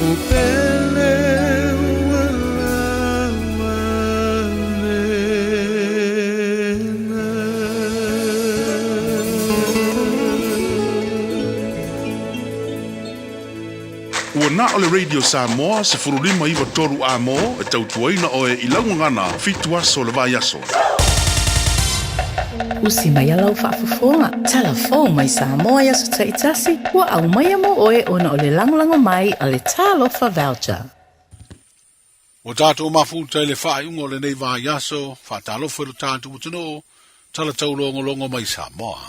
La'u pele ua lava lena. Ua na o le Radio Samoa 15 93 Amo e tautuaina oe i lau gagana 7 aso o le vaiaso. Usi mai a lau faafofoga, talafou mai Samoa i aso taitasi, ua aumaia mo oe ona o le lagolago mai a le Talofa Voucher. Ua tatou mafuta i le faaiuga o lenei vaiaso, faatalofa i lo tatou atunuu, tala taulogologo mai Samoa.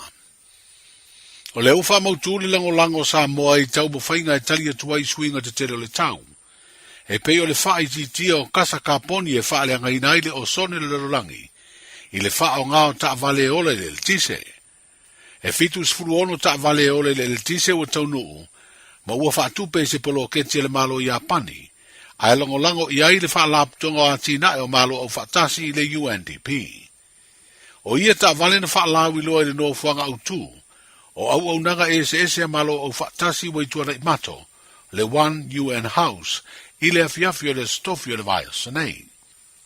O lea ua faamautu le lagolago o Samoa i taumafaiga e tali atu ai i suiga tetele o le tau, e pei o le faaitiitia o kasa kaponi e faaleagaina ai le osone o le lalolagi i le faaaoga o taavale e ola i le eletise. E 76 taavale e ola i le eletise ua taunuu ma ua faatupe i se poloketi a le Malo o Iapani, ae lagolago i ai le Faalapotopotoga o Atinae o Malo Aufaatasi i le UNDP. O ia taavale na faalauiloa i le nofoaga autu o auaunaga eseese a Malo Aufaatasi ua i Tuanaimato, le One UN House, i le afiafi o le Aso Tofi o le vaiaso nei.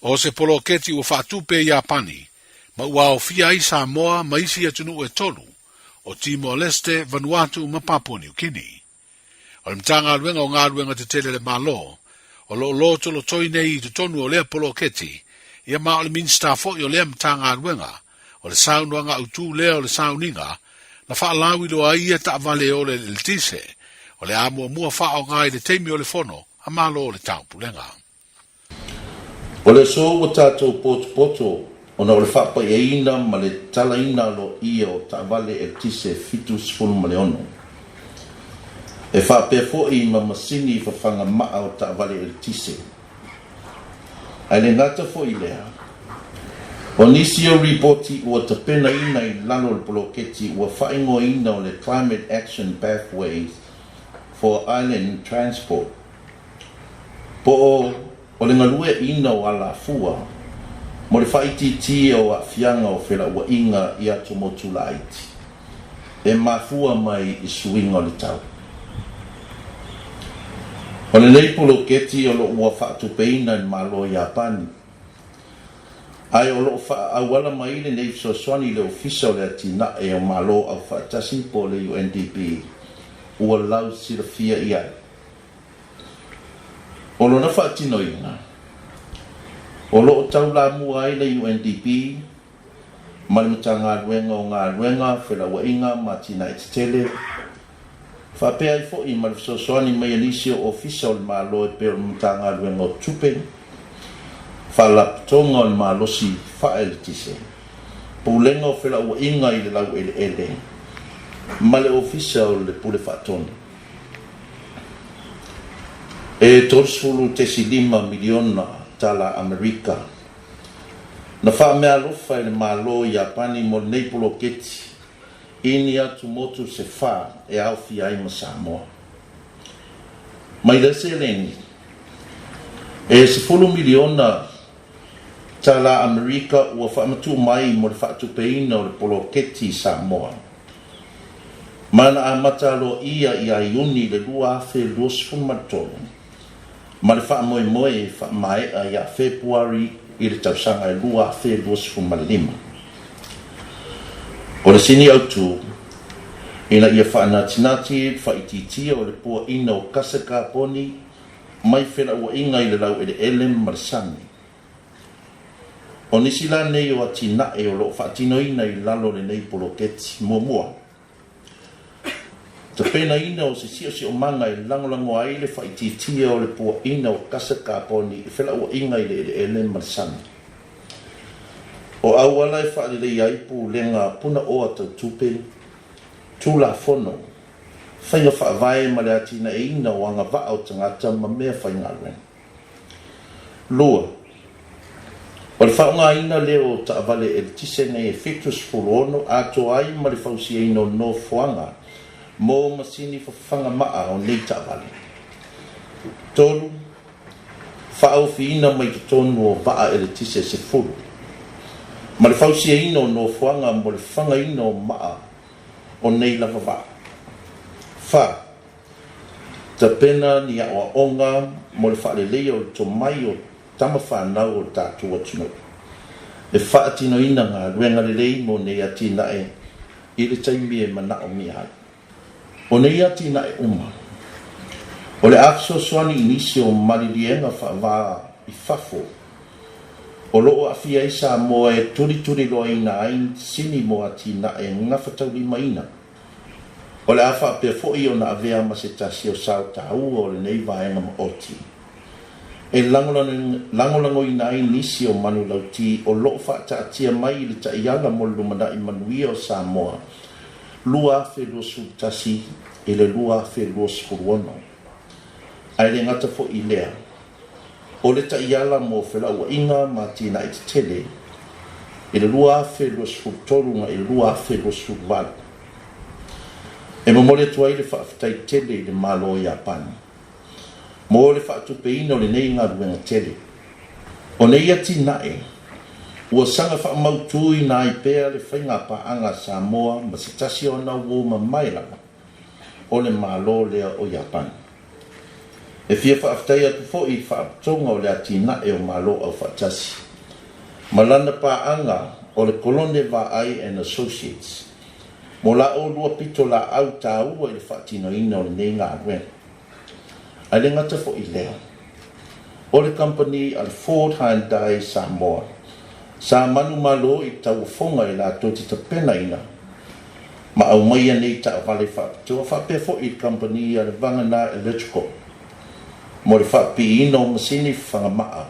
O se poloketi ua faatupe e Iapani ma ua aofia ai Samoa ma isi atunuu e tolu, o Timor-Leste, Vanuatu ma Papua New Guinea. O le Matagaluega o Galuega Tetele a le Malo o lo o lotolotoi nei i totonu o lea poloketi, ia ma o le Minisita foi o lea Matagaluega, o le saunoaga autu lea o le sauniga na faalauiloa ai ia taavale e ola i le eletise, o le a muamua faaaoga i le taimi o le fono a Malo o le Taupulega. O le aso ua tatou potopoto ona o le faapaiaina ma le talaina aloaia o taavale eletise 76. E faapea foi ma masini fafaga maa o taavale eletise. Ae le gata foi i lea, o nisi o ripoti ua tapenaina i lalo o le poloketi ua faaigoaina o le Climate Action Pathways for Island Transport, Po o o le galueaiina o alafua mo le faaitiitia o aafiaga o felauaiga i atumotu laiti e mafua mai i suiga o le tau. O lenei poloketi o lo ua faatupeina e le Malo o Iapani, ae o lo o faaauala mai lenei fesoasoani i le Ofisa o le Atinae o Malo Aufaatasi po o le UNDP ua lausilafia i ai. O lona faatinoina, o lo o taulamua ai le UNDP ma le Matagaluega o Galuega, Felauaiga ma Atinae Tetele, faapea ai foi ma le fesoasoani mai a nisi o Ofisa o le Malo e pei o le Matagaluega o Tupe, Faalapotopotoga o le Malosi Faaeletise, Pulega o Felauaiga i le Laueleele ma le Ofisa o le Pule Faatonu. E $30.5 miliona tala Amerika na faameaalofa e le Malo o Iapani mo lenei poloketi i ni atumotu se fa e aofia ai ma Samoa. Mai lea seleni, e $10 miliona tala Amerika ua faamatuu mai mo le faatupeina o le poloketi i Samoa. Ma na amata aloaia ia Iuni i le 2023, ma le faamoemoe e faamaea ia Fepuari i le tausaga e 2025. O le sini autu, ina ia faanatinati le faaitiitia o le puaina o kase kaponi mai felauaiga i le laueleele ma le sami. O nisi la nei o atinae o lo o faatinoina i lalo o lenei poloketi. Muamua, tapenaina o se siosiomaga e lagolago ai le faaitiitia o le puaina o kasa kaponi i felauaiga i le eleele ma le sami. O auala e faaleleia ai pulega punaoa tau tupe, tulafono, faiga faavae ma le atinaeina o agavaa o tagata ma mea faigaluega. 2. O le faaaogaina lea o taavale eletise nei e 76 atoa ai ma le fausiaina o nofoaga mo masini fafaga maa o nei taavale. 3. Faaofiina mai totonu o vaa eletise 10 ma le fausiaina o nofoaga mo le fagaina o maa o nei lava vaa. 4. Tapena ni aʻoaʻoga mo le faaleleia o le tomai o tama fanau o le tatou atunuu. E faatinoina galuega lelei mo nei atinae i le taimi e manaomia ai. O nei atinae uma, o le a fesoasoani i nisi o maliliega faavā i fafo o lo o aafia ai Samoa e tulituliloaina ai sini mo atinae gafataulimaina. O le a faapea foi ona avea ma se tasi o sao taua o lenei vaega maoti e lagolagoina ai nisi o manulauti o lo o faataatia mai i le Taiala mo le Lumanai Manuia o Samoa 2021 i le 2026. Ae le gata foi i lea, o le taiala mo felauaiga ma atinae tetele i le 2023 agai i le 2028. E momoli atu ai le faafetai tele i le Malo o Iapani mo le faatupeina o lenei galuega tele. O nei atinae, ua saga faamautuina ai pea le faigapaaga a Samoa ma se tasi o ana uo mamae lava o le Malo lea o Iapani. E fia faafetai atu foi i le Faalapotopotoga o le Atinae o Malo Aufaatasi ma lana paaga o le Kolone Vaai and Associates mo la oulua pitolaau taua i le faatinoina o lenei galuega. Ae le gata foi i lea, o le kamupani a le Ford Hyundai Samoa sa manumalo i le tauofoga i latou te tapenaina ma aumaia nei taavale faapitoa faapea foi i le kamupani a le Vagana Electrical mo le faapiiina o masini fagamaa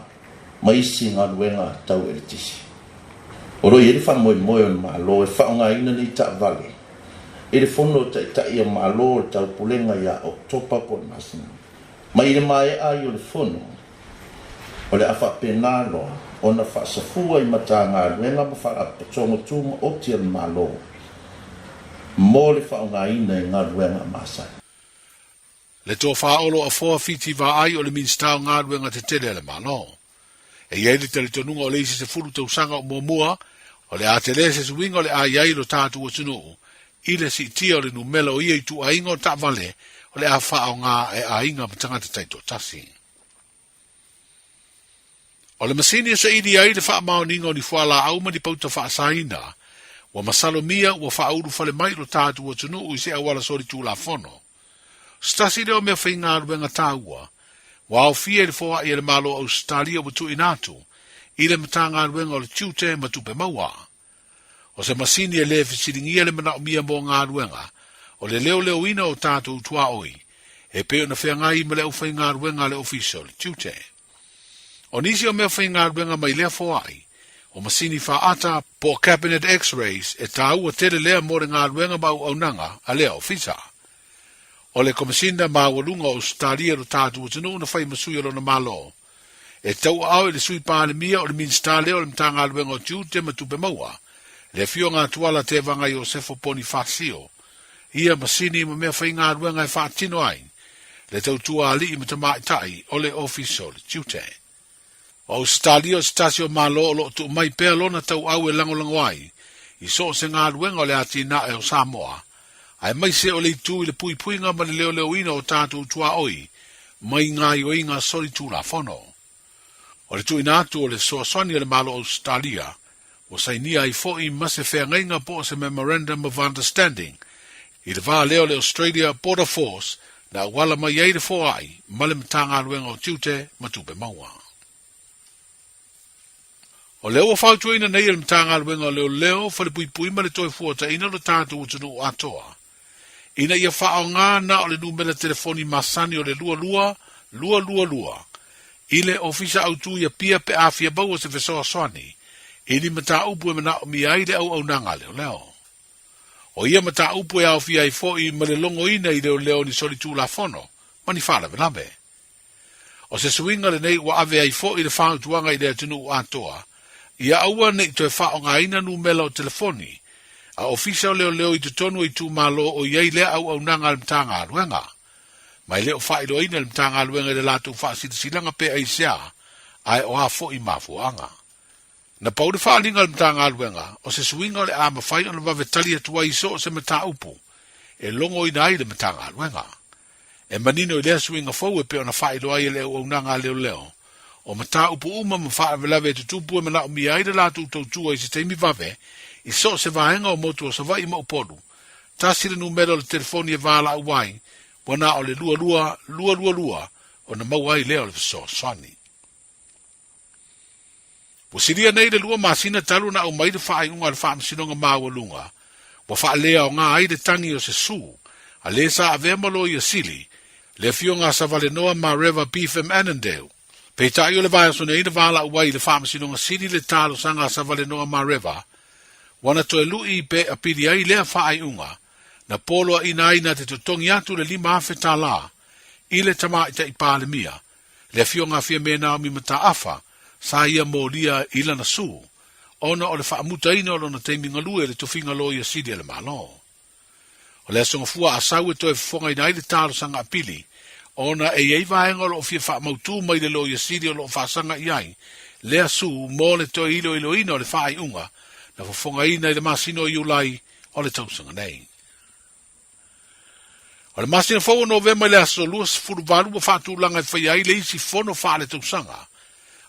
ma isi galuega tau eletisi. O lo o i ai le faamoemoe o le Malo e faaaogaina nei taavale i le Fono a Taitai o Malo o le Taupulega ia Oketopa po o le masina mai i le maea ai o le Fono. O le a faapena loa ona faasafua i Matagaluega ma Faalapotopotoga Tumaoti a le Malo mo le faaaogaina i galuega masani. Le tofa Olo Afoa Fiti Vaai o le Minisita o Galuega Tetele a le Malo. E i ai le talitonuga o le isi 10 tausaga o muamua, o le a tele se suiga o le a i ai lo tatou atunuu i le siitia o le numela o ia ituaiga o taavale o le a faaaoga e aiga ma tagata taitoatasi. O le masini e saili ai le faamaoniga o ni fualaau ma ni pauta faasaina, ua masalomia ua faaulufale mai lo tatou atunuu i se auala solitulafono. O se tasi lea o mea faigaluega taua ua aofia i le foai a le Malo o Ausetalia ua tuuina atu i le Matagaluega o le Tiute ma Tupe Maua. O se masini e le fesiligia le manaomia mo galuega o le leoleoina o tatou tuaoi e pei ona feagai ma le aufaigaluega a le Ofisa o le Tiute. O nisi o mea faigaluega mai lea foai, o masini faata po o cabinet X-rays e taua tele lea mo le galuega ma auaunaga a lea ofisa. O le Komesina Maualuga o Ausetalia lo tatou atunuu na fai ma sui o lona Malo, E tauaao i le Sui Palemia o le Minisita lea o le Matagaluega o Tiute ma Tupe Maua, le Afioga a Tuala Tevaga Iosefo Ponifasio, ia masini ma mea faigaluega e faatino ai le tautua alii ma tamaitai o le Ofisa o le Tiute. O Ausetalia o se tasi o Malo o lo o tuu mai pea lona tauau e lagolago ai i so o se galuega o le atinae o Samoa, aemaise o le itu i le puipuiga ma le leoleoina o tatou tuaoi mai gaoioiga solitulafono. O le tuuina atu o le fesoasoani a le Malo o Ausetalia, ua sainia ai foi ma se feagaiga po o se Memorandum of Understanding i le va lea o le Australia Border Force na auala mai ai le foai ma le Matagaluega o Tiute ma Tupe Maua. O lea ua fautuaina nei e le Matagaluega o Leoleo, Falepuipui ma le Toefuataiga lo tatou atunuu atoa, ina ia faaaoga na o le numera telefoni masani o le 2222 i le Ofisa Autu i Apia pe a fia maua se fesoasoani i ni mataupu e manaomia ai le auaunaga a leoleo. O ia mataupu e aofia ai foi ma le logoina i leoleo ni solitulafono ma ni faalavelave. O se suiga lenei ua ave ai foi le fautuaga i le atunuu atoa, ia aua ne i toe faaaogaina numela o telefoni a ofisa o leoleo i totonu o itumalo o i ai lea auaunaga a le Matagaluega. Ma e le o faailoaina e le Matagaluega i le latou faasilasilaga pe aisea, ae o a foi mafuaaga. Na pau le faaaliga a le Matagaluega, o se suiga o le a mafai ona vave tali atu ai i so o se mataupu e logoina ai le Matagaluega. E manino i lea suiga fou e pei ona faailoa ai e le auaunaga a leoleo, o mataupu uma ma faalavelave e tutupu e manaomia ai le latou tautua i se taimi vave i so o se vaega o motu o Savaii ma Upolu, tasi le numera o le telefoni e valaau ai, ua na o le 2222 ona maua ai lea o le fesoasoani. Ua silia nei le lua masina talu ona aumai le faaiuga a le Faamasinoga Maualuga ua faaleaoga ai le tagi o se sue a le sa avea ma Loia Sili, le Afioga a Savalenoa Mareva Beefham Annandale. Peitai o le vaiaso nei na valaau ai i le Faamasinoga Sili le talosaga a Savalenoa Mareva ua na toe lui pe apili ai lea faaiuga na poloaina ai na te totogi atu le $5,000 i le Tamaitai Palemia le Afioga a Fiame Naomi Mataafa sa ia molia i lana sue ona o le faamutaina o lona taimi galue i le tofiga Loia Sili a le Malo. O le Aso Gafua a Sau e toe fofogaina ai le talosaga apili ona e i ai vaega o lo o fia faamautū mai le Loia Sili o lo o faasaga i ai lea sue mo le toe iloiloina o le faaiuga na fofogaina i le masina o Iulai o le tausaga nei. O le masina fou o Novema i le aso 28 ua faatulaga e faia ai le isi fono faaletausaga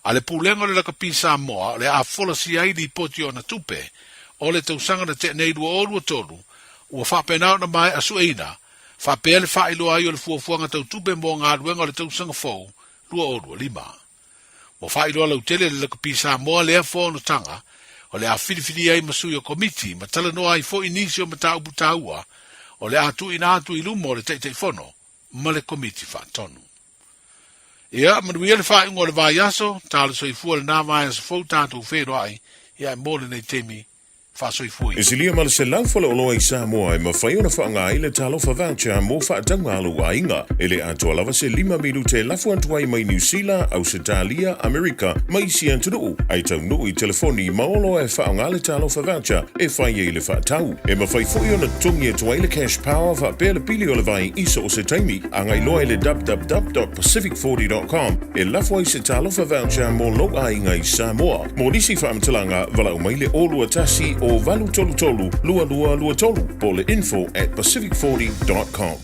a le Pulega o le Lakapi Samoa o le a folasia ai lipoti o ana tupe o le tausaga na tea nei 2023 ua faapena ona maea sueina faapea le faailoa ai o le fuafuaga tau tupe mo galuega o le tausaga fou 2025. Ua faailoa lautele e le Lakapi Samoa lea fonotaga o le a filifilia ai ma sui o komiti ma talanoa ai foi nisi o mataupu taua o le a tuuina atu i luma o le Taitaifono ma le Komiti Faatonu. Ia, manuia le faaiuga o le vaiaso, talo soifua lenā vaiaso fou tatou feiloai, ia e mo lenei taimi faasoifua E silia ma le 100 faleoloa i Samoa e mafai ona faaaoga ai le Talofa Voucher mo faatauga a lou aiga. E le atoa lava se lima minute e lafo atu ai mai Niu Sila, Ausetalia, Amerika ma isi atunuu, ae taunuu i telefoni ma oloa e faaaoga le Talofa Voucher e fai ai le faatau. E mafai foi ona totogi atu ai le Cash Power faapea le pili o le vai i so o se taimi. Agai loa i le www.pacific40.com e lafo ai se Talofa Voucher mo lou aiga i Samoa. Mo nisi faamatalaga, valaau mai le 021 o 833 2223 po o le info at pacific40.com.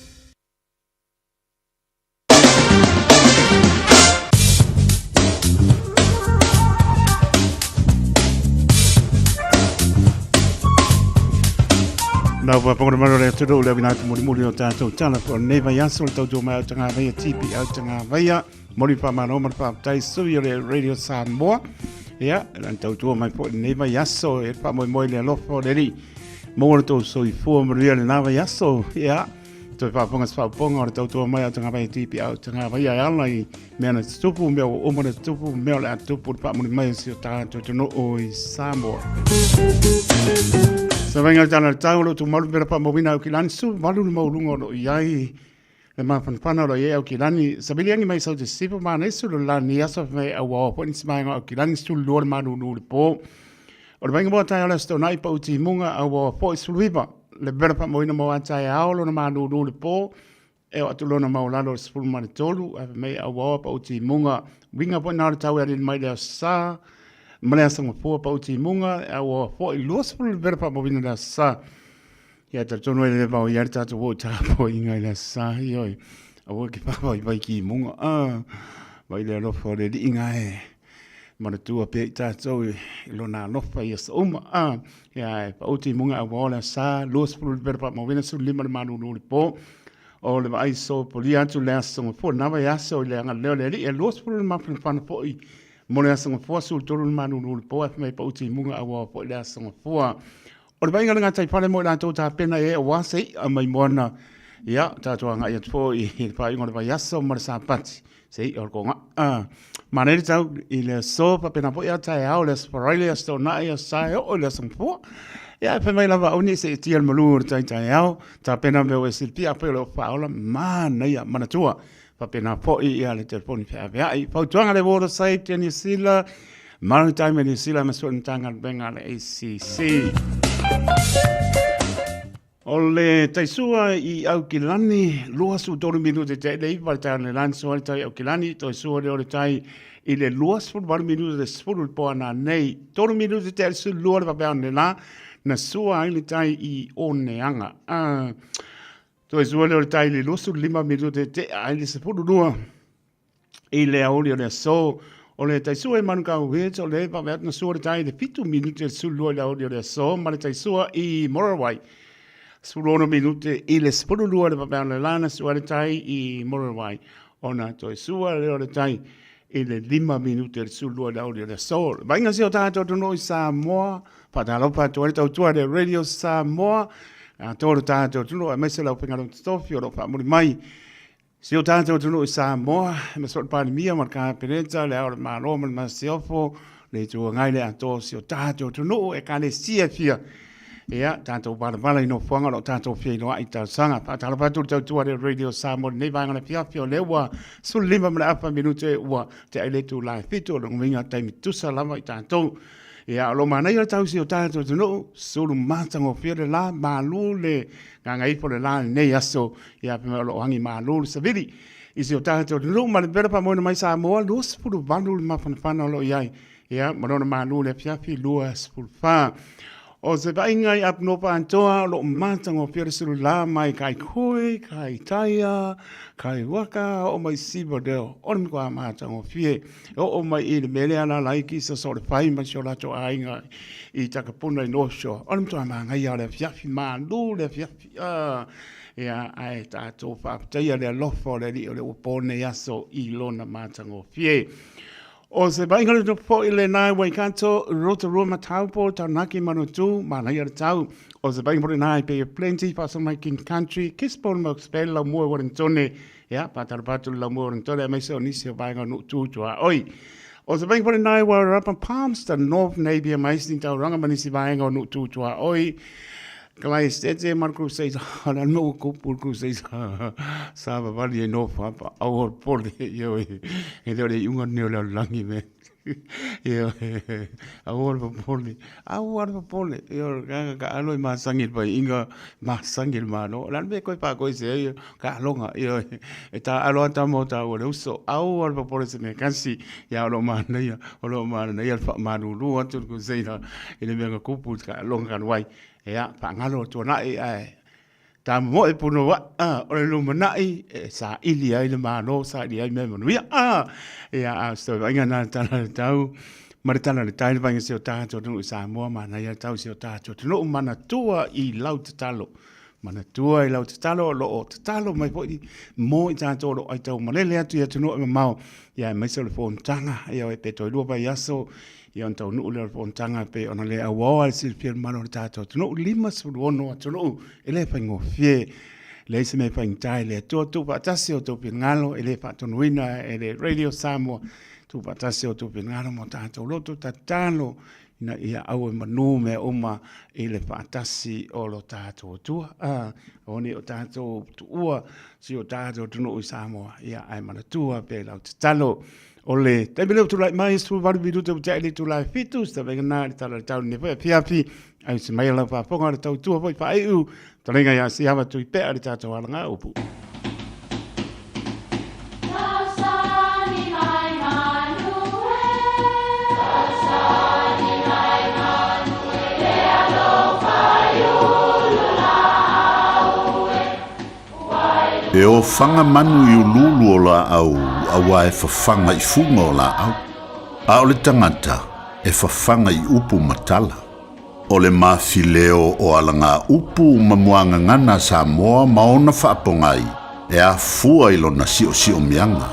Nau pa pongona maro le atunuu le awina atu mulimuli o tātou tala po nei vai aso le tautua mai au tanga vaia TP au tanga vaia moli pa mano ma pa tai sui o le Radio Samoa ia lan tautua mai po nei vai aso e pa moi moi le alofa o le ri mo le tau soifua manuia le nā vai aso ia Toe faafofoga se faafofoga o le tautua mai a Tagavaia Tipi au Tagavaia e ala i mea na tutupu, mea ua uma na tutupu, mea o le a tutupu le faamuli mai o si o tatou atunuu i Samoa. Sa vainga le tala le tau o lo tumalu mera faamauina au kilani su valu le mauluga o lo i ai le mafanafana o lo i ai au kilani. Sa viliangi mai sau te sipo manesu lo lani aso mai au ao po nisi maenga au kilani su lua le manunu le po. O le vainga moa tae o le aso tonai pa uti munga au ao po i suluiva. Le vela faamoina mo a taeao lona malūlū le pō, e o atu lona maualalo o le 13, ae fai mai auaoa pa utimuga, uiga foi na o le tau e alili mai le aso sa, ma le aso gafua pa utimuga, e auaoa foi 20 le vela faamauina le aso sa. Ia talitonu ai le vao ia le tatou o tapoaiga i le aso sa, ioe, aua ke faavaivai kimuga, ah, vai le alofa o le alii e. Manatua pea i tātou i lona alofa i aso uma. A, ia e paʻuti i muga au le sa, 20 le pera paʻamauina, 15 le malulu le pō. O le vaai so polia atu le aso gafua, nā vai aso i le agalelei o le Alii, e 20 le mafanafana foʻi mo le aso gafua, 13 le malulu le pō, ae fai mai paʻuti i muga auao foʻi le aso gafua. O le vaaiga o le gataifale mo i latou tapena i ai aua se i'a mai moana, ia, tatou agai atu foi i le faaiuga o le vaiaso ma le Sapati, se i'a o le koga'a. Manaia le tau i le aso, faapena foi a taeao, le aso Faraile, aso Toonai, aso Sa e oo i le aso Gafua. Ia, e fai mai lava auni se i tia le malu o le tai taeao, tapena mea ua e silafia, afai o le ofa faaola, manaia, manatua. Faapena foi ia le telefoni feaveai. Fautuaga le Water Safety a Niu Sila, Maritime a Niu Sila ma sua Matagaluega a le ACC. O le taisua i Aukilani, 23 minute te le iwa le tai o le lani sua le tai Aukilani, toi sua le o le tai i le 28 minute le 10 le poana nei, 3 minute te le sulu le papea o le la, na sua ai le tai i Oneaga. Toe sua lea o le tai i le 25 minute e tea ai le 12 i le aoauli o le aso. O le taisua i Manukau Ridge, o le vave atu na sua le tai i le 7 minute i le 12 i le aoauli o le aso, ma le taisua i Morawai, 16 minute i le 12 le vave atu la na sua le tai i Morawai, ona toe sua lea o le tai i le 5 minute i le 12 i le aoauli o le aso. Le vaaiga si o tatou atunuu i Samoa, faatalofa atu ai le tautua i le Radio Samoa, atoa lo tatou atunuu aemaise le aufaigaluega totofi o lo o faamuli mai si o tatou atunuu i Samoa, aemaise foi le Palemia ma le Kapeneta, le Ao o le Malo ma le Masiofo, le Itu Agai, le atoa o si o tatou atunuu, ekalesia e fia, ia, tatou valavala i nofoaga o lo o tatou feiloai i talosaga. Faatalofa atu i le tautua a le Radio Samoa i lenei vaega o le afiafi, o lea ua 15 ma le afa minute ua tea ai le itula e 7, o lona uiga taimi tusa lava i tatou. Ia, o lo o manaia le tau si o tatou atunuu, sulu matagofie le la, malu le gagaifo le la i lenei aso, ia, fai mai o lo o agi malu le savili i si o tatou atunuu ma le pela faamoeina mai Samoa, 28 le mafanafana o lo o i ai, ia, ma lona malu i le afiafi 24. O se vaaiga i Apunopa Antoa o lo o matagofie le sulula mai Kaikoi, Kaitaia, Kaiwaka, oo mai Sivadale, o le matua matagofie. E oo mai i le mea lea alaala ai Kisasa o le fai ma si o latou aiga i Takapuna i North Shore. O le matua manaia o le afiafi, malu le afiafi. Ah, ia, ae tatou faafetaia le alofa o le Alii o lea ua po nei aso i lona matagofie. O se vaaiga le foi lena i Waikato, Rotorua ma Taupo, Taranaki, Manutū, manaia le tau. O se vaaiga foi lena i Bay of Plenty, faasolo mai King Country, Gisborne, Mokes Bay, Laumua, Wellingtone, ia, faatalofa atu i le Laumua Wellingtone aemaise o nisi o vaega o nuu tu tuaoi. O se vaaiga foi lena i Wairarapa, Palmerston North, Napier ma isi taulaga ma nisi vaega o nuu tu tuaoi. Kalaesetete ma le Crusader, o le a le mea ua kupu le Crusader, sa vavali ai nofo apa, aua le popole, ioe, e le o le iuga lenei o le lalolagi me, ioe, aua le popole, aua le popole, ioe, leaga ka alo e masagi i le paiiga, masagi i le Malo, o le a le mea e toe faakoese ai ka aloga, ioe, e taaalo lava tama o taua le uso, aua le popole i se mea kasi, ia o lo o manaia, o lo o manaia le faamalulu atu le Crusader i le mea na kupu i le taaloga talu ai. Ia, faagalo le tuanai ae tamomoe punouai, o le lumanai e saili ai le Malo, saili ai mea manuia. Ia, a o se toe vaaiga lena i le Tala o le Tau ma le Tala o le Tai, le vaaiga o si o tatou atunuu i Samoa, manaia le tau i si o tatou atunuu, manatua i lau tatalo, manatua i lau tatalo, o lo o tatalo mai foi mo i tatou o lo o aitau malele atu i atunuu e mamao, ia aemaise o le fonotaga, ia pe toe 2 vaiaso, Ia ona taunuu lea o le fonotaga e pei ona le auaoa le silafia e le mamalu o le tatou atunuu, 56 atunuu, e le faigofie. Leai se mea e faigata i le Atua, tuufaatasi o outou finagalo, e le faatonuina e le Radio Samoa, tuufaatasi o outou finagalo ma o tatou loto tatalo ina ia aue manu mea uma i le faatasi o lo tatou Atua. Ah, aua ne i o tatou tuua si o tatou atunuu i Samoa, ia ae manatua pea i lau tatalo. O le taimi lea ua tulai mai, 18 minute ua tea i le itula e 7, se tavega na i le tala o le tau lenei foi afiafi, ai se mai a lau faafofoga le tautua foi faaiu, talenga ia Siava Tuipea le tatou alagaupu. E ofaga manu i uluulu o laau auā e fafaga i fuga o laau, a o le tagata e fafaga i upu ma tala. O le mafileo o alagaupu ma muagagana a Samoa ma ona faapogai e afua i lona siosiomiaga.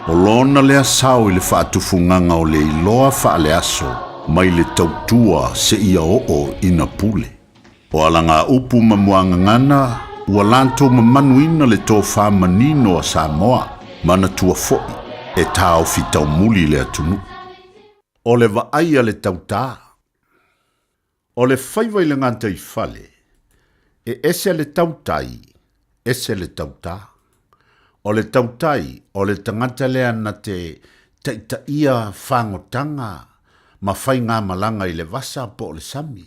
O lona lea sao i le faatufugaga o le iloa faaleaso mai le tautua seia oo ina pule. O alagaupu ma muagagana ua latou mamanuina le tofa manino a Samoa, manatua foi e taofi taumuli le atunuu. O le vaai a le tautā. O le faiva i le gataifale, e ese le tautai, ese le tautā. O le tautai, o le tagata lea na te taitaia fagotaga ma faigamalaga i le vasa po o le sami,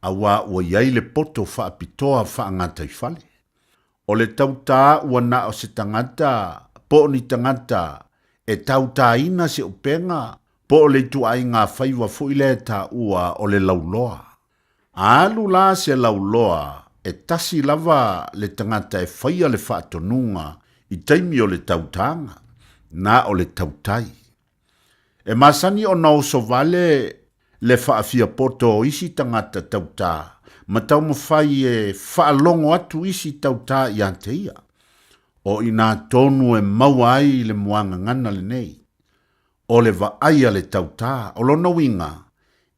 auā ua i ai le poto faapitoa faagataifale. O le tautā ua na o se tagata po o ni tagata e tautāina se upega po o le ituaiga faiva foi lea e taua o le lauloa. A alu la se lauloa e tasi lava le tagata e faia le faatonuga i taimi o le tautaga, na o le tautai. E masani ona oso vale le faafiapoto o isi tagata tautā ma taumafai e faalogo atu isi tautā ia te ia. O i inā tonu e maua ai le muagagana lenei. O le vaai a le tautā, o lona uiga,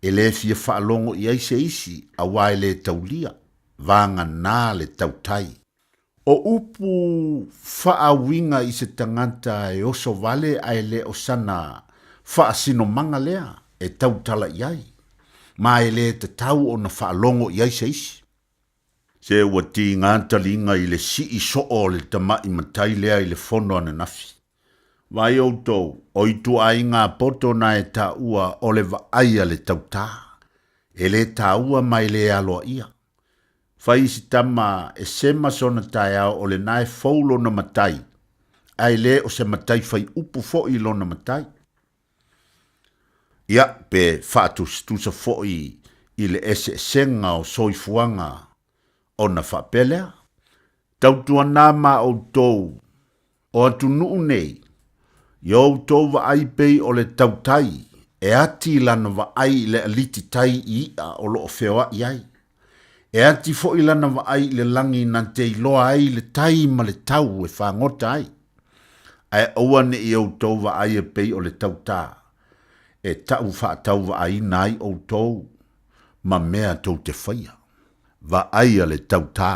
e le fia faalogo i ai se isi aua e le taulia, vagana le tautai. O upu faauiga i se tagata e oso vale ae le o sana faasinomaga lea e tautala i ai, ma e le tatau ona faalogo i ai se isi. Se ua tiga taliga i le sii soo o le tama'i matai lea i le fono ananafi. Vaai outou, o ituaiga poto na e taua o le vaai a le tautā. E le taua ma e le aloaia. Fai isi tama e sema sona taeao o lena e fou lona matai, ae le o se matai fai upu fo'i lona matai. Ia, pe faatusatusa fo'i i le eseesega o soifuaga ona faapea lea, Tautuana ma outou o atunuu nei, i o outou vaai pei o le tautai e ati lana vaai i le aliti tai i i'a o lo o feoa'i ai. E ati fo'i lana vaai i le lagi na te iloa ai le tai ma le tau e fagota ai. Ae aua ne i outou vaai e pei o le tautā, e taʻu faatauvaaina ai outou ma mea tou te faia. Vaai a le tautā.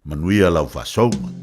Manuia lau faasouga.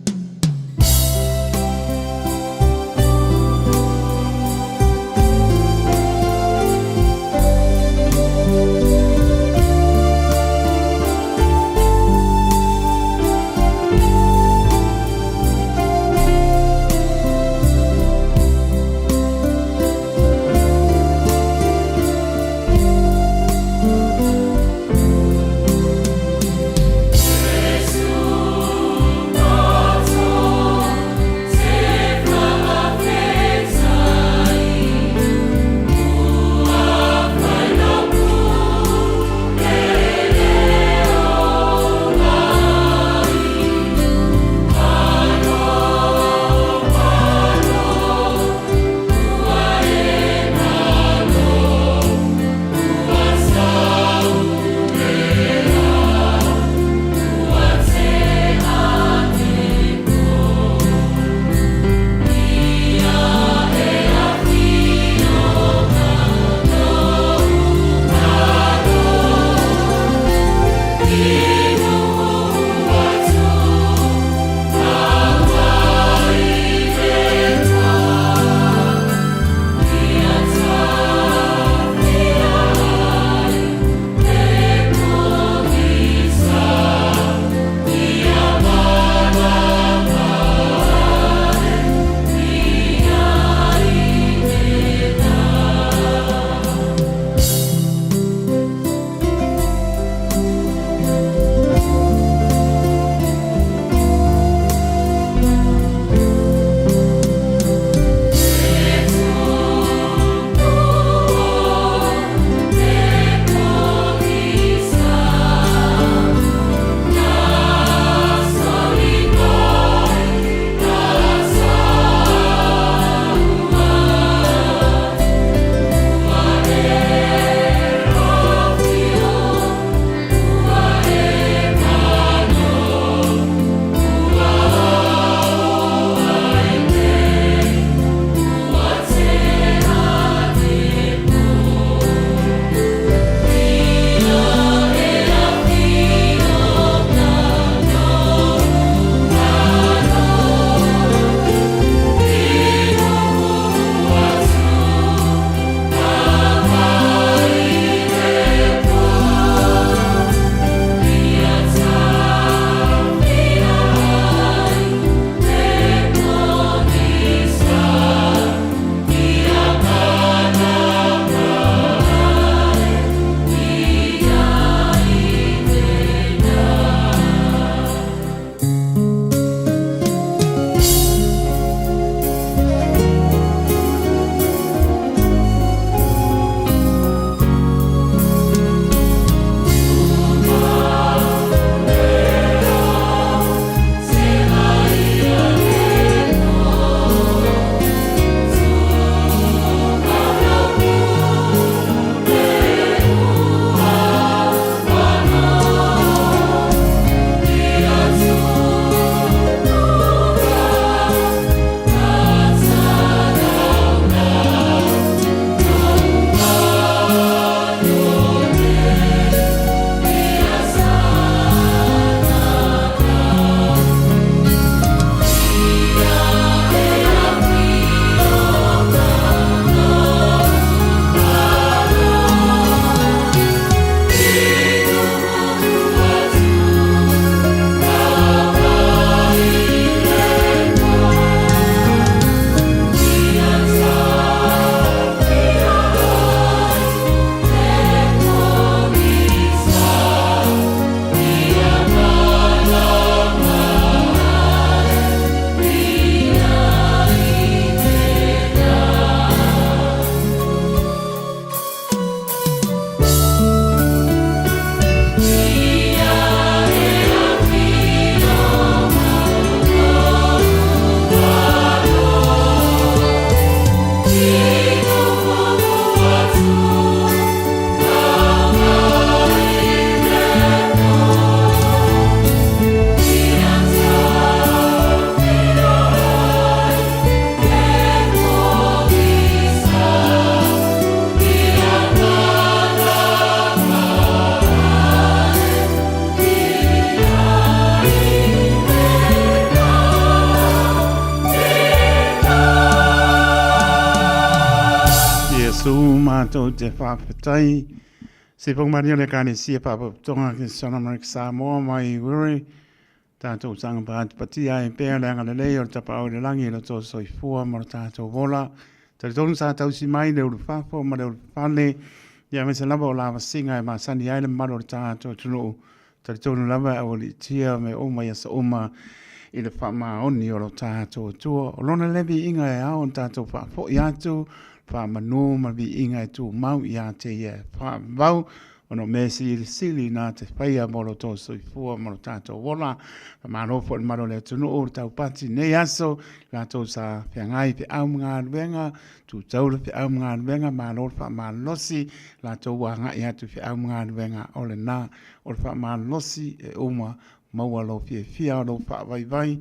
Tatou te faafetai. Se paumālia o le Ekalesia Faapotopotoga Kristiano Amerika Samoa mai Wiri, tatou saga patipatia ai pea le agalelei o le Tapaau i le Lagi i lo outou soifua ma lo tatou ola. Talitonu sa tausi mai le ulufafo ma le ulufale, ia aemaise lava o lavasiga e masani ai le mamalu o le tatou atunuu. Talitonu lava e aualiitia mea uma i aso uma i le faamaoni o lo tatou Atua. O Lona lea viiga e ao ona tatou faafoi atu, faamanu ma le viiga e tumau ia te Ia e faavavau, ona o mea silisili na te faia mo lo outou soifua ma lo tatou ola. Faamalo foi i le mamalu o le atunuu le taupati i lenei aso, latou sa feagai i feau ma galuega, tu tau le feau ma galuega, malo le faamalolosi, latou ua agai atu i feau ma galuega o lena. O le faamalolosi e uma maua lou fiafia o lou faavaivai,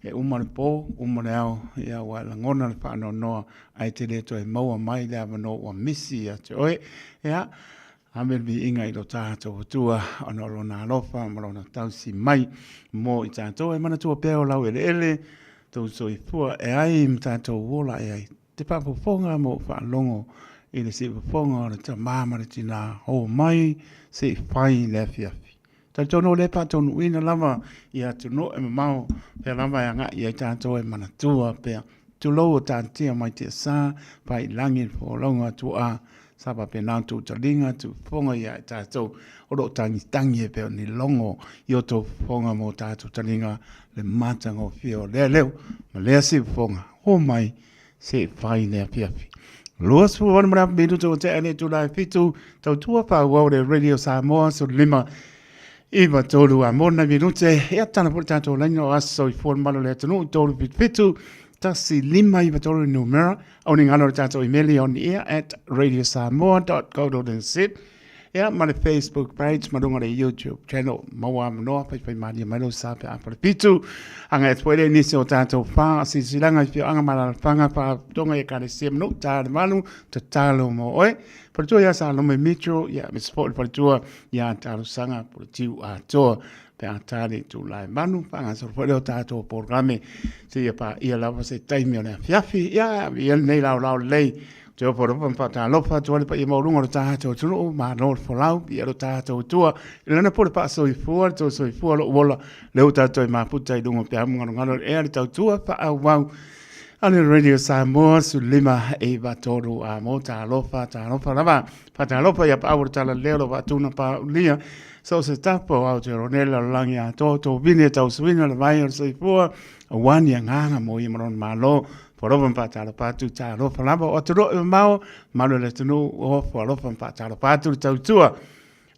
e uma le po, uma le ao, ia ua e lagona le faanoanoa, ae te le toe maua mai le avanoa ua misi ia te oe. Ia, ave le viiga i lo tatou Atua ona o lona alofa ma lona tausi mai mo i tatou. E manatua pea o lau eleele, tou soifua e ai ma tatou ola e ai. Te faafofoga ma ou faalogo i le siufofoga o le tama ma le tina, o mai se i fai le afiafi. Talitonu o lea e faataunuuina lava i atunuu e mamao pea lava e agai i ai tatou e manatua pea. Tulou o taatia mai tiasa, fai i lagi le folauga tuaa, sa faapena ona tuu taliga, tuu fofoga ia i tatou o lo o tagitagi e pei o ni logo i o tou fofoga mo tatou taliga le matagofie o lea leo ma lea siufofoga. O mai se i fai le afiafi. 28 ma le afa minuta ua tea le itula e 7, tautua faaauau le Radio Samoa 15 9 3 a mona minute. Ia tala foi le tatou laina o aso soifua le malu o le atunuu 377 1 5 9 3 numera. O ni ngalo le tatou email on air at radiosamoa.co.nz. Ia, ma le Facebook page ma luga o le YouTube channel. Maua avanoa, faifai malie mai lou sa pe a falefitu. Agai atu foi lea i nisi o tatou faasilasilaga i afioaga ma alaalafaga, faalapotopotoga i Ekalesia ma nuu, ta le malu, tatalo mo oe. Faletua ia Salome Mitchell, ia aemaise foi le faletua ia Talosaga Polotiu Atoa. Pe a ta le itula e 8, faagasolo foi lea o tatou polokalame seia paia lava se taimi o le afiafi. Ia, ia lenei laolao lelei. Te ofo alofa ma faatalofa atu ai le paia maualuga o le tatou atunuu, malo le folau, paia lo tatou Atua. I lana pule faasoifua, le tou soifua lou ola, lea ua tatou i mafuta i luga o peau magalogalo o le ea le tautua faaauau a le Radio Samoa 15 9 3 a mo talofa, talofa lava. Faatalofa ia paau o le tala leo lo vaatuna paulia. So se tapo au te ronela o langi a tō tō vine tau suina le vai o le soifua. Aua ni agaga mo ia ma lona Malo. Alofa ma faatalofa atu, talofa lava o atunuu e mamao, malu le atunuu, ofo alofa ma faatalofa atu le tautua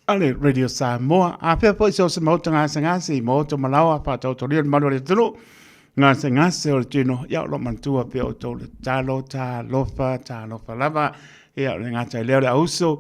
a le Radio Samoa. A fea foi so se maota gasegase i maota malaoa faataotolia le malu o le atunuu, gasegase o le tino, ia o lo manatua pea outou le tatalo, talofa, talofa lava. Ia o le gata i lea o le auso,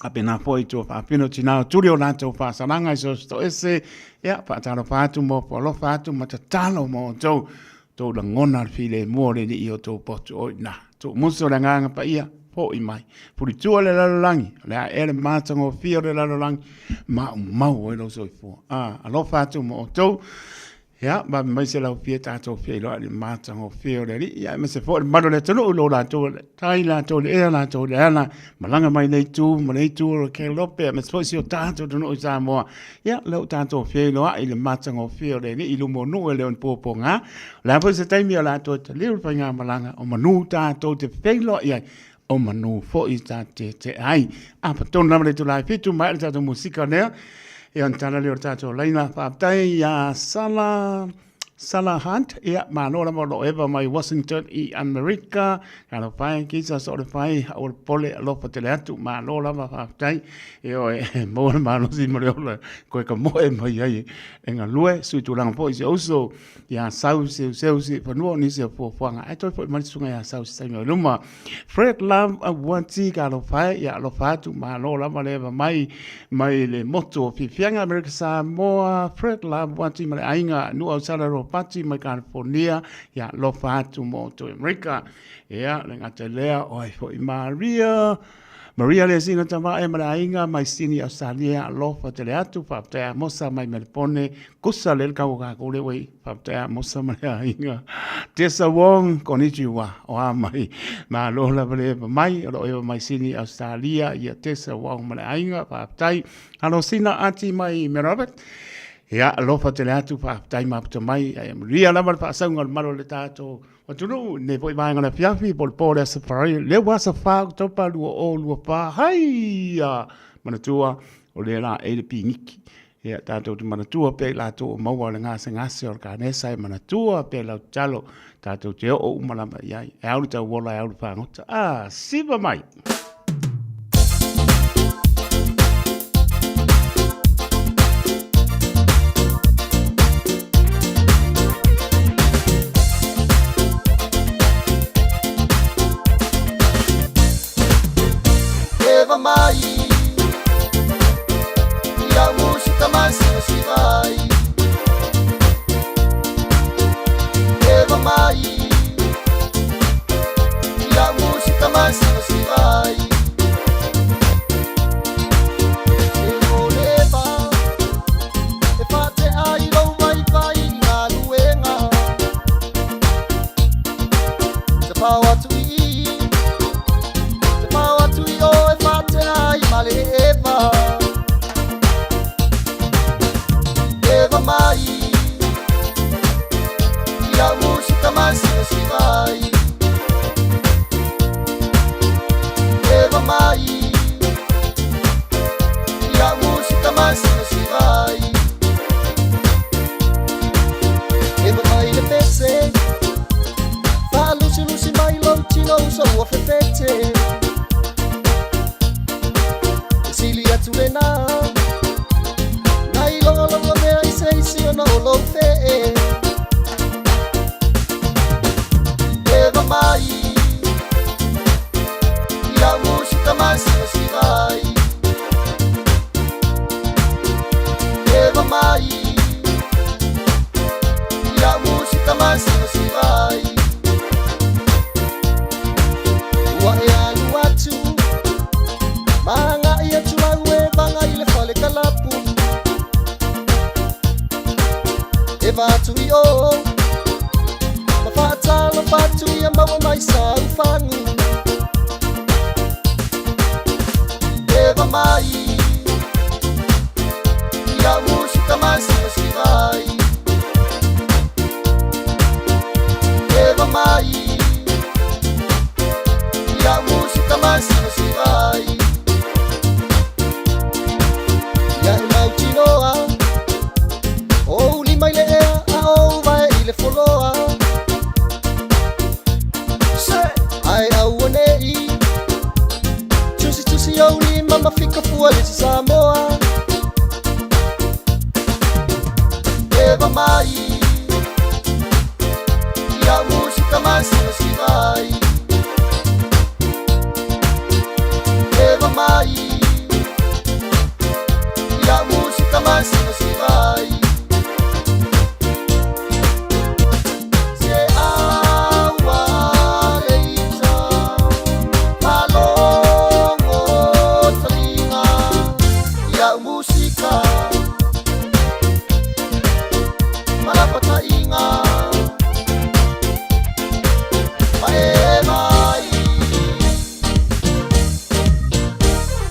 A pēnā foi i tua faafino tinā o tuli o latou faasalaga i so se toese, ia, faatalofa atu ma ofo alofa atu ma tatalo mo outou, tou lagona le filemu o le Alii i o outou potu o i ina. Tuumusu le Agaga Paia, fo'i mai. Pulitua le lalolagi, o le a ea le matagofie o le lalolagi, maumau ai lou soifua. A, alofa atu mo outou. Ia, vave mai se laufia tatou feiloai i le matagofie o le Alii, ia aemaise foi le mamalu o le atunuu i lo latou tai, latou i le ea, latou i le ala, malaga mai lea itu ma lea itu o le Kelope, aemaise foi si o tatou atunuu i Samoa. Ia, lea ua tatou feiloai i le matagofie o le Alii i luma o nuu e le o ni puapuaga. O le a foi se taimi o le a toe taliu le faigamalaga o manu tatou te feiloai ai, o manu foi ta te te ai. A patonu lava le itula e 7, maea le tatou musika lea. Ia ona tala lea o le tatou laina. Faafetai ia Sala, Sala Hunt. Ia, malo lava o lo o eva mai Washington i Amerika. Talofa e, kisa so o le fai, aua le popole, alofa tele atu. Malo lava, faafetai. Ia oe, maua le malosi ma le ola, koe ka moe mai ai e galue. Sui tulaga foi si ou uso. Ia sau seuseu si fanua o nisi o fuafuaga. Ae toe foi mai le susuga ia sau se taimi o luma. Fred Love Auati ka alofa e, ia alofa atu, malo lava le eva mai, mai le motu o Fifianga, Amerika Samoa. Fred Love Auati ma le aiga Nu'u Ausala Ropati mai California, ia alofa atu mo outou i Amerika. Ia, le gata i lea, o ai foi Maria. Maria Lesina Tavae ma le aiga mai Sini Australia, alofa tele atu, faafetai Amosa mai Melepone, kusa le le kau o kākou le oi, faafetai Amosa ma le aiga. Tessa Wong, konnichiwa, o a mai, malo lava le eva mai, o lo eva mai Sini Australia, ia Tessa Wong ma le aiga, faafetai. Alosina Ati mai Merobert, ia alofa tele atu, faafetai maputa mai, ia manuia lava le faasauga o le malu o le tātou Atunuu, nei foi vaega o le afiafi, po o le po o le Aso Faraile, lea ua aso 4 Oketopa 2024, haia! Manatua, o lea la e le piniki. Ia, tātou te manatua pea i latou o maua o le gasegase o le kanesa e manatua pea lau tatalo, tātou te oo uma lava i ai. E au le tauola, e au le fagota. Ah, siva mai! Eva mai Ia musika masivasivai Eva mai Ia musika masivasivai Se o leva E faatea i lou vaivai i galuega Tafao atu i i Tafao atu i o e faatea ai ma le eva Eva mai Ia musika masivasivai Eva mai Ia musika masivasivai Eva mai le pese Faalusilusi mai lou tino uso ua fefete E sili atu lena Nai logologo mea i se isi ona o lou fee Eva mai Ia musika masivasivai Eva mai Ia musika masivasivai Ua e alu atu Ma agai atu au e vaga i le fale kalapu Eva atu i o Ma faatalofa atu ia maua mai sau fagu Eva mai Ia musika masivasivai Eva mai Ia musika masivasivai Ia e mautinoa O uli mai le ea a ou vae i le foloa Ae auane'i Tusitusi ou lima ma fika fua le isi Samoa Eva mai Ia musika masivasivai Eva mai Ia musika masivasivai Se aua leita Falogo taliga Ia musika Malapataiga Ma e mai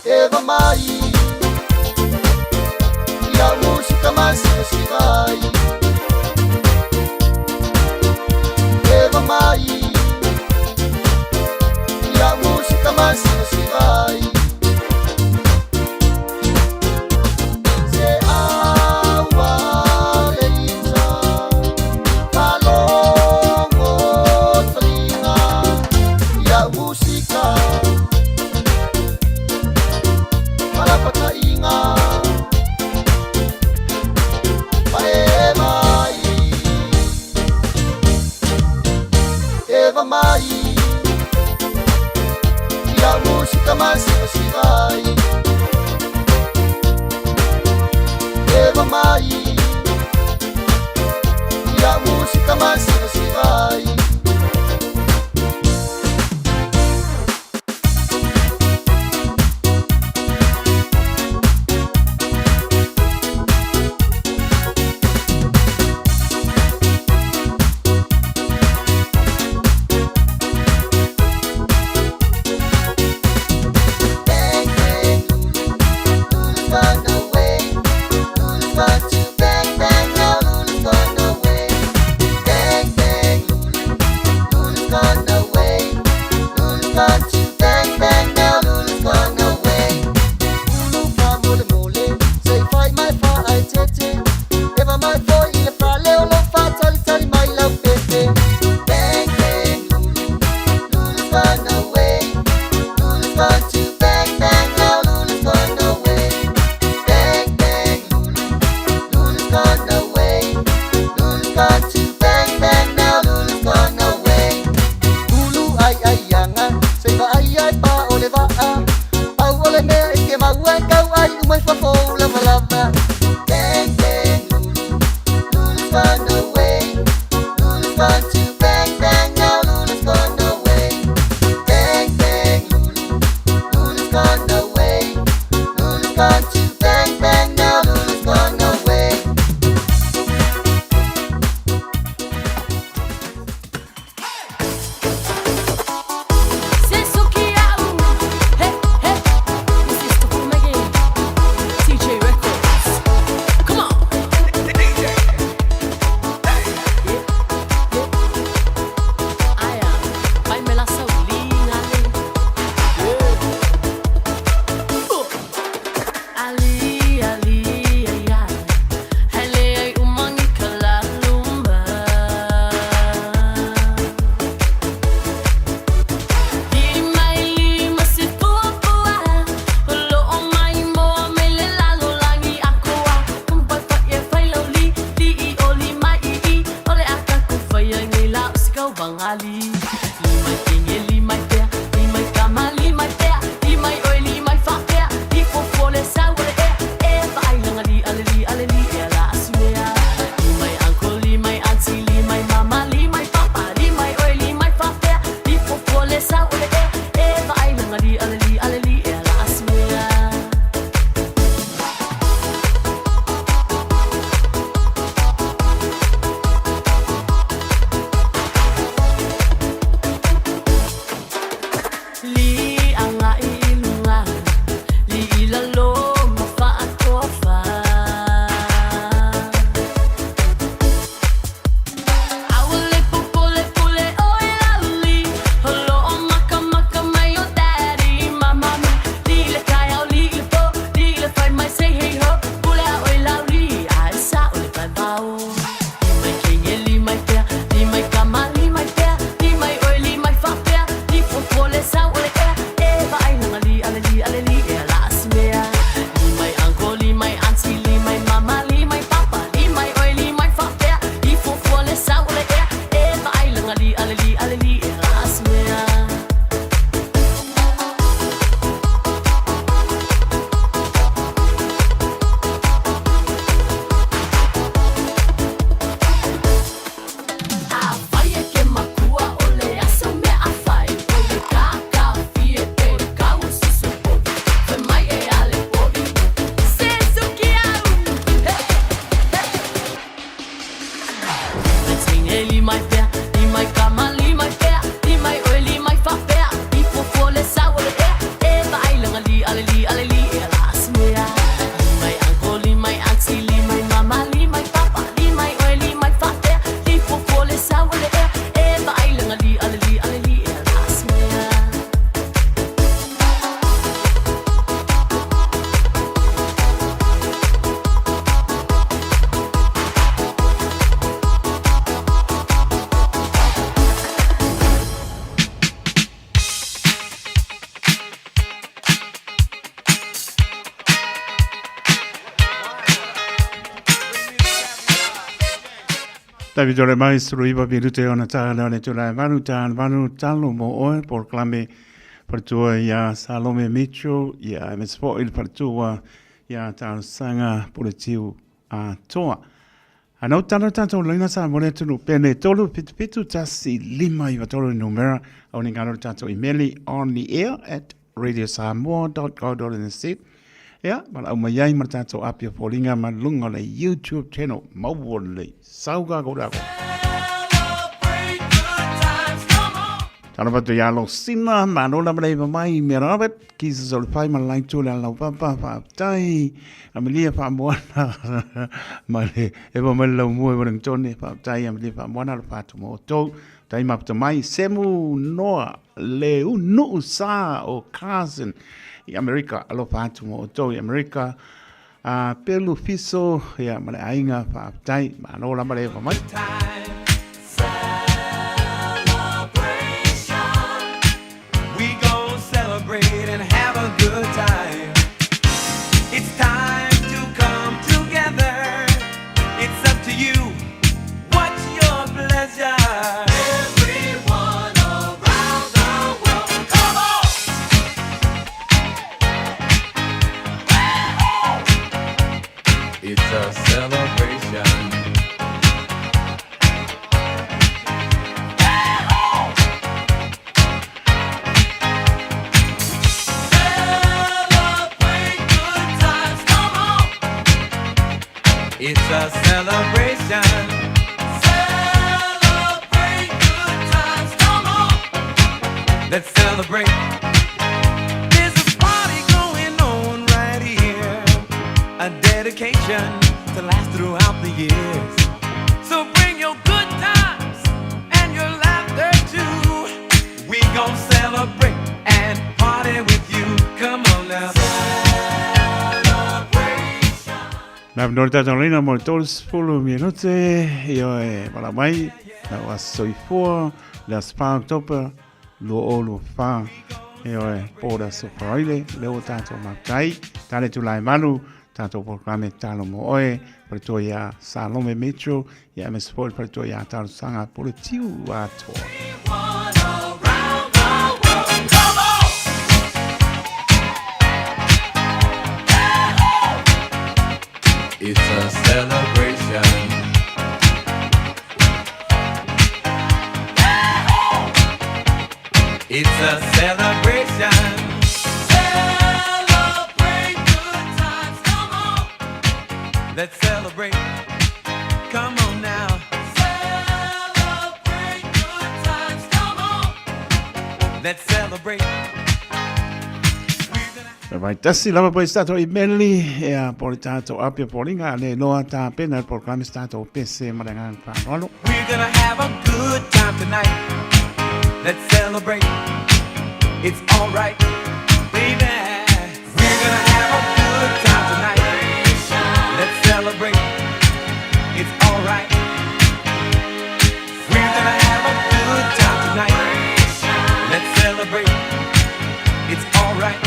Eva mai Ia musika masivasivai Eva mai Ia musika masivasivai Se aua leita Falogo taliga Ia musika Malapataiga Ma e mai Eva mai Ia musika masivasivai Eva mai Ia musika masivasivai Fagali. Li mai teine, li mai pea, li mai tama, li mai pea, li mai oe, li mai faapea, li fuafua le sau o le ea, e vaai laga li ale li ale li ea la asimea. Li mai uncle, li mai auntie, li mai mama, li mai papa, li mai oe, li mai faapea, li fuafua le sau o le ea, e vaai laga li ale li ale li ea la asimea. Li agai i luga, li i lalo ma faatoafa. Aua le popole pule oe lauli, holo o makamaka mai o daddy ma mami. Li i le taeao, li i le po, li i le fai mai say hey ho, pule a oe lauli, a e sa'o le vaivao. Li mai teine, li mai pea, li mai tama, li mai pea, li mai oe, li mai faapea, li fuafua le sau o le ea, e vaai laga li ale li ale li ea la asimea. Li mai uncle, li mai auntie, li mai mama, li mai papa, li mai oe, li mai faapea, li fuafua le sau o le ea, e vaai laga li ale li ale li ea la asimea. Afai e ke makua o le aso mea a fai, o le kakafie pe kau susu povi, fai mai e ale povi, se suki au. Hey, hey. Mai teine, li mai pea, li mai kama, li mai pea, li mai oe, li mai faapea, li fuafua le sau o le ea, e vaai laga li ale li ale li ea la asimea. Li mai uncle, li mai auntie, li mai mama, li mai papa, li mai oe, li mai faapea, li fuafua le sau o le ea, e vaai laga li ale li ale li ea la asimea. David Ore mai suru iwa minute ona tāna o le tula e manu tāna manu talo mo oe polokalame faletua ia Salome Mitchell ia aemaise foi le faletua ia Talosaga Puletiu Atoa. Anau tala tātou laina sa mo le atunu pene 3 7 7 1 5 9 3 numera au ni ngaro tātou imeli on the air at radiosamoa.co.nz Ia, ma lau mai ai ma le tātou api o foliga ma luga o le YouTube channel maua lelei. Sauga ko rako. Talo watu ia lo sina, ma lola ma leiva mai, me Robert, ki sa solo whai ma lai tū le alau papa, wha tai, Amelia wha moana, ma le, ewa mai lau mua i Wellington, wha tai, Amelia wha moana, lo wha mo tau, tai mapta mai, semu noa, le unu'u sa o Carson i Amerika, alofa atu mo outou i Amerika, a Pelu Fiso, ia, ma le aiga, faafetai, malo lava le ewa mai. We gon' celebrate and have a good time. It's time to come together. It's up to you. What's your pleasure? Everyone around the world, come on! It's a celebration. Celebrate good times, come on! It's a celebration. Celebrate good times, come on! Let's celebrate. There's a party going on right here. A dedication to last throughout the years. So bring your good times and your laughter too. We gon' celebrate and party with you. Come on now. Celebration. Na no le tātou leina mo le 30 minute, ioe wala mai, na o aso soifua, le aso 4 October, 2024, ioe, po le aso Faraile, lea ua tātou mafuta ai, tale tulae malu, tatou polokalame Tatalo Mo Oe, faletua ia Salome Mitchell, ia aemaise foi le faletua ia Talosaga Puletiu Atoa. It's a celebration. It's a celebration. Celebrate good times. Come on. Let's celebrate. Come on now. Celebrate good times. Come on. Let's celebrate. Vai tasi lava po i tatou imeli ia po le tatou apia poliga le loa tapena le polokalame se tatou pese ma le agaga faaaloalo. We're gonna have a good time tonight. Let's celebrate. It's alright, baby. We're gonna have a good time tonight. Let's celebrate. It's alright. We're gonna have a good time tonight. Let's celebrate. It's alright.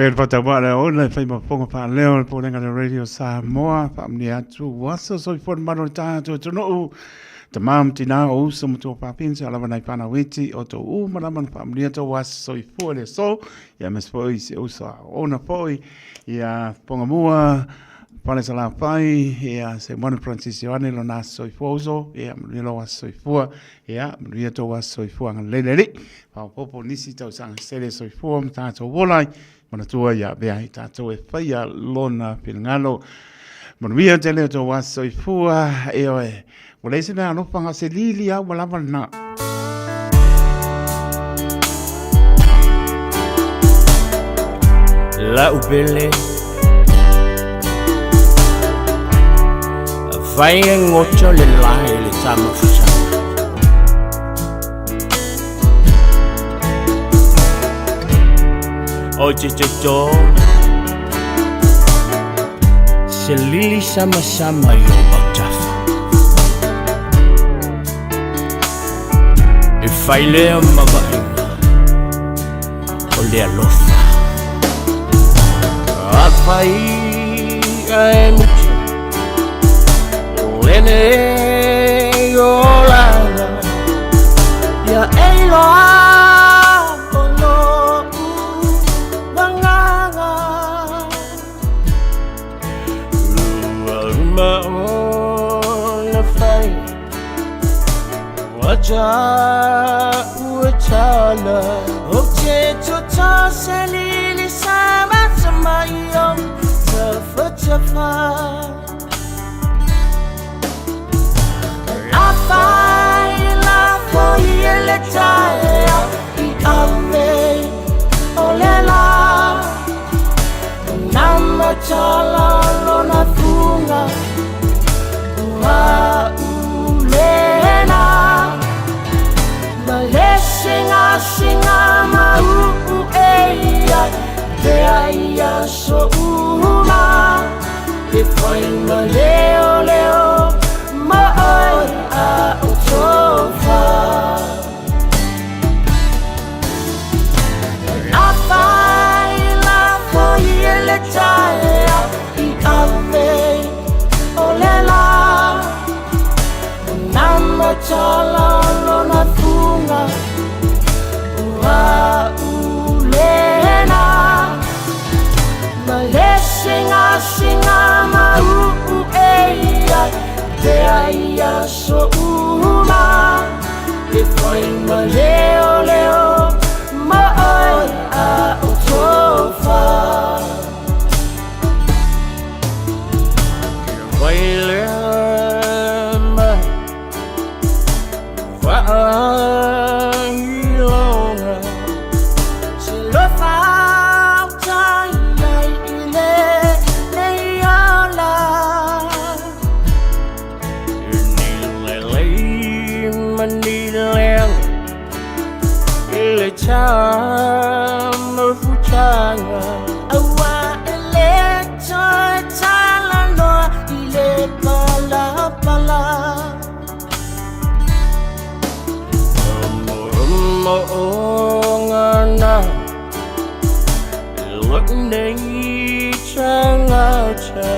Pei ona faatauvaa le aoina e fai ma fofoga faaleo le Pulega a le Radio Samoa, faamanuia atu ua aso soifua le mamalu o le tatou atunuu, tama ma tina, o uso ma tuafafine, seia lava nai fanau iti o tou uma lava na faamanuia tou aso soifua i le aso, ia aemaise foi si uso aoona foi, ia Pogamua, Fale Salafai, ia Seumanu Francis Ioane lona aso soifua uso, ia manuia lou aso soifua, ia manuia tou aso soifua agalelei le Alii. Faaopoopo nisi tausaga sele soifua ma tatou ola ai, manatua ia avea ai tatou e faia lona finagalo. Manuia tele o tou aso soifua, ioe, ua leai se mea alofa ga se lili lava ua lava lena. La'u pele Afai e goto le lae le tamafusaga O te toto Se lili samasama i ou autafa E fai lea ma vaaiga o le alofa Afai ae muta Lenei olaga Ia e iloa o lo'u agaga Ua uma ona fai Ua ta'u e tala Ou te toto se lili sama sama i o tafatafa Afai lafo i le taeao i ave o le la Nama tala lona fuga Ua ulena Ma le singasinga ma uu e ia Te ai aso uma E fai ma leo leo Ma oe a o tofa Afai lafo i le taeao i ave o le la Nama tala lona fuga Ua ulena Ma le singasinga ma uu e ia Te ai aso uma E fai ma leo leo Ma oe a o tofa Vai lea mai Vaailoga Se lofa uta iai i le nei ola Ni lelei ma ni leaga I le tamafutaga Aua e le toe talanoa i le palapala. Ogana Looking chalacha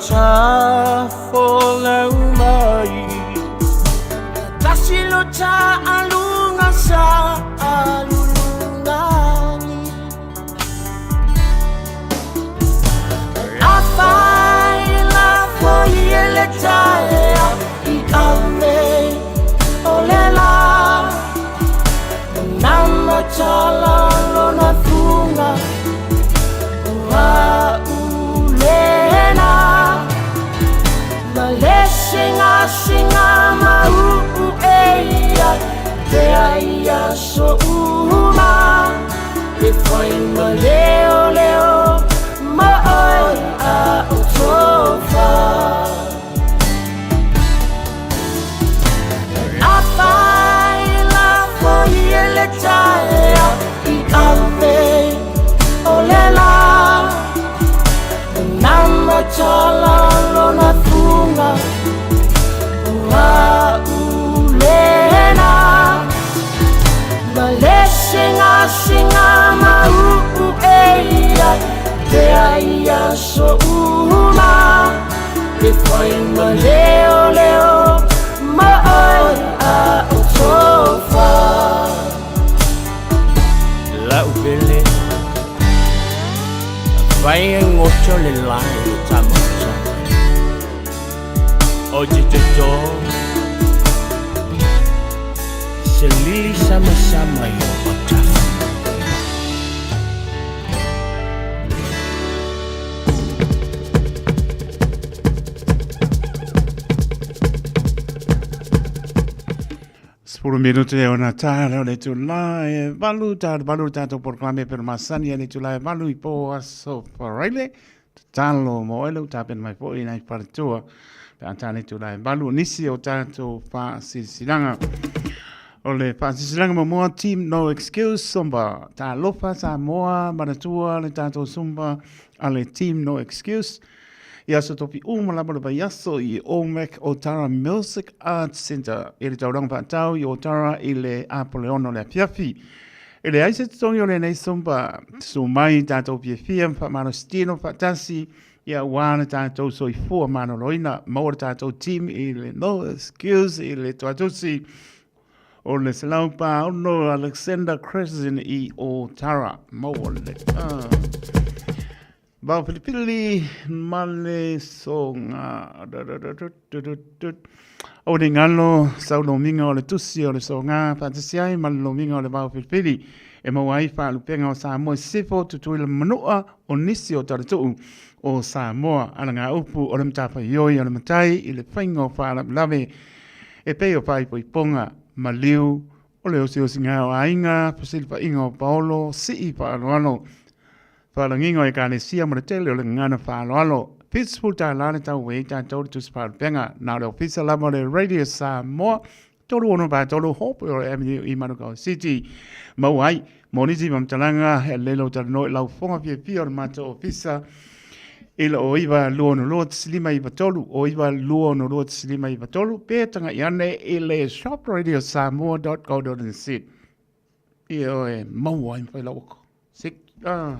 Sa folau mai Tasi lo ta alunga sa alulungani Afai la foi ele taea i ame o le la Namatala lona funga Ua ulena Malesinga singa mau eia Te aia so uma E fai ma leo leo Ma oi a utofa Afai la foi ele taea i ave o le la Namatala lona funga Ua ulena Malesinga singa mau eia Te aia so uma E fai ma leo leo Ma oi a utofa Lau pele Vai ngoto le lai le tamata O te toto Se lili sama sama yo o tafa. Sepuluh minute e ona tā leo le tūlā e valu, tā valu tātou porokalame pero masani e le tūlā e valu i pō aso paraile. Tatalo mo elu tāpena mai po i nei paratua. Pe a tā le tūlā e valu nisi o tātou whaasilisilanga. O le whaasilisilanga mo mua team no excuse somba. Tā lofa Samoa manatua le tātou sumba a le team no excuse. I aso topi uma lava le vaiaso i Olmec Otara Music Arts Centre i le tauranga whaatau i Otara i le Apoleono le afiafi. E le aise totongi o lenei sumba, su mai tātou fiafia whaamalositino whaatasi ia wana tātou soifua manoloina, maua le tātou team i le no excuse i le tuatusi o le selaupa ono Alexander Crescent i Otara. Maua le. Vao pilipili ma le soga. O le ngalo sau lomiga o le tusi o le soga faatasi ai ma le lomiga o le vao filifili e maua ai faalupega o Samoa i sisifo Tutuila ma Manua o nisi o talatuu o Samoa alagaupu o le matafaioi o le matai i le faiga o faalavelave e pei o faaipoipoga maliu o le osiosiga o aiga fesilafaiga o paolo sii faaaloalo faalagiga o ekalesia ma le tele o le gagana faaaloalo. Peaceful tā le tau e tātou le tusi faalupega. Na o le ofisa lava o le Radio Samoa, 3643 Hope Avenue i Manukau City. Maua ai, mo nisi faamatalaga e lelo talanoa i lau fofoga fiafia o le matou ofisa i le o 9 2 6 2 5 9 3 o 9 2 6 2 5 9 3 pe taga'i ane i le shopradio.samoa.co.nz. Ia oe maua ai mawhai lau oko. Sik, ah.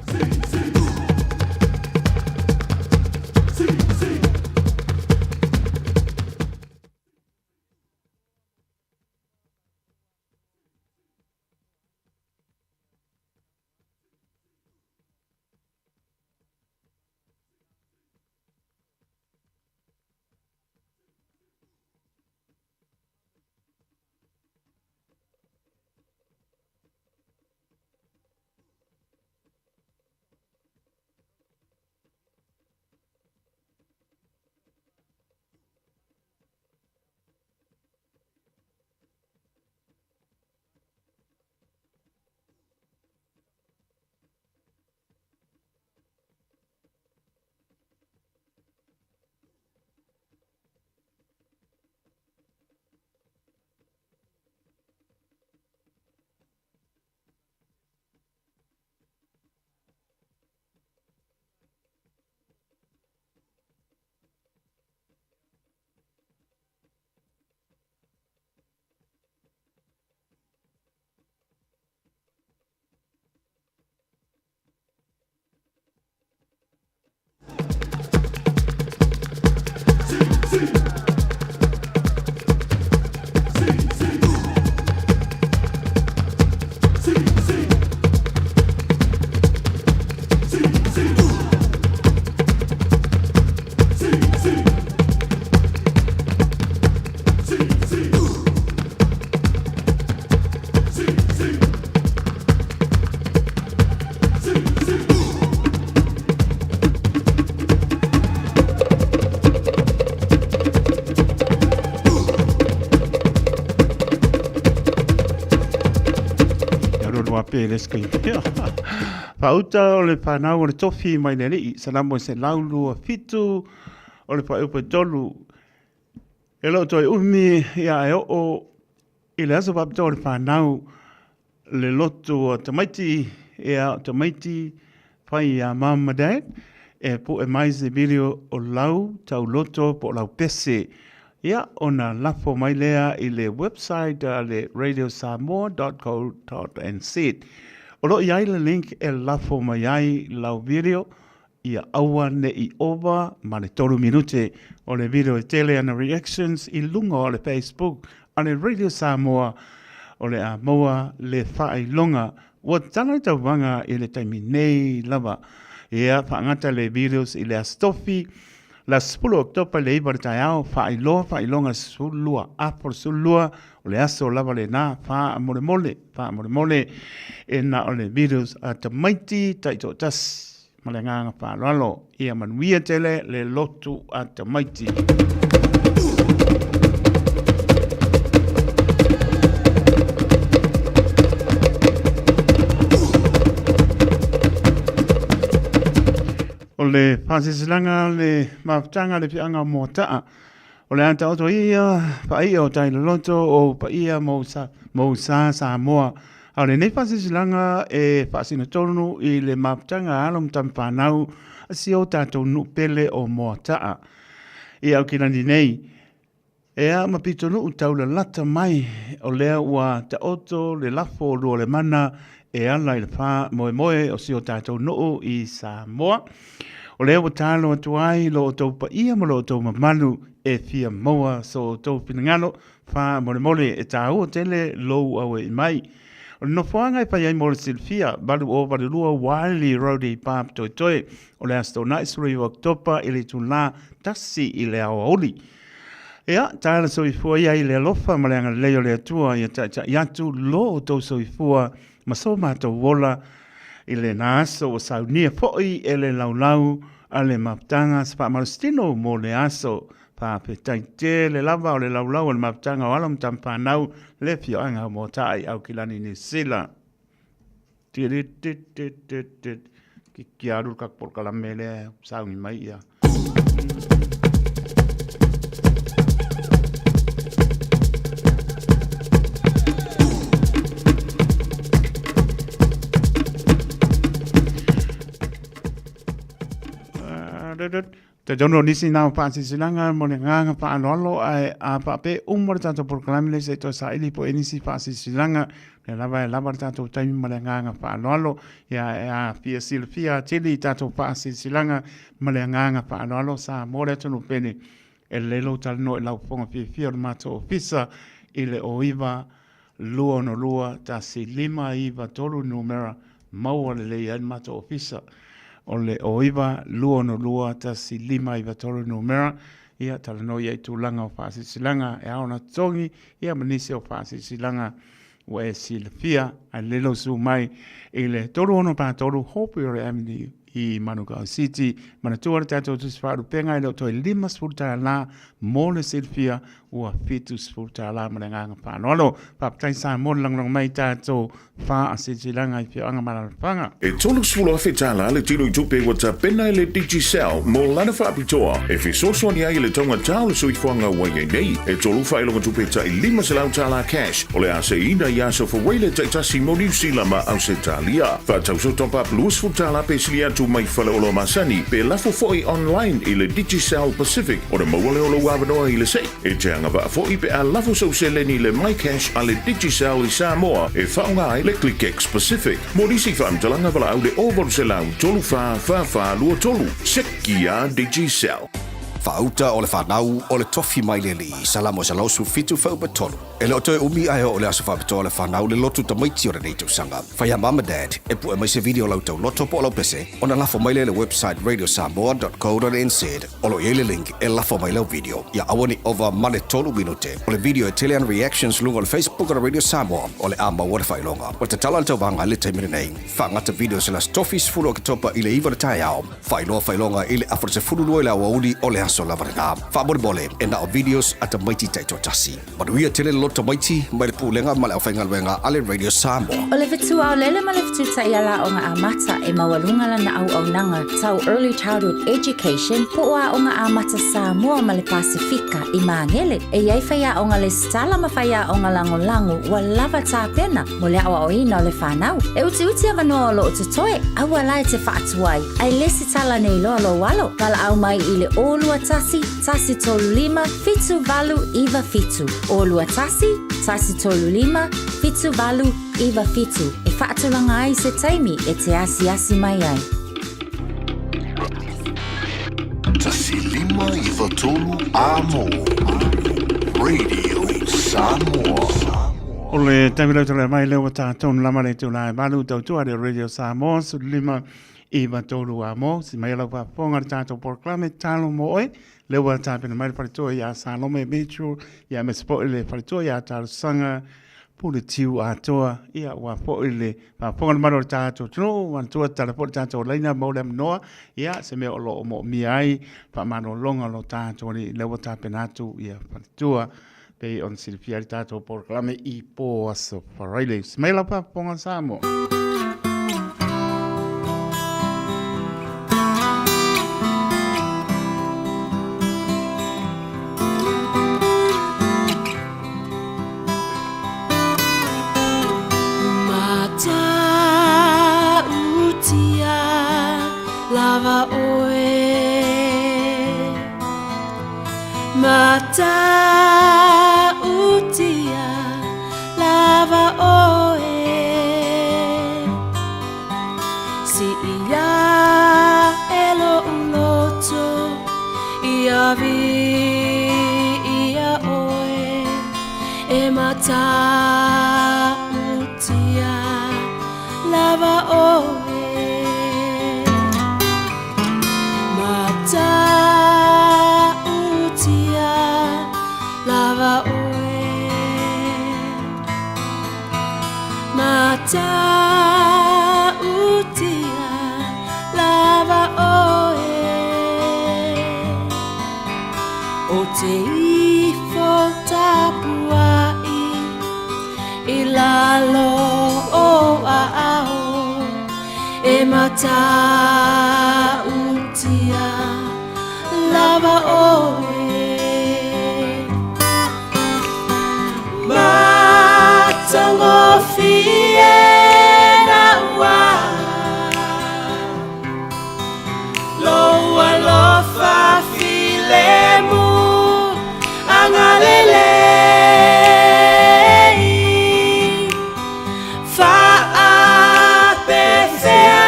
faapea i le isi taimi. Faauta o le fanau o le tofi mai le alii, Salamo e 127 o le fuaiupu e 3. E le o toe umi ia e oo i le aso faapitoa o le fanau le lotu a tamaiti, ia o tamaiti fai iā mum ma dad e pu'e mai se video o lau tauloto po o lau pese, ia ona lafo mai lea i le website a le radiosamoa.co.nz. O lo o i ai le link e lafo mai ai lau video Ia aua ne i ova ma le 3 minute o le video e tele ana reactions i luga o le Facebook a le Radio Samoa o le a maua le faailoga ua tala le tauvaga i le taimi nei lava. Ia faagata le videos i le Aso Tofi la 10 o Oketopa i le 9 o le taeao, faailoa faailoga 12, apo le 12 o le aso lava lena faamolemole, faamolemole e na o le videos a tamaiti taitoatasi. Ma le agaga faaaloalo, ia manuia tele le lotu a tamaiti. O le faasilasilaga le mafutaga le fiaga o Moata'a, o le a taoto ia paia o tai loloto o paia mo sa, mo sa Samoa. A o lenei faasilasilaga e faasino tonu i le mafutaga a alo ma tamafanau a si o tatou nuu pele o Moata'a i Aukilani nei. Ea ma pitonuu taulalata mai, o lea ua taoto le lafo o Lualemana e ala i le faamoemoe o si o tatou nuu i Samoa. O lea ua talo atu ai lo outou paia ma lo outou mamalu e fia maua so outou finagalo faamolemole e tāua tele lou aue'i mai. O le nofoaga e fai ai mo le silafia, 8082 Wiley Road i Papatoetoe, o le Aso Toonai 19 Oketopa i le itulā 1 i le aoauli. Ia, tala soifua ia i le alofa ma le agalelei o le Atua ia taitai atu lo outou soifua ma so matou ola i lena aso ua saunia foi e le laulau a le mafutaga se faamalositino mo le aso. Faafetai tele lava o le laulau a le mafutaga o alo ma tamafanau le afioaga o Moataa i Aukilani, Niu Sila. Ki alu le tatou polokalame lea sauni mai ia. Te tonu o nisi nā o whaasisilaga mo le ngānga whaaloalo ae a whaape uma le tātou polokalame le se toe saili po e nisi whaasisilaga le lava e lava le tātou taimi ma le ngānga whaaloalo ia e a fia silafia atili i tātou whaasisilaga ma le ngānga whaaloalo sa mo le atunu pene e lelo talanoa i lau fofoga fiafia o le matou ofisa i le o 9 262 1 5 9 3 numera maua lelei ai le matou ofisa o le o 9 262 1 5 9 3 numera ia talanoa i ai tulaga o faasilasilaga e ao ona totogi ia ma nisi o faasilasilaga ua e silafia ae lelei lou susu mai i le 3643 Hawkesbury Avenue i Manukau City. Manatua le tatou tusi faalupega e le o toe $50 mo le silafia ua $70 ma le agaga faaaloalo. Faafetai Samoa le lagolago mai i tatou faasilasilaga i afioaga ma alaalafaga. E $30,000 le tino i tupe ua tapena e le Digicel mo lana faapitoa e fesoasoani ai i le taugata o le soifuaga ua i ai nei. E tolu faailoga tupe tai $500 cash o le a seiina i aso Fawele taitasi mo Niu Sila ma Ausetalia. Faatauso top up $20 pe sili atu mai faleoloa masani pe lafo foi online i le Digicel Pacific ona maua lea o lou avanoa i le sei. E te agavaa foi pe a lafo sou seleni i le MyCash a le Digicel i Samoa e faaaoga ai le ClickX Pacific. Mo nisi faamatalaga valaau le 0800 34 44 23. Seki a Digicel. Faauta o le fanau o le tofi mai le alii, Salamo 117 fuaiupu 3. E le o toe umi ae oo le aso faapitoa o le fanau le lotu tamaiti o lenei tausaga. Fai a mum and dad e pue mai se video o lau tauloto po o lau pese ona lafo mai lea i le website radiosamoa.co.nz o lo o i ai le link e lafo mai lau video. Ia aua ne i ova ma le 3 minute o le video e tele ana reactions luga o le Facebook o le Radio Samoa o le a maua le faailoga. Ua tatala le tauvaga i le taimi lenei. Faagata videos i le Aso Tofi 10 Oketopa i le 9 o le taeao. Faailoa faailoga i le afa o le 12 i le aoauli o le aso. vaiaso lava lena. Faamolemole, e na o videos a tamaiti taitoatasi. Manuia tele le loto tamaiti mai le Pulega ma le aufaigaluega a le Radio Samoa. O le fetu aolele ma le fetu taiala aoga amata e maualuga lana auaunaga tau Early Childhood Education po o Aoga Amata Samoa ma le Pasefika i Magele. E i ai faiaoga lesitala ma faiaoga lagolago ua lava tapena mo le aoaoina o le fanau. E utiuti avanoa o lo o totoe, aua la e te faatuai, ae lesitala nei loa lou alo. Valaau mai i le 021 135 7897. 021 135 7897 e faatulaga ai se taimi e te asiasi mai ai. 1593 A mo Radio Samoa. O le taimi lau tala mai lea ua tatou lama le tula e malu tautua le Radio Samoa 15 i tolu a mo si mai lau faafofoga le tatou polokalame talo mo oe lea ua tapena mai le faletua ia Salome Mitchell ia aemaise foi le faletua ia Talosaga Puletiu atoa ia ua foi le faafofoga le malu o le tatou atunuu manatua tala foi le tatou laina mo le amanoa ia se mea o lo o moomia ai faamalologa o lo tatou alii lea ua tapena atu ia faletua pei ona silafia ai le tatou polokalame i po aso Faraile. Se mai lau faafofoga Samoa. Matautia lava oe Matautia lava oe Si ia e lo uloto ia vi ia oe e matautia lava oe Matautia lava oe Matautia lava oe O te ifo tapuai i lalo o aao e matautia lava oe Matagofie na ua Lou alofa filemu agalelei Faapefea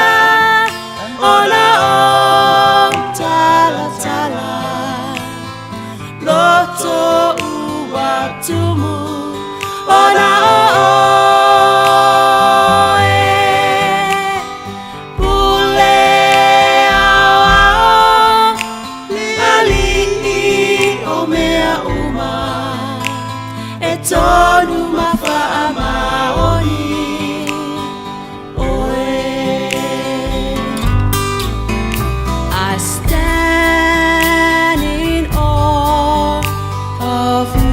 ona ou talatala Loto ua tumu ona oe Pule aoao ali'i o mea uma E tonu ma faamaoni oe I stand in awe of you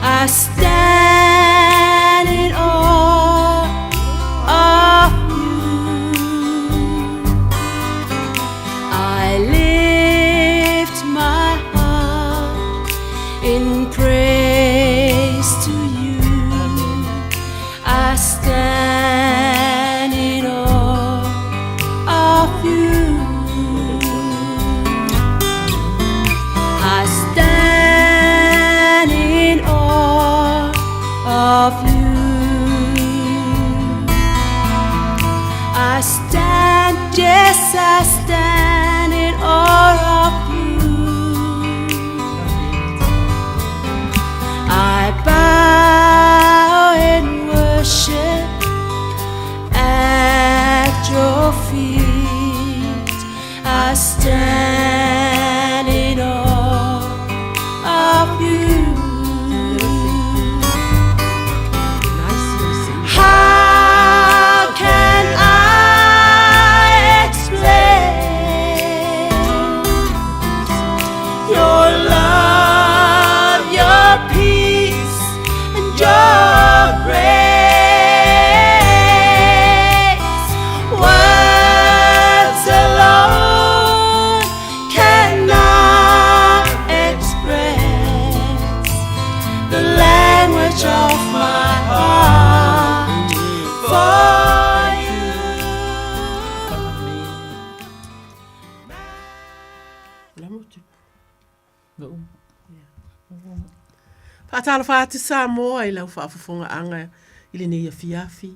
I stand in awe of you I lift my heart in praise to you I stand in awe of you I stand in awe of you I stand, yes, I stand in awe of you I bow in worship at your feet. I stand in awe of you. How can I explain? Faatalofa atu Samoa i lau faafofogaaga i lenei afiafi.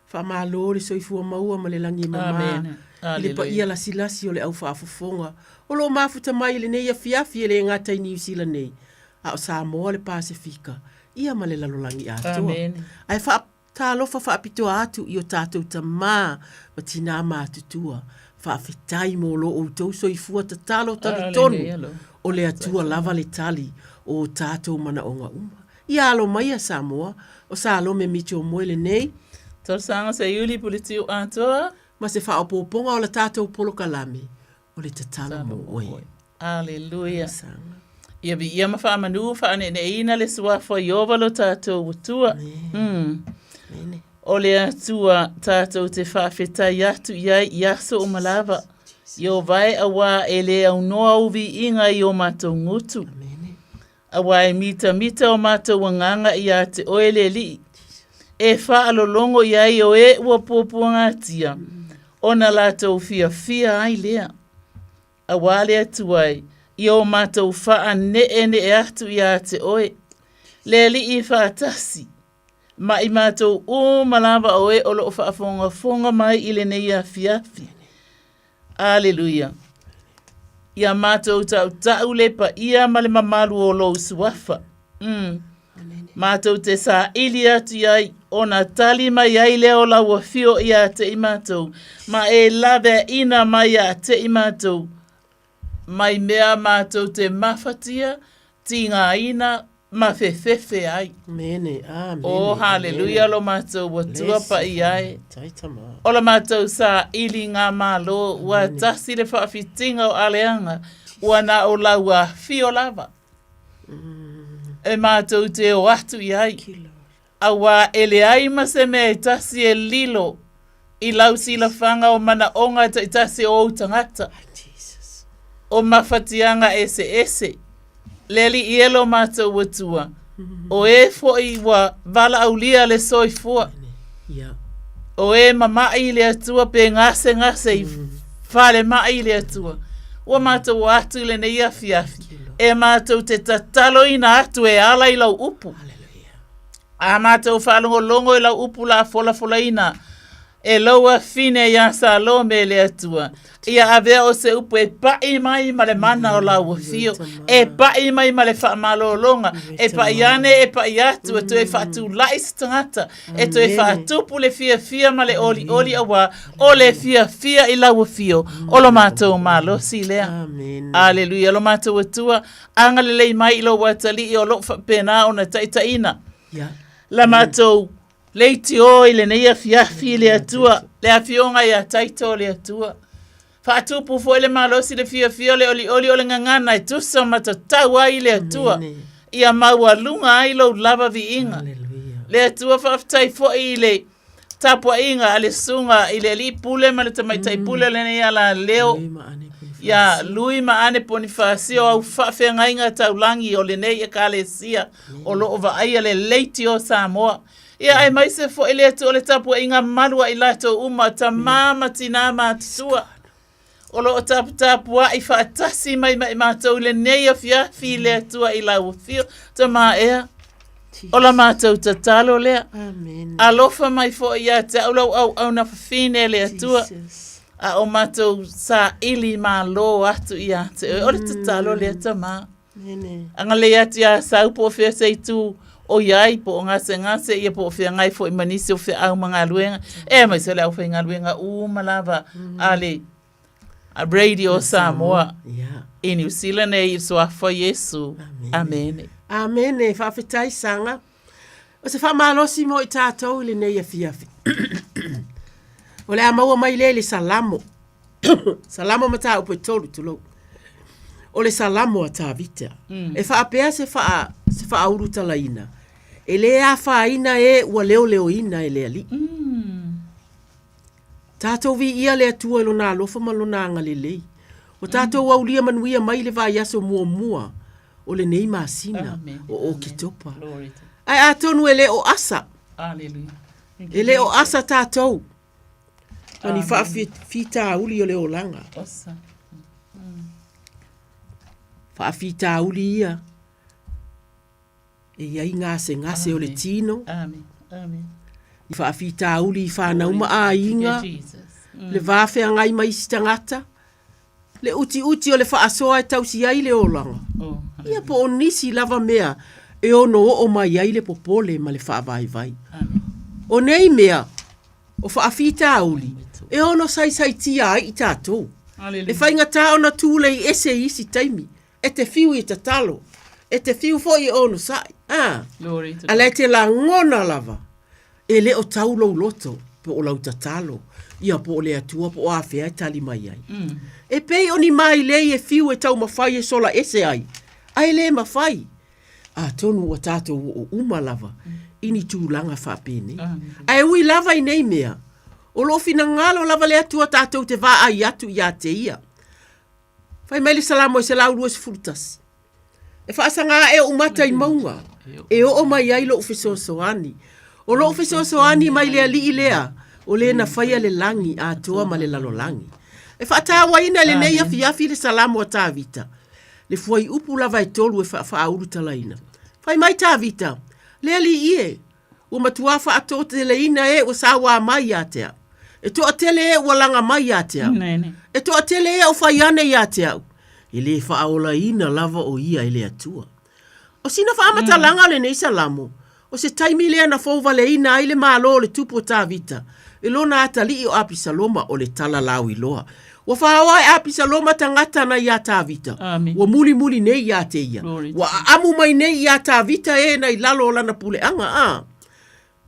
Faamalo le soifua maua ma le lagi e mama i le paia lasilasi o le au faafofoga o lo o mafuta mai i lenei afiafi e le gata i Niu Sila nei, a o Samoa, le Pasefika, ia ma le lalolagi atoa. Ae faatalofa faapitoa atu i o tatou tama ma tinā matutua, faafetai mo lo outou soifua tatalo talitonu o le Atua lava le tali o o tatou manaoga uma. Ia alo maia Samoa, o Salome Mitchell Moe lenei. Talosaga Seiuli Puletiu Atoa. Ma se faaopoopoga o la tatou polokalame, o le tatalo mo oe. Aleluia. Ia viia ma faamanu faaneeneeina le Suafa o Ieova lo tatou Atua. Mm. O le Atua tatou te faafetai atu i ai i aso uma lava. Ieova e auā e le aunoa ou viiga i o matou gutu. Auā e mitamita o matou agaga iā te oe le Alii, e faalologo i ai o e ua puapuagatia, ona latou fiafia ai lea. Auā le Atua e, i o matou faaneenee atu iā te oe, le Alii faatasi, ma i matou uma lava o e o lo o faafogafoga mai i lenei afiafi. Aleluia. Ia matou tautau le paia ma le mamalu o lou suafa. Mm. Matou te saili atu i ai, ona tali mai ai lea o lau afio iā te i matou, ma e laveaina mai iā te i matou, mai mea matou te mafatia, tigaina, ma fefefe ai. Amene, amene. Oh, haleluia lo matou Atua paia e. O la matou saili ngā malo, ua tasi le faafitiga o aleaga, ua na o lau afio lava. E matou te o atu i ai. Auā e leai ma se mea e tasi e lilo i lau silafaga o manaoga taitasi o ou tagata, o mafatiaga eseese, le Alii e lo matou Atua, o e foi ua valaaulia le soifua, o e mama'i i le Atua pe gasegase i falemai i le Atua, ua matou o atu i lenei afiafi, e matou te tataloina atu e ala i lau upu. A matou faalogologo i lau upu la folafolaina, e lou afine iā Salome e le Atua, ia avea o se upu e paʻi mai ma le mana o lau afio, e paʻi mai ma le faamalologa, e paʻi ane e paʻi atu, e toe faatulaʻi se tagata, e toe faatupu le fiafia ma le olioli auā o le fiafia i lau afio, o lo matou malosi lea. Aleluia, lo matou Atua, Agalelei mai i lou atalii o loo faapena ona taitaiina la matou leitio i lenei afiafi i le Atua, le afioga ia Taito le Atua. Faatupu foi le malosi le fiafia le olioli o le gagana e tusa ma tatau ai le Atua. Ia maualuga ai lou lava viiga. Le Atua faafetai foi i le tapuaiga a le susuga i le alii pule ma le tamaitai pule o lenei alaleo ia Lui ma Ane Ponifasio au faafeagaiga taulagi o lenei ekalesia o lo o vaaia le leitio o Samoa. Ia aemaise foi le Atua o le tapuaiga malu a i latou uma, tamā ma tinā matutua. O lo o taputapuai faatasi mai ma i matou i lenei afiafi i le Atua i lau afio, Tama ea. O la matou tatalo lea. Amen. Alofa mai foi ia te au lau auauna fafine le Atua. A o matou saili malo atu ia te oe. O le tatalo lea, Tama. Agalelei atu iā Sau po o fea se itu o i ai, po o gasegase ia po o feagai foi ma nisi o feau ma galuega, e aemaise o le aufaigaluega uma lava a le Radio Samoa i Niu Sila nei i le Suafa o Iesu. Amene. Amene. Faafetai Saga. O se faamalosi mo i tatou i lenei afiafi. O le a maua mai lea i le Salamo. Salamo mataupu e 3, tulou. O le Salamo a Tavita. E faapea se faa, se faaulutalaina, e lē afaina e ua leoleoina e le Alii. Tatou viia le Atua i Lona alofa ma Lona agalelei. Ua tatou aulia manuia mai le vaiaso muamua o lenei masina o Oketopa. Ae atonu e le o asa, e le o asa tatou ma ni faafitauli o le olaga. Faafitauli ia. E i ai gasegase o le tino. Amen. Amen. I faafitauli i whanau ma aiga. Le va feagai ma isi tagata. Le utiuti o le faasoa e tausi ai le olaga. Oh, ia po o nisi lava mea e ono oo mai ai le popole ma le faavaivai. O nei mea, o faafitauli, e ono saisaitia ai i tatou. E faigata ona tulei ese i isi taimi, e te fiu e tatalo, e te fiu foi e onosai. A, a la e te lagona lava, e le o tau lou loto, po o lau tatalo, ia po o le Atua po o afea e tali mai ai. E pei o ni mailei e fiu e taumafai e sola ese ai, a e le mafai. Atonu ua tatou oo uma lava i ni tulaga faapenei. Ae ui lava i nei mea, o loo finagalo lava le Atua tatou te vaai atu ia te Ia. Fai mai le Salamo e 121, E faasaga ae ou mata i mauga, e oo mai ai lou fesoasoani. O lou fesoasoani mai le Alii lea, o le na faia le lagi atoa ma le lalolagi. E faatauaina i lenei afiafi le Salamo a Tavita, le fuaiupu lava e tolu e faaulutalaina. Fai mai Tavita, Le Alii e, Ua matuā faatoateleina e ua sauā mai ia te au. E toatele e ua laga mai ia te au. E toatele e o fai ane ia te au. E lē faaolaina lava o ia e le Atua. O sina faamatalaga o lenei Salamo, o se taimi lea na fouvaleina ai le malo o le tupu o Tavita i lona atalii o Apisaloma o le tala lauiloa. Ua faoa e Apisaloma tagata na iā Tavita, ua mulimuli nei iā te ia. Ua aamu mai nei iā Tavita e na i lalo o lana puleaga, a.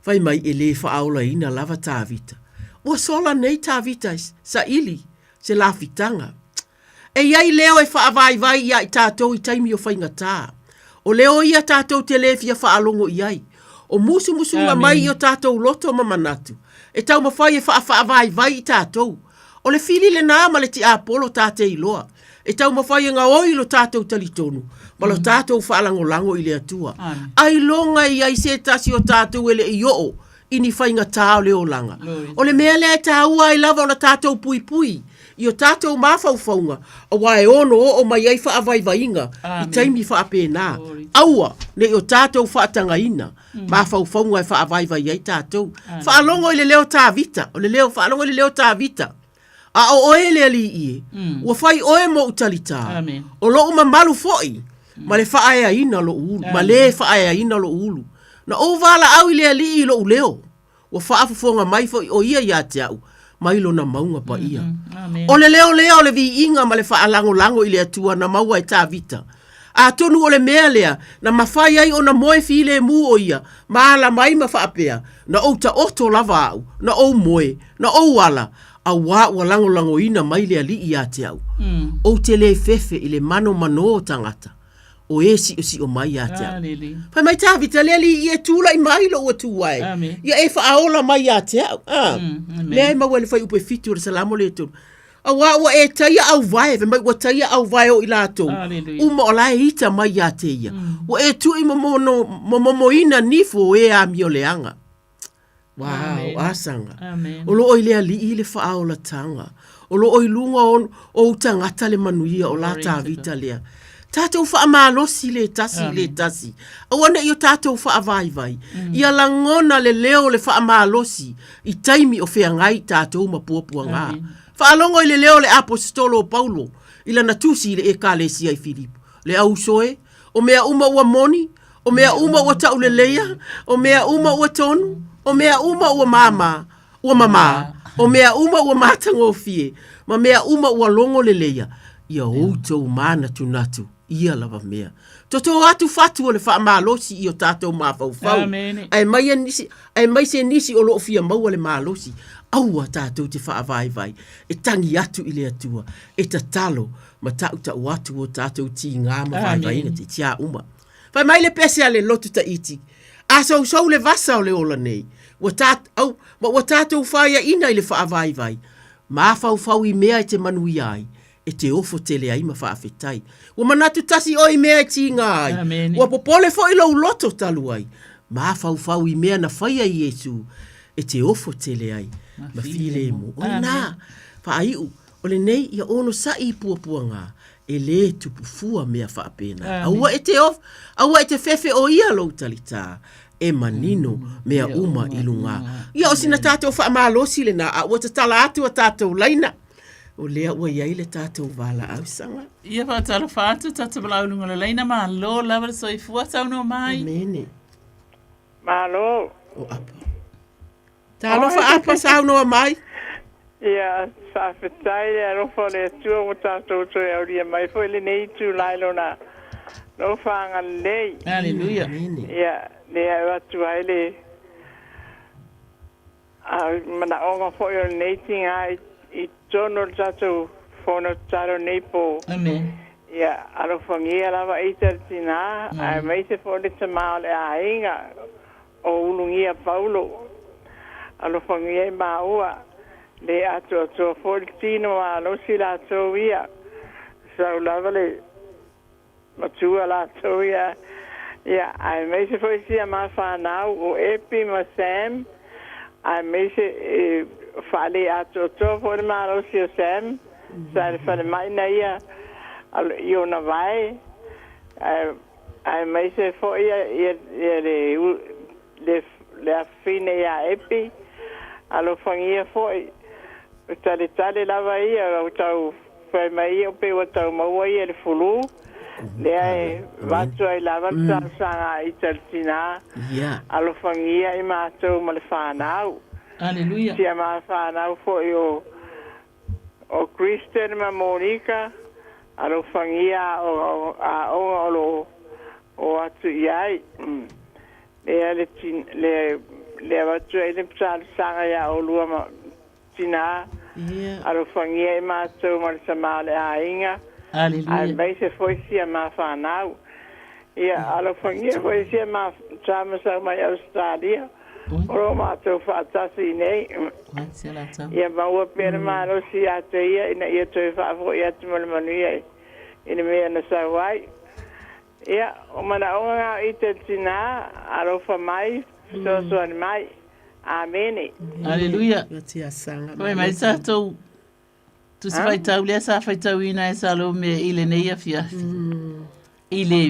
Fai mai e lē faaolaina lava Tavita. Ua sola nei Tavita e saili se lafitaga. E i ai leo e faavaivai iā i tatou i taimi o faigatā. O leo ia tatou te lē fia faalogo i ai. O musumusuga mai i o tatou loto ma manatu, e taumafai e faafaavaivai i tatou. O le fili lenā ma le tiapolo tā te iloa, e taumafai e gaoi lo tatou talitonu ma lo tatou faalagolago i le Atua. Ailoga e i ai se tasi o tatou e le i oo i ni faigatā o le olaga. O le mea lea e tāua ai lava ona tatou puipui i o tatou mafaufauga auā e ono oo mai ai faavaivaiga i taimi faapena. Aua ne i o tatou faatagaina mafaufauga e faavaivai ai tatou. Faalogo i le leo Tavita, o le leo, faalogo i le leo Tavita. A o oe le Alii e, ua fai oe moʻu talitā, o loʻu mamalu foi, ma le faaeaina loʻu ulu, ma le faaeaina loʻu ulu. Na ou valaau i le Alii i loʻu leo, ua faafofoga mai foi ʻo ia ia te aʻu, mai lona mauga paia. O le leo lea o le viiga ma le faalagolago i le Atua na maua e Tavita. Atonu o le mea lea na mafai ai ona moe filemu ʻo ia ma ala mai ma faapea, Na ou taoto lava au, na ou moe, na ou ala, auā ua lagolagoina mai le Alii ia te au. Ou te lē fefe i le manomanō o tagata, o e siʻosiʻo mai ia te au. Fai mai Tavita, Le Alii e tulaʻi mai loʻu Atua e, ia e faaola mai ia te au. A, mea e maua i le fuaiupu e fitu o le Salamo lea e tolu. Auā ua e taia auvae, fai mai ua taia auvae o i latou, uma o la e ita mai ia te ia. Ua e tui momono, momomoina nifo o e amioleaga. Wow, asaga. O loo i le Alii le faaolatanga. O loo i luga o ou tagata le manuia o la Tavita lea. Tatou faamalosi le tasi i le tasi. Aua ne i o tatou faavaivai. Ia lagona le leo o le faamalosi i taimi o feagai tatou ma puapuaga. Faalogo i le leo o le Aposetolo o Paulo i lana tusi i le Ekalesia i Filipo, Le au uso e, o mea uma ua moni, o mea uma ua tauleleia, o mea uma ua tonu, o mea uma ua māmā, ua mamā, o mea uma ua matagofie, ma mea uma ua logo leleia, ia outou mānatunatu ia lava mea. Totō atu fatu o le faamalosi i o tatou mafaufau, ae mai nisi, aemaise nisi o lo o fia maua le malosi, aua tatou te faavaivai, e tagi atu i le Atua, e tatalo ma taʻutaʻu atu o tatou tigā ma vaivaiga te tiā uma. Fai mai le pese a le lotu Taiti, A sousou le vasa o le ola nei, ua tā, au, ma ua tatou faiaina i le faavaivai, mafaufau i mea e te manuia ai, e te ofo tele ai ma faafetai. Ua manatu tasi oe i mea e tigā ai, Amene. ua popole foi lou loto talu ai, mafaufau i mea na faia i Iesu, e te ofo tele ai ma filemu. O lenā, faaiu, o lenei ia onosai i puapuagā, E lē tupu fua mea faapena. Aua e te of, aua e te fefe o ia lou talitā, e manino mea uma i lugā. Ia o sina tātou faamalosi lenā, a ua tatala atu a tātou laina, o lea ua i ai le tātou valaausaga. Ia faatalofa atu tātou valaau i luga o le laina, malo lava le soifua, saunoa mai. Amene. Malo. O Apa. Talofa Apa, saunoa mai. Ia, faafetai le alofa o le Atua ua tatou toe aulia mai foi lenei itula i Lona alofa agalelei. Aleluia. Ia, lea e avatu ai le manaoga foi o lenei tiga i totonu o le tatou fono tatalo nei po. Amen. Ia, alofagia lava ita le tina, aemaise foi le tama o le aiga. O Ulugia Paulo, alofagia i māua, le atoatoa foi le tino malosi latou ia, sau lava le matua latou ia, ia, aemaise foi sia ma whanau o Epi ma Sam, aemaise e whaale atoatoa foi le malosi o Sam, sa le whale mai na ia, i ona vae, ae Aemaise foi ia le le afafine ia Epi, alofagia foi, o taletale lava ia, ua tau fai mai ia pei ua tau maua ia i le fulu, lea e avatu ai lava le talosaga a ita le tina, alofagia i matou ma le fanau. Aleluia. Sia ma fanau foi o O Kristen ma Monika, alofagia aoga o lo o atu i ai. Lea le le avatu ai le talosaga iā ʻolua ma tinā, alofagia i matou ma le tama o le aiga, aemaise foi sia ma fanau. Ia, alofagia foi sia ma tama sau mai Ausetalia. O lo matou faatasi i nei. Ia maua pea le malosi ia te ia ina ia toe faafoi atu ma le manuia i le mea na sau ai. Ia, o manaoga na o ita le tinā, alofa mai, fesoasoani mai. Amene. Aleluia. Fai mai tatou Tusi faitau lea sa faitauina e Salome i lenei afiafi. I le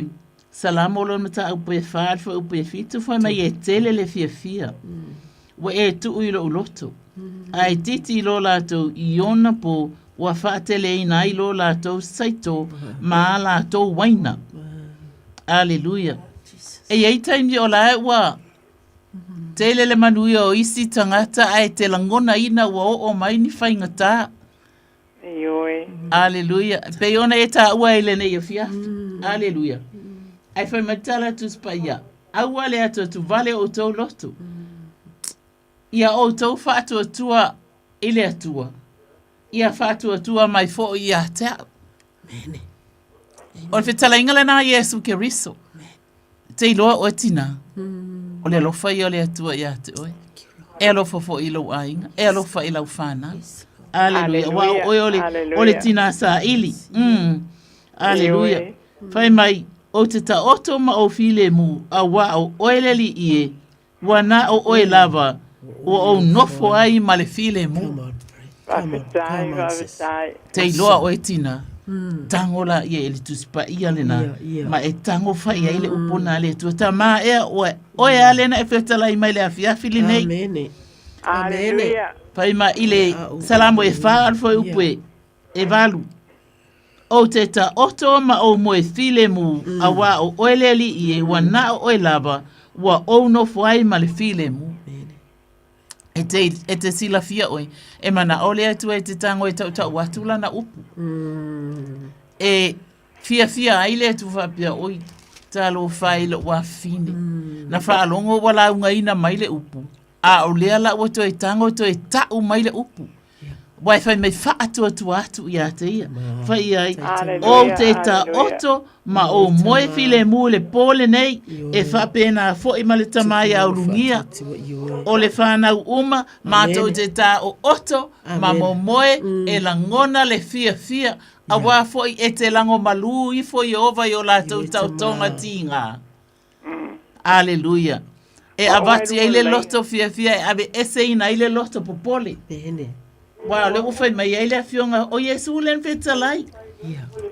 Salamo lona mataupu e fa le fuaiupu e fitu, fai mai e tele le fiafia. Ua e tuu i lou loto. Ae titi i lo latou i ona po ua faateleina ai lo latou saito ma a latou waina. Aleluia. E i ai taimi o la e ua Tele le manuia o isi tagata ae te lagonaina ua oo mai ni faigata. Ioe. Aleluia. E pei ona e taua i lenei afiafi. Aleluia. Ae fai mai tala a Tusi Paia, aua le atuatuvale o outou loto. Ia outou faatuatua i le Atua. Ia faatuatua mai foi ia te au. O le fetalaiga lena a Iesu Keriso. Te iloa oe tinā, o le alofa ia o le Atua ia te oe. E alofa foi i lou aiga, e alofa i lau fanau. Aleluia. Aua o oe o le, o le tinā saili. Mm. Aleluia. Fai mai, ou te taoto ma ou filemu, auā o oe le Alii e, Ua na o oe lava, ua ou nofo ai ma le filemu. Faafetai, faafetai. Te iloa oe tina, tago la ia i le Tusi Paia lena, ma e tago fai ai le upu na le Atua. Tama ea oe, oe a lena e fetalai mai le afiafi lenei. Amene. Aleluia. Fai mai i le Salamo e fa le fuaiupu e, e valu. Ou te taoto ma ou moe filemu, auā o oe le Alii e, ua na o oe lava, ua ou nofo ai ma le filemu. E te, e te silafia oe, e manaʻo le Atua e te tago e taʻutaʻu atu lana upu. E fiafia ai le Atua faapea, oi, talofa e i loʻu afafine. Na faalogo ua laugaina mai le upu, a o lea la ua toe tago toe taʻu mai le upu. Aua e fai mai faatuatua atu ia te ia. Fai i ai, Ou te taoto ma ou moe filemu i le pō lenei, e faapena foi ma le tama ia Ulugia, o le whanau uma, mātou te taooto ma momoe e lagona le fiafia, auā foi e te lango malū ifo Ieova i o latou taotoga tīgā. Aleluia. E avatu ai le loto fiafia e aveeseina ai le loto popole. Aua o lea ua fai mai ai le Afioga, o Iesu lea na fetalai.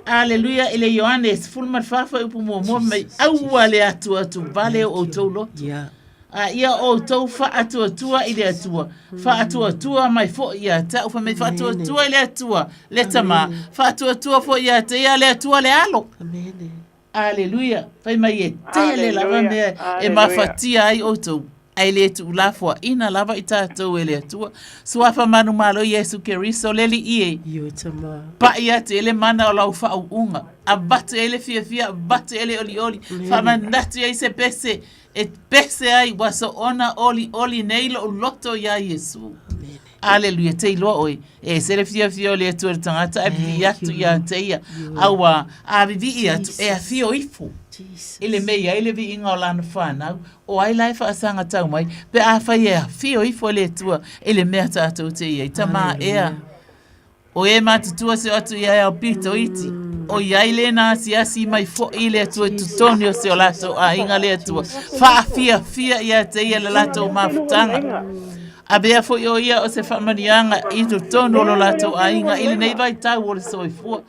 Aleluia i le Ioane 14 fuaiupu muamua mai aua le atuatuvale o outou loto. A ia outou faatuatua i le Atua, faatuatua mai foi ia te au. Fai mai faatuatua i le Atua le Tama, faatuatua foi ia te ia le Atua le Alo. Aleluia. Fai mai e tele lava mea e mafatia ai outou, ae le tuulafoaina lava i tatou e le Atua. Suafa manumalo Iesu Keriso le Alii e. Ioe Tama. Paʻi atu i le mana o lau faauuga, avatu i ai le fiafia, avatu i ai le olioli, faamanatu i ai se pese e pese ai ua soona olioli nei loʻu loto iā Iesu. Aleluia, te iloa ʻoe, e ese le fiafia o le Atua i le tagata ae vivii atu iā te ia, auā, a vivii atu, e afio ifo i le mea i ai le viiga o lana whanau, o ai la e faasagatau mai, pe afai e afio ifo le Atua i le mea tātou te i ai. Tamā ea, O e matutua se atu i ai aupito iti, o i ai lena asiasi mai foʻi i le Atua i totonu o se o latou aiga le Atua, faafiafia ia te ia le latou mafutaga. Avea foi o ia o se faamanuiaga i totonu o lo latou aiga i lenei vaitau o le soifua.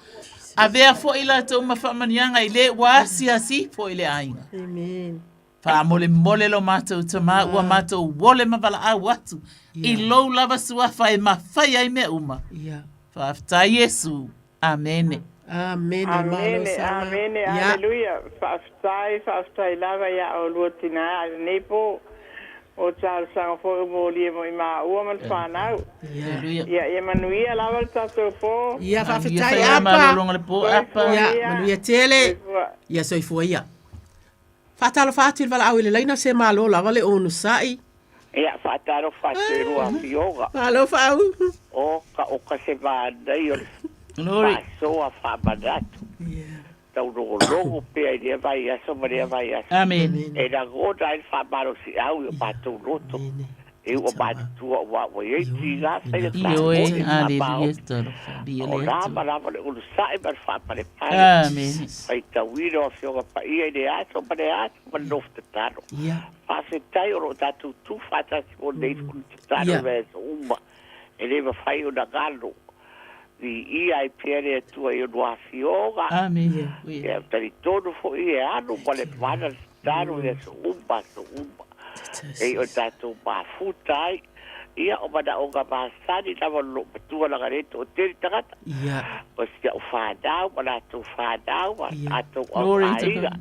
Avea foi latou ma faamanuiaga i le ua asiasi ifo i le aiga. Amen. Faamolemole lo matou Tamā, ua matou ole ma valaau atu i lou lava suafa e mafai ai mea uma. Faafetai Iesu. Amene. Amene. Malo Amene, Sala. amene, Ia. aleluia. Faafetai, faafetai lava iā oulua tinā i lenei po. O talosaga foi ua molia mo i maua ma le fanau. Aleluia. Ia, ia manuia lava le tatou po. Ia, Manuia faafetai fai Apa. malologa le po Apa. Ia, Soifua ia. manuia tele. Soifua. Ia, soifua ia. Faatalofa atu i le valaau i le laina se malo lava le onosai. Ia, faatalofa atu i lua afioga. Malo Faau. Oka oka se manaia o le Glory. faasoa faamanatu. Taulogologo pea i lea vaiaso ma lea vaiaso. Amene. E lagona ai le faamalosiau i o matou loto. E ua matutua aua ua i ai tiga faigata Ioe, moni le aleluia, faamaoni. talofa, via O le la Atua. ma lava le onosai ma le faapalepale. Amene. Faitauina o Afioga Paia i le aso ma le aso ma le nofo tatalo. Faafetai o lo o tatou tu faatasi mo lenei fono tatalo i vaiaso uma e le mafai ona galo. Viia ai pea le Atua i ona afioga. Amene. Ia talitonu foi e alu ma le mana le tatalo i aso uma aso uma. E i o tatou mafuta ai. Ia, o manaoga masani lava o lou matua leaga lea e toatele tagata. O si au fanau ma latou fanau ma latou Glory to aiga. God.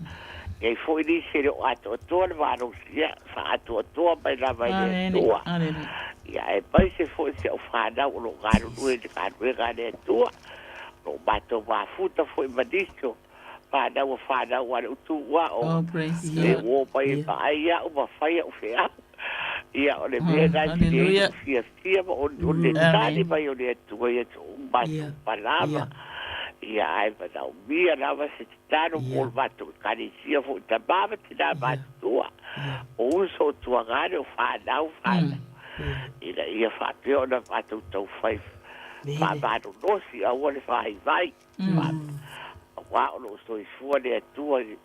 E i ai foi nisi e le o atoatoa le malosi, ia, faaatoatoa mai lava e le Amene. Atua. Aleluia. Ia, aemaise foi si au fanau o lo o galulue i le galuega a le Atua, o lo o matou mafuta foi ma nisi o fanau a fanau a le utuuao. Oh, praise Le God. uo mai e vaai au ma fai au feau. Ia, o le mea lena e sili ai Hallelujah. lou fiafia ma o le tali mai o le Atua ia tuuma tuuma lava. Ia, ae manaomia lava se tatalo mo le matou ekalesia foi tamā ma tinā matutua. O uso o tuagane o fanau fanau. Ina ia faapea ona matou taufai faamalolosi aua le vaivai. Aua o loo soifua le Atua i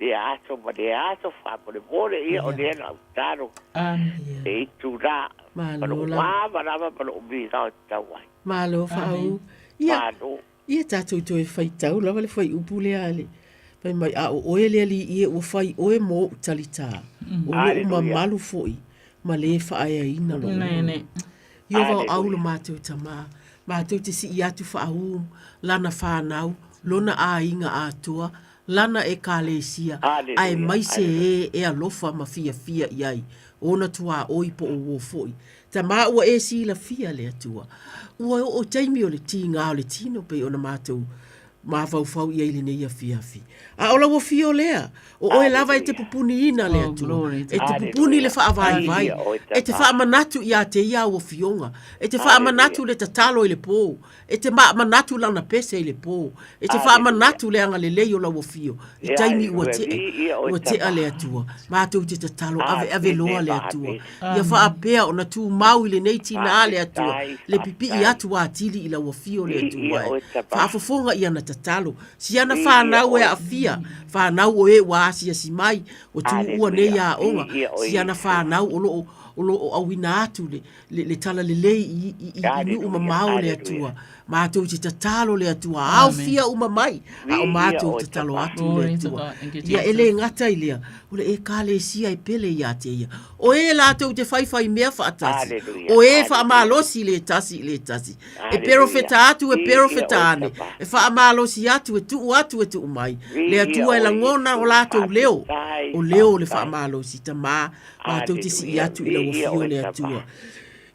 lea aso ma lea aso faamolemole ia o lea lau tatalo e itulā ma lou ava lava ma lou migao e tatau ai. Malo Faau. Ia, Malo. ia tatou toe faitau lava le fuaiupu lea le fai mai a o oe le Alii e ua fai oe mo ou talitā, o lou mamalu foi ma le faaeaina lou Nene. Ieova o au lo matou Tamā, matou te sii atu faaū lana whānau, lona aiga atoa, lana ekalesia, aemaise e e alofa ma fiafia i ai, ona tuaoi po o uo foi. Tamā ua e silafia le Atua. Ua oo taimi o le tigā o le tino pei ona matou mafaufau i ai i lenei afiafi. A o lau afio lea, o oe lava e te pupuniina le Atua, e te pupuni le faavaivai, e te faamanatu iā te ia au afioga, e te faamanatu le tatalo i le pō, e te manatu lana pese i le pō, e te faamanatu le agalelei o lau afio i taimi ua tea, ua tea le Atua. Matou te tatalo, aveave loa le Atua. Ia faapea ona tumau i lenei tinā le Atua, le pipii atu atili i lau afio le Atua e faafofoga i ana tatalo. Si ana whanau e aafia, whanau o e ua asiasi mai, ua tuua nei aoga, si ana whanau o loo o lo o auina atu le, le, le talalelei i, i, i, i nuu mamao le Atua. Matou te tatalo le Atua, aofia uma mai, a o matou tatalo atu le Atua. Ia e le gata i lea, o le Ekalesia e pele ia te ia. O e latou te faifai mea faatasi, o e faamalosi le tasi i le tasi. E perofeta atu, e perofeta ane, e faamalosi atu, e tuu atu, e tuu mai. Le Atua e lagona o latou leo, o leo o le faamalosi. Tama, matou te sii atu i lau afio le Atua.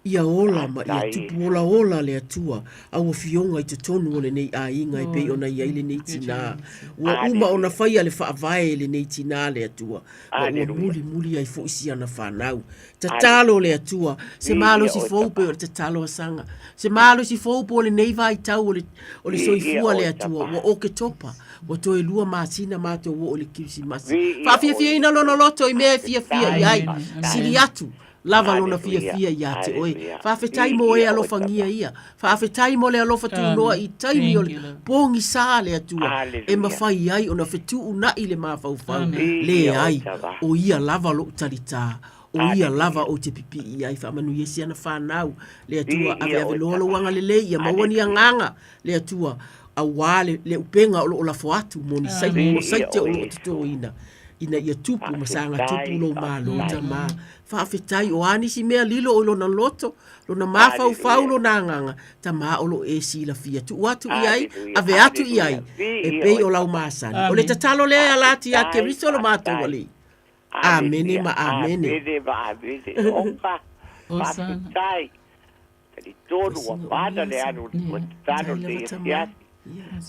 Ia ola ma ia tupu olaola le Atua au afioga i totonu o lenei aiga e pei ona i ai lenei tinā. Ua uma ona faia le faavae e lenei tinā le Atua, ma ua mulimuli ai foi si ana fanau. Tatalo le Atua, se malosi fou pei o le tatalo a Saga, se malosi fou po o lenei vaitau o le, o le soifua le Atua, ua Oketopa, ua toe lua masina matou oo i le Kirisimasi. Faafiafiaina lona loto i mea e fiafia i ai, sili atu lava lona fiafia iā te oe. Faafetai mo e alofagia ia. Faafetai mo le alofa tunoa i taimi o le pogisa le Atua e mafai ai ona fetuuna'i le mafaufau. Leai, o ia lava lo'u talitā, o ia lava ou te pipii i ai. Faamanuia si ana fanau, le Atua, aveave loa lou agalelei ia maua ni agaga, le Atua, auā le, le upega o lo o lafo atu mo ni saite, mo saite o lo o totoina ina ia tupu ma saga tupu lou Malo, Tama. Faafetai, o a nisi mea lilo o i lona loto, lona mafaufau, lona agaga, Tama o lo o e silafia. Tuu atu i ai, ave atu i ai, e pei o lau masani. O le tatalo lea e ala atu iā Keriso lo matou Alii. Amene ma amene. Amene ma amene. Oka, faafetai. Talitonu ua mana le alu o le tatalo lenei afiafi.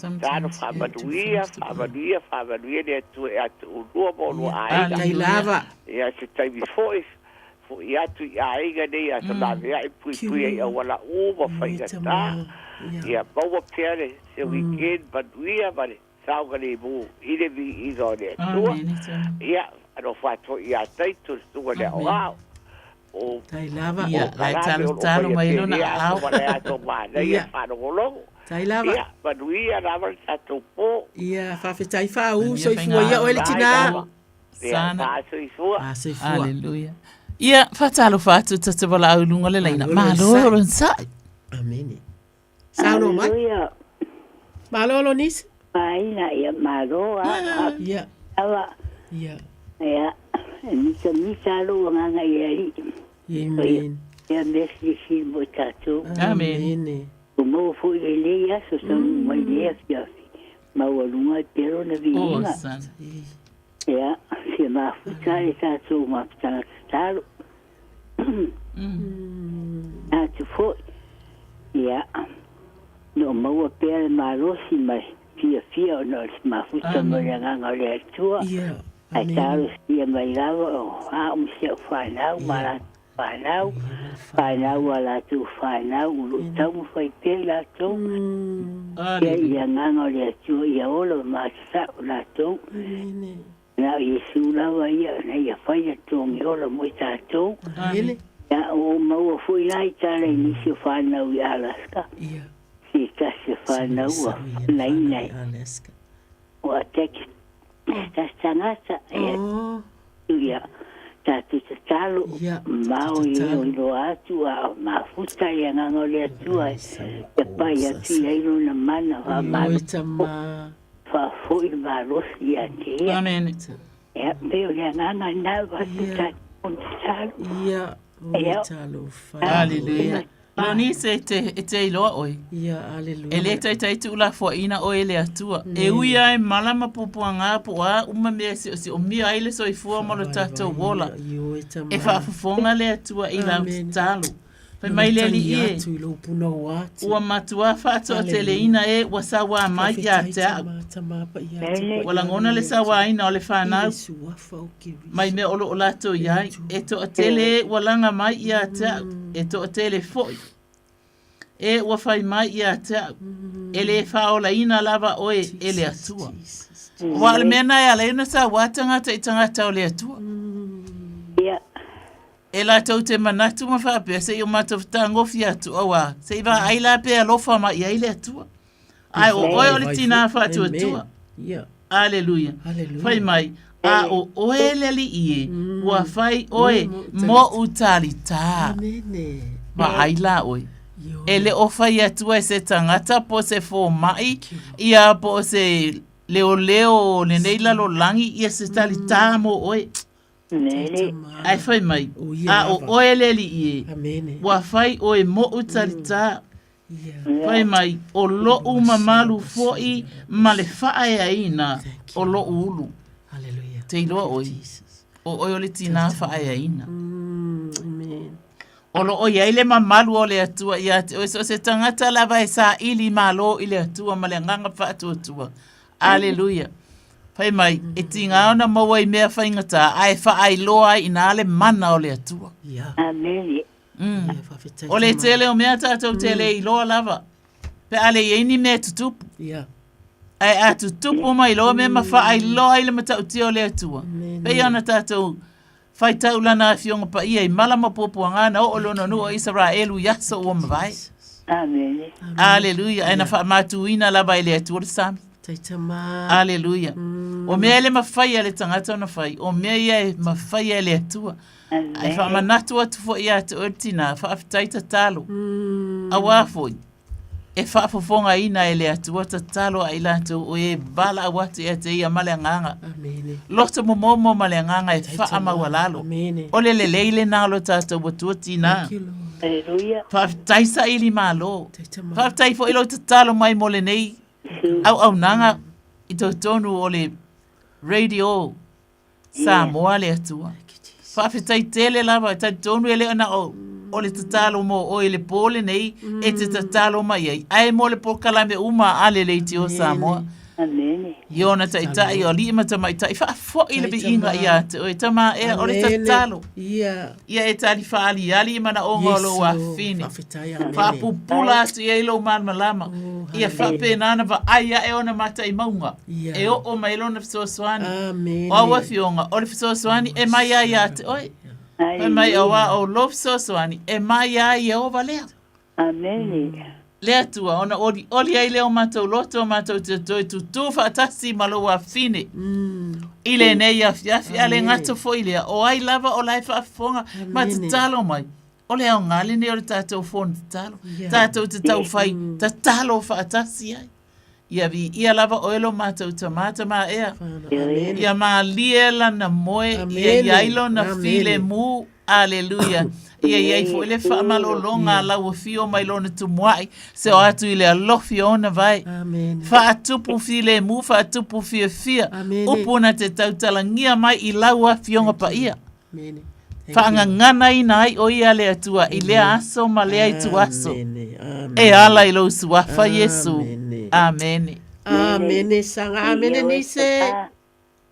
Tatalo faamanuia, faamanuia, faamanuia le Atua ia te oulua ma oulua aiga. Tai lava. Ia se taimi foi, foi atu i aiga nei aso laveai puipui ai auala uma faigata. Ia maua pea le se weekend manuia ma le saogalemu i le viiga o le Atua. Ia, alofa atu foi ia Taito le susuga i le aoao. O Tai lava. Ia, la e talotalo mai lona aao. Ma le aso manaia faalogologo. Tai lava. Ia, manuia lava le tatou po. Ia, faafetai faaū soifua ia oe le tinā. Ia, faasoifua. Faasoifua. Haleluia. Ia, faatalofa atu tatou valaau i luga o le laina. Malo le onosai. Amene. Saunoa mai. Haleluia. Malo Lonise. Aina ia malo a. Ia. Awa. Ia. Ia. E mita mita lo agaga i le Alii. Amen. Ia mea silisili mo i tatou. Amen. Ua maua foi lenei aso taunuu mai lenei afiafi maualuga ai pea lona viiga. Ia, fia mafuta le tatou mafutaga tatalo. Atu foi, ia, no maua pea le malosi ma le fiafia ona o le mafuta mai le agaga o le Atua. Ae talosia mai lava o au ma si au fanau ma latou fanau, fanau a latou fanau, o lo o taumafai pea i latou. Ia i le agaga o le Atua ia ola ma matatau latou. Na o Iesu lava ia na ia fai le togi ola mo i tatou. Amene. Ia, ua ou maua foi la i tala i nisi o fanau i Alaska. Ia. Se tasi o fanau ua fanaina i Alaska. Ua attack se tasi tagata. Ia. Oh. Ia, tatou tatalo. Ia, Mao i e o iloa atu a o mafuta i agaga o le Atua e pai atu i ai lona mana faamalo. Oi tama. Faafoi le malosi ia te ia. Amene. Ia, pei o le agaga lena e avatu tatou tatalo. Ia, oi talofa. Haleluia. Lonise e te, e te iloa oe. Ia, aleluia. E le taitai tuulafoaiina oe e le Atua. E ui lava e mala ma puapuaga po o a uma mea e siosiomia ai le soifua ma lo tatou ola. E faafofoga le Atua i lau tatalo. Fai mai le Alii e, Ua matuā faatoateleina e ua sauā mai ia te au. Ua lagona le sauāina o le fanau mai mea o lo o latou i ai. E toatele e ua laga mai ia te au, e toatele foi e ua fai mai ia te au, e le faaolaina lava oe e le Atua. Aua o le mea lena e ala ai ona sauā tagata i tagata o le Atua. E latou te manatu ma faapea, se i o matou fetagofi atu, auā, se i vaai la pe alofa mai i ai le Atua. Ae o oe o le tinā faatuatua. Aleluia. Fai mai, A ʻo ʻoe le aliʻi e, ua fai ʻoe moʻu talitā. Vaai la ʻoe. E le o fai atu ai se tagata po o se fōmaʻi, ia po o se leoleo o lenei lalolagi, ia se talitā mo ʻoe. Ae fai mai, a ʻo ʻoe le aliʻi e, ua fai ʻoe moʻu talitā. Fai mai, ʻO loʻu mamalu foʻi ma le faaeaina o loʻu ulu. Te iloa ʻoe, ʻo ʻoe o le tinā faaeaina. O loo i ai le mamalu o le Atua iā te ʻoe, so se tagata lava e saili malo i le Atua ma le agaga faatuatua. Aleluia. Fai mai, e tigā ona maua i mea faigata, a e faailoa ai inā le mana o le Atua. Amene. O le tele o mea tātou te le iloa lava. Pe a le i ai ni mea e tutupu. Ae a tutupu mai loa mea ma faailoa ai le matautia o le Atua. Pei ona tātou faitau lana Afioga Paia i mala ma puapuaga na oo lona nuu o Isaraelu i aso ua mavae. Amene. Aleluia. Ae na faamatuina lava e le Atua le sami. Aleluia. O mea e le mafai e le tagata ona fai, o mea ia e mafai e le Atua. Ae faamanatu atu foi ia te oe le tinā, faafetai tatalo. Auā foi, e faafofogaina e le Atua tatalo a i latou o e valaau atu ia te ia ma le agaga. Loto momomo ma le agaga e faamaualalo. O le lelei lenā o lo tatou Atua tinā. Faafetai saili malo. Faafetai foi lou tatalo mai mo lenei auaunaga i totonu o le radio Samoa le Atua. Faafetai tele lava, e talitonu e le o na o, o le tatalo mo oe i le pō lenei e te tatalo mai ai, ae mo le polokalame uma a le Leitio Samoa. Amene. I ona taitai o alii ma tamaitai, faafoi le viiga ia te oe, tama ea, o le tatalo. Ia. Ia e tali faaliali i manaoga o lou afafine. Faapupula atu i ai lou malamalama. Ia faapena ona vaai ae ona mataimauga. E oo mai lona fesoasoani. O au afioga, o le fesoasoani e mai ai ia te oe. Fai mai auā o lou fesoasoani e mai ia Ieova lea. Amene. Le Atua, ona olioli ai lea o matou loto, o matou te toe tutū faatasi ma lou afafine. I lenei afiafi, a le gata foi lea, o ai lava o la e faafofoga ma tatalo mai. O le aoga lenei o le tatou fono tatalo. Tatou te taufai tatalo faatasi ai. Ia viia lava oe lo matou Tama, Tama ea. Ia malie lana moe, ia i ai lona filemu. Aleluia. Ia i ai foi le faamalologa a lau afio mai lona tumuai, se o atu i le alofi o ona vae. Faatupu filemu, faatupu fiafia, upu na te tautalagia mai i lau afioga paia. Faagaganaina ai o ia le Atua i lea aso ma lea ituaso. E ala i lou suafa, Iesu. Amene. Amene saga. Amene Nise.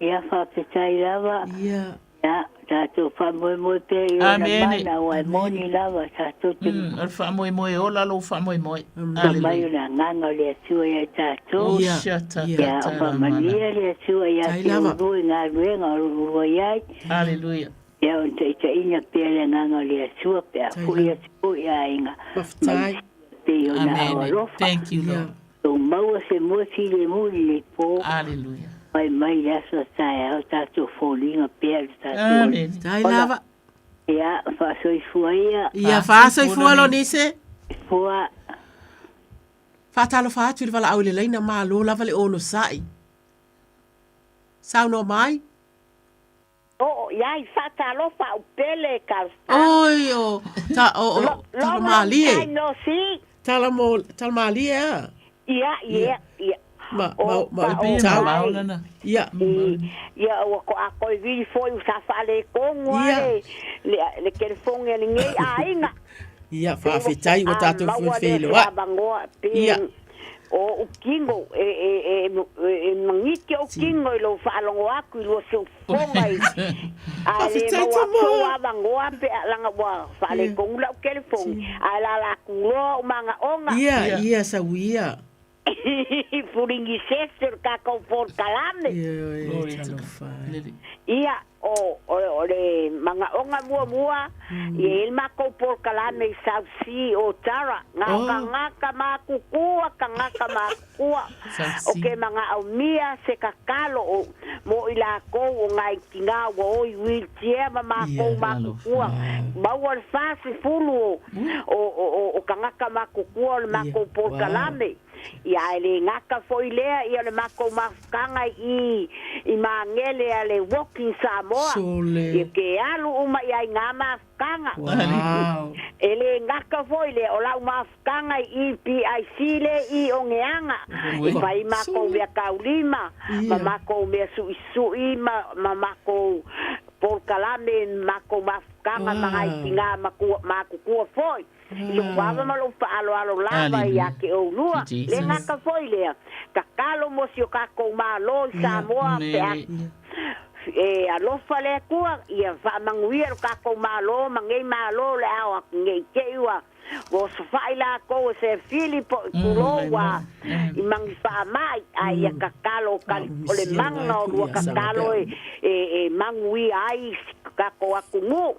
Ia faafetai lava. Ia. Ia, tatou faamoemoe pea i Lona mana, aua e moni lava tatou te. O le faamoemoe ola lou faamoemoe. Aleluia. Mai o le agaga o le Atua ia i tatou. Ia, Ia faamanuia le Atua ia te ulua i galuega o lo o ulua i ai. Aleluia. Ia o taitaiina pea le agaga o le Atua pe a foi atu foi i aiga. Faafetai. Pei ona au alofa. Thank you, Lord. Tou maua se moe filemu i lenei po. Aleluia. Fai mai le aso a taeao tatou foliga pea le tatou Amen. Tai lava. Ia, faasoifua ia. Ia, faasoifua Lonise. Fua. Faatalofa atu i le valaau i le laina, malo lava le onosai. Saunoa mai. Oo i ai faatalofa au pele ka Oi o ta o o tala malie. No si. Tala mo tala malie a. Ia ia ia. Ma ma ma o tau. Ia. Ia ua ko a koi vili foi u sa faale kongo ale le le telefone le ngei aiga. Ia faafetai ua tatou feofeiloai. Ia. O ou kino e e e e magiti ou kino i lou faalogo atu i lua siufofoga i ae le maua atu sou avanoa pe a laga ua faaletonu lau telefoni ae lala atu loa ou manaoga. Ia, ia, sau ia. Fuligisese o le tatou polokalame. Ioe, talofa e. Ia, o, o, o le manaoga muamua, ia i ai le matou polokalame i South Sea o Tara, na o tagata matutua, tagata matutua. O ke manaomia se tatalo o, mo i lakou o nai tinā ua o i wheelchair ma matou matutua. Maua le 40 o, o, o, o tagata matutua o le matou polokalame. Ia, ae le gata foi lea, ia o le matou mafutaga i i Magele a le Walking Samoa. Sole. Ia ke alu uma i ai ngā mafutaga. Wow. E le gata foi lea, o lau mafutaga i PIC le i Ogeaga. E fai makou mea taulima, ma makou mea suʻisuʻi, ma, ma makou polokalame, makou mafutaga ma ngai tinā matua, matutua foi. I lou ava ma lou faaaloalo lava ia te oulua. Le gata foi lea, tatalo mo si o tatou Malo i Samoa pe a e alofa le Atua ia faamanuia lo tatou Malo ma nei Malo o le a o atu nei te i ua osofai lakou e se fili po i tulou ua i magifaamai ae ia tatalo o le maga o lua tatalo e manuia ai si tatou atunuu.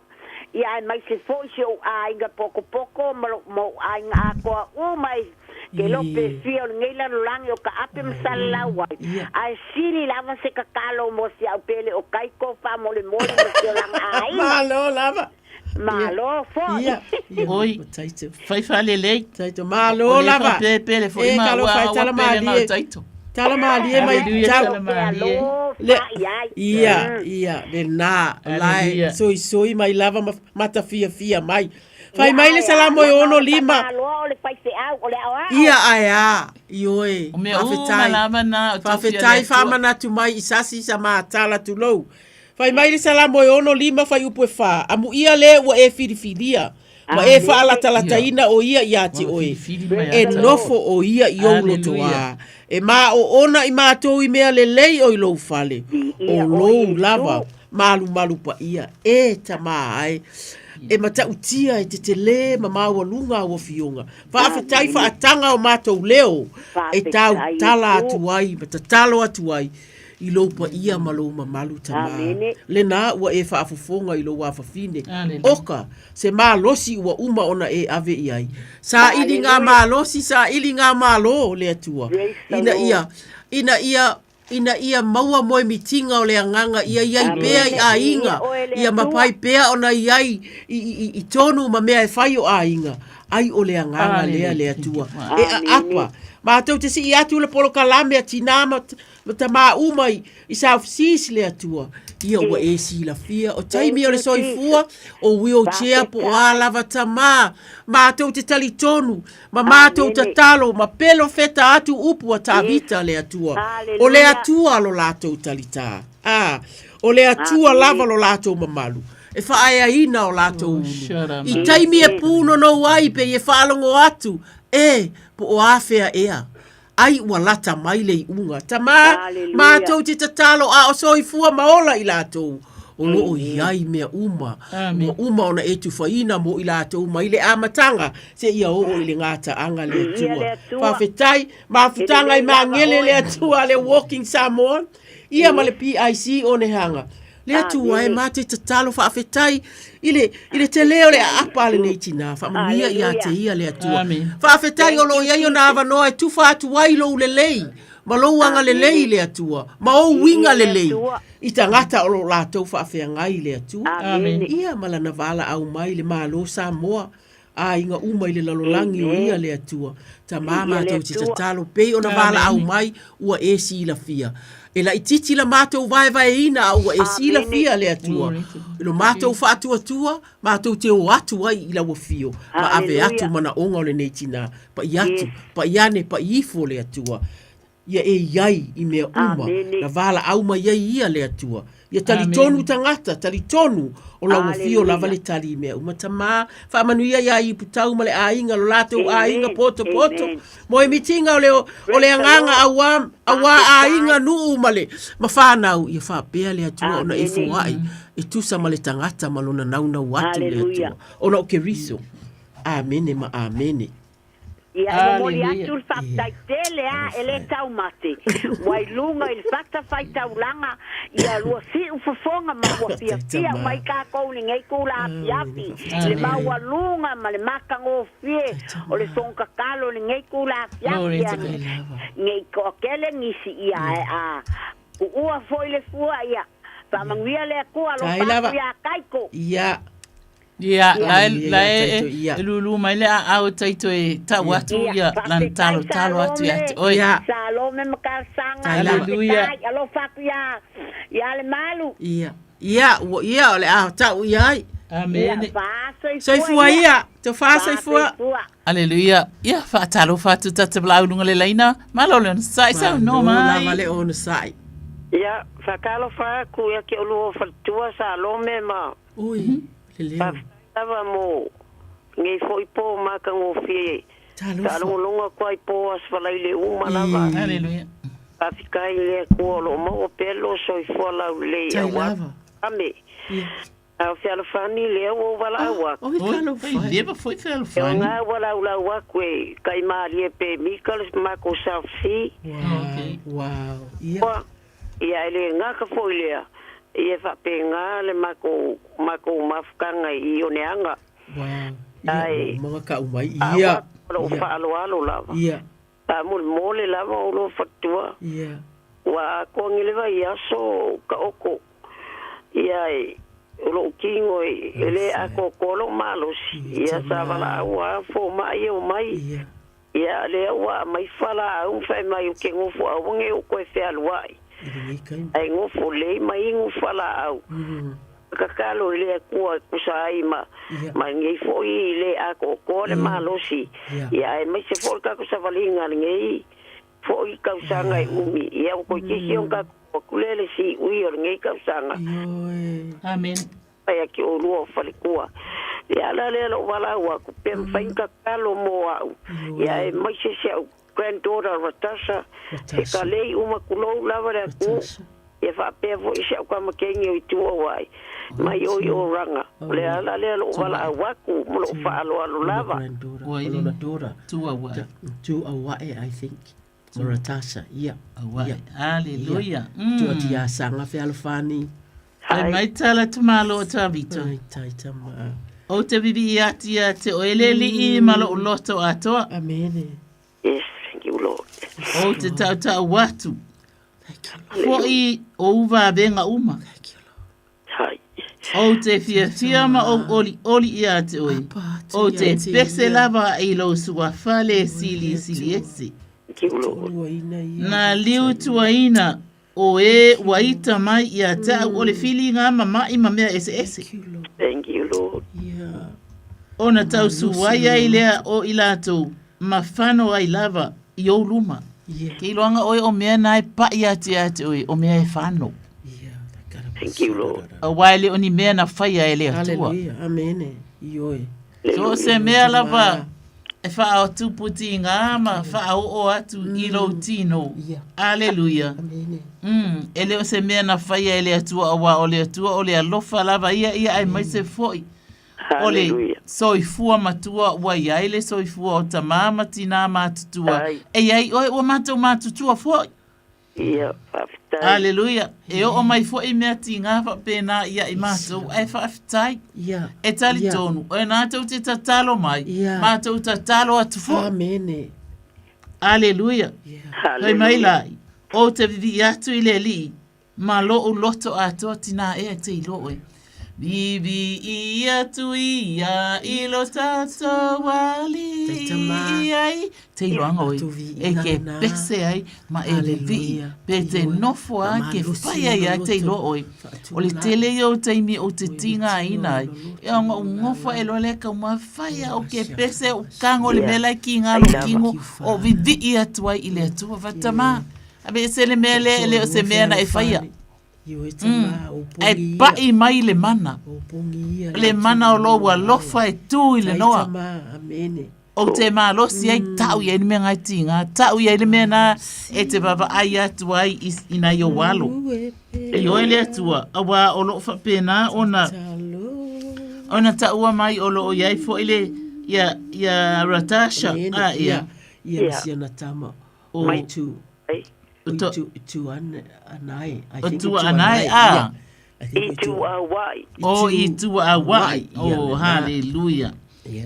Ia aemaise foi si ou aiga potopoto ma lou mau aiga atoa uma i ke lope fia o lenei lalolagi o ka ape ma salalau ai. Ae sili lava se tatalo mo si au pele o Kaiko faamolemole ma si olaga aiga. Malo lava. Malo foi. Ia. Oi, fai faalelei. Taito, malo O le lava. faapepele foi E, ma talofa ua e ua tala pele na o malie. taito. Tala malie mai Hallelujah, tau. tala malie. Le, ia, ia, lena, lae, Hallelujah. soisoi mai lava ma matafiafia mai. Fai mai le Salamo e 65. Malo o le faifeau o le aoao. Ia ae a, ioe, O mea uma faafetai. lava na o tofi a le Faafetai Atua. faamanatu mai i sasi sa matala tulou. Fai mai le Salamo e 65 fuaiupu e 4, Amuia le ua e filifilia, ma e faalatalataina o ia iā te oe, e nofo o ia i ou lotoā, e maoona i matou i mea lelei o i lou fale, o lou lava malumalu paia, e tamā ai, e matautia e tetelē ma maualuga au afioga. Faafetai faataga o matou leo e tautala atu ai ma tatalo atu ai i lou paia ma lou mamalu tamā. Lenā ua e faafofoga i lou afafine, oka se malosi ua uma ona e ave i ai. Saili ngā malosi, saili ngā malo, le Atua, ina ia, ina ia, ina ia maua moemitiga o le agaga ia i ai pea i aiga, ia mapai pea ona i ai i, i, i tonu ma mea e fai o aiga, ai o le agaga lea le Atua. E aapa, matou te sii atu le polokalame a tinā ma, ma tamā uma i, i South Seas le Atua. Ia ua e silafia, o taimi o le soifua, o wheelchair po o a lava tamā, matou te talitonu, ma matou tatalo, ma pelofeta atu upu a Tavita le Atua. O le Atua lo latou talitā. A, o le Atua lava lo latou mamalu. E faaeaina o latou ulu. I taimi e pūnonou ai pei e faalogo atu, e, po o afea ea. Ai ua lata mai le iuga. Tamā, matou te tatalo a o soifua ma ola i latou, o lo o i ai mea uma, ua uma ona e tufaina mo i latou mai le amataga seia oo i le gataaga le Atua. Faafetai, mafutaga i Magele le Atua le Walking Samoa, ia ma le PIC Onehanga. Le Atua e ma te tatalo faafetai i le, i le tele o le aapa a lenei tinā. Faamanuia ia te ia le Atua. Faafetai o lo o i ai ona avanoa e tufa atu ai lou lelei ma lou agalelei i le Atua, ma ou uiga lelei i tagata o lo o latou faafeagai i le Atua. Ia ma lana valaau mai i le Malo Samoa aiga uma i le lalolagi o ia le Atua. Tamā matou te tatalo pei ona valaau mai ua e silafia. E laitiiti la matou vaevaeina a ua e silafia le Atua. I lo matou faatuatua, matou te o atu ai i lau afio ma ave atu manaoga o lenei tinā. Paʻi atu, paʻi ane, paʻi ifo le Atua. Ia e i ai i mea uma, na valaau mai ai ia le Atua. Ia talitonu tagata, talitonu o lau afio lava le tali i mea uma. Tamā, faamanuia iā Iputau ma le aiga, lo latou aiga potopoto, moemitiga o le, o le agaga auā, auā aiga, nuu ma le, ma whanau. Ia faapea le Atua ona e foai, e tusa ma le tagata ma lona naunau atu le Atua. Ona o Keriso. Amene ma amene. Ia, e momoli atu le faafetai tele a e le taumate ua i luga i le fatafaitaulaga ia lua siu fofoga ma ua fiafia uma ai tatou i lenei itula afiafi i le maualuga ma le matagofie o le fono tatalo i lenei itula afiafi nei toatele nisi ia ae a tuua foi le fua ia faamanuia le Atua alofa atu ia Taito. Ia. Ia, la e, la e, e lulu mai le aao e taito e tau atu ia lana talo talo atu ia te oe. Ia. Salome ma Talosaga. Haleluia. Faafetai, alofa atu ia, ia Lemalu. Ia. Ia, ua ia o le a tau i ai. Amene. Ia, faasoifua Soifua ia. Tofa soifua. Aleluia. Ia, faatalofa atu tata lau luga le laina. Malo le onosai sau no mai. Lava le onosai. Ia, faatalofa atu ia te oulua o faletua Salome ma Ui, le leo. Faafetai lava mo lenei foi po matagofie. Talofa. Faalogologo atu ai po Aso Faraile uma lava. Haleluia. Faafetai i le Atua o lo o maua pea lo soifua laulelei Tai aua lava. Ame. Ia. A o fealofani lea ua ou valaau atu. Oi, talofa. Oi, leva foi E fealofani. oga ua laulau atu e kai malie pe mika le makou South Sea. Wow. Okay. Wow. Ia. Ua, ia e le gata foi lea, ia e faapena le makou makou mafutaga i Oneaga. Wow. Ia, Ai. ua maga kau mai. A Ia. ua o lou Ia. faaaloalo lava. Ia. Faamolemole lava o lou faletua. Ia. Ua atoa le vaiaso ka oko. Ia e o lou tino e e le atoatoa lou malosi. Ia sa valaau lava fomaʻi e omai. Ia. Ia lea ua aumai falaau ma fai mai ou te nofo aua nei ou toe fealuai. I lenei taimi. Ae nofo lelei ma inu falaau. Tatalo i le Atua e tusa ai ma ma lenei foi le atoatoa le malosi. Ia aemaise foi le tatou savaliga i lenei foi tausaga e umi. Ia ua toeitiiti ona tatou oo atu lea i le siui o lenei tausaga. Amen. Pai atu oulua o faletua. Le ala lea lou valaau atu, pe mafai ona tatalo mo au, ia aemaise si au granddaughter Ratasha, he kalei uma tulou lava le atunuu, ia faapea foi si au tamateine o i tua o ai, mai o i Oranga. O le ala lea lou valaau atu ma lou faaaloalo lava. O lona daughter. Tuauae. Tuauae, I think. Ma Ratasha, ia. Auae. Ia. Haleluia. Ia. Tua tiasaga fealofani. Fai mai tala tumalo o Tavito. Ai, tai tama. Ou te vivii atu ia te oe le alii ma lou loto atoa. Amene. Yes, thank you, Lord. Ou te tautau atu. Foi ou vavenga uma. Hai. Ou te fiafia ma ou olioli ia te oe. Ou te pese lava i lou suafa le silisili ese. Thank you, Lord. Na liu tuaina o e ua ita mai ia te au o le filiga ma maʻi ma mea eseese. Thank you, Lord. Ona tausu ai ai lea o i latou ma fano ai lava i ou luma. Ke iloaga oe o mea na e paʻi atu ia te oe, o mea e fano. Thank you, Lord. Aua e le o ni mea na faia e le Atua. Haleluia. Amene. Ioe. So o se mea lava e faaotuputiga ma faaoo atu i lou tino. Aleluia. E le o se mea na faia e le Atua, auā o le Atua o le alofa lava ia ia aemaise foi o le soifua matua ua i ai le soifua o tamā ma tinā matutua. E i ai oe ua matou matutua foi. Ia, faafetai. Aleluia. E oo mai foi mea tigā faapena ia i matou, ae faafetai. Ia. E talitonu, o ena tou te tatalo mai, Ia. matou tatalo atu foi. Amene. Aleluia. Fai mai la, ou te vivii atu i le Alii, Ma lou loto atoa tinā ea te iloa oe. Vivii atu ia i lo tatou alii ai. Te iloaga oe e ke pese ai ma e vivii pe te nofo a ke whai ai a te iloa oe. O le tele ia o taimi o te tīngāina ai. E aonga u ngofa e loa lea kau ma whai a o ke pese o kango le mea lai ki ngā lo kingo o vivii atu ai i le Atua whatama. Aveese le mea lea e le o se mea na e faia. Ae paʻi mai le mana. Le mana o lou alofa e tū i le noa. Ou te malosi ai, tau i ai le mea ngai tīngā, tau i ai le mea nā e te vaavaai atu ai i, i nai ou alo. I oe le Atua, auā o loo faapena ona, ona taua mai o loo i ai foi le, Ia, ia Ratasha. Ah, ia. Ia, ma si ana tama. O itu. O itu anai. O tu anai, ah. I tu auai. O i tu auai. Oh, hallelujah.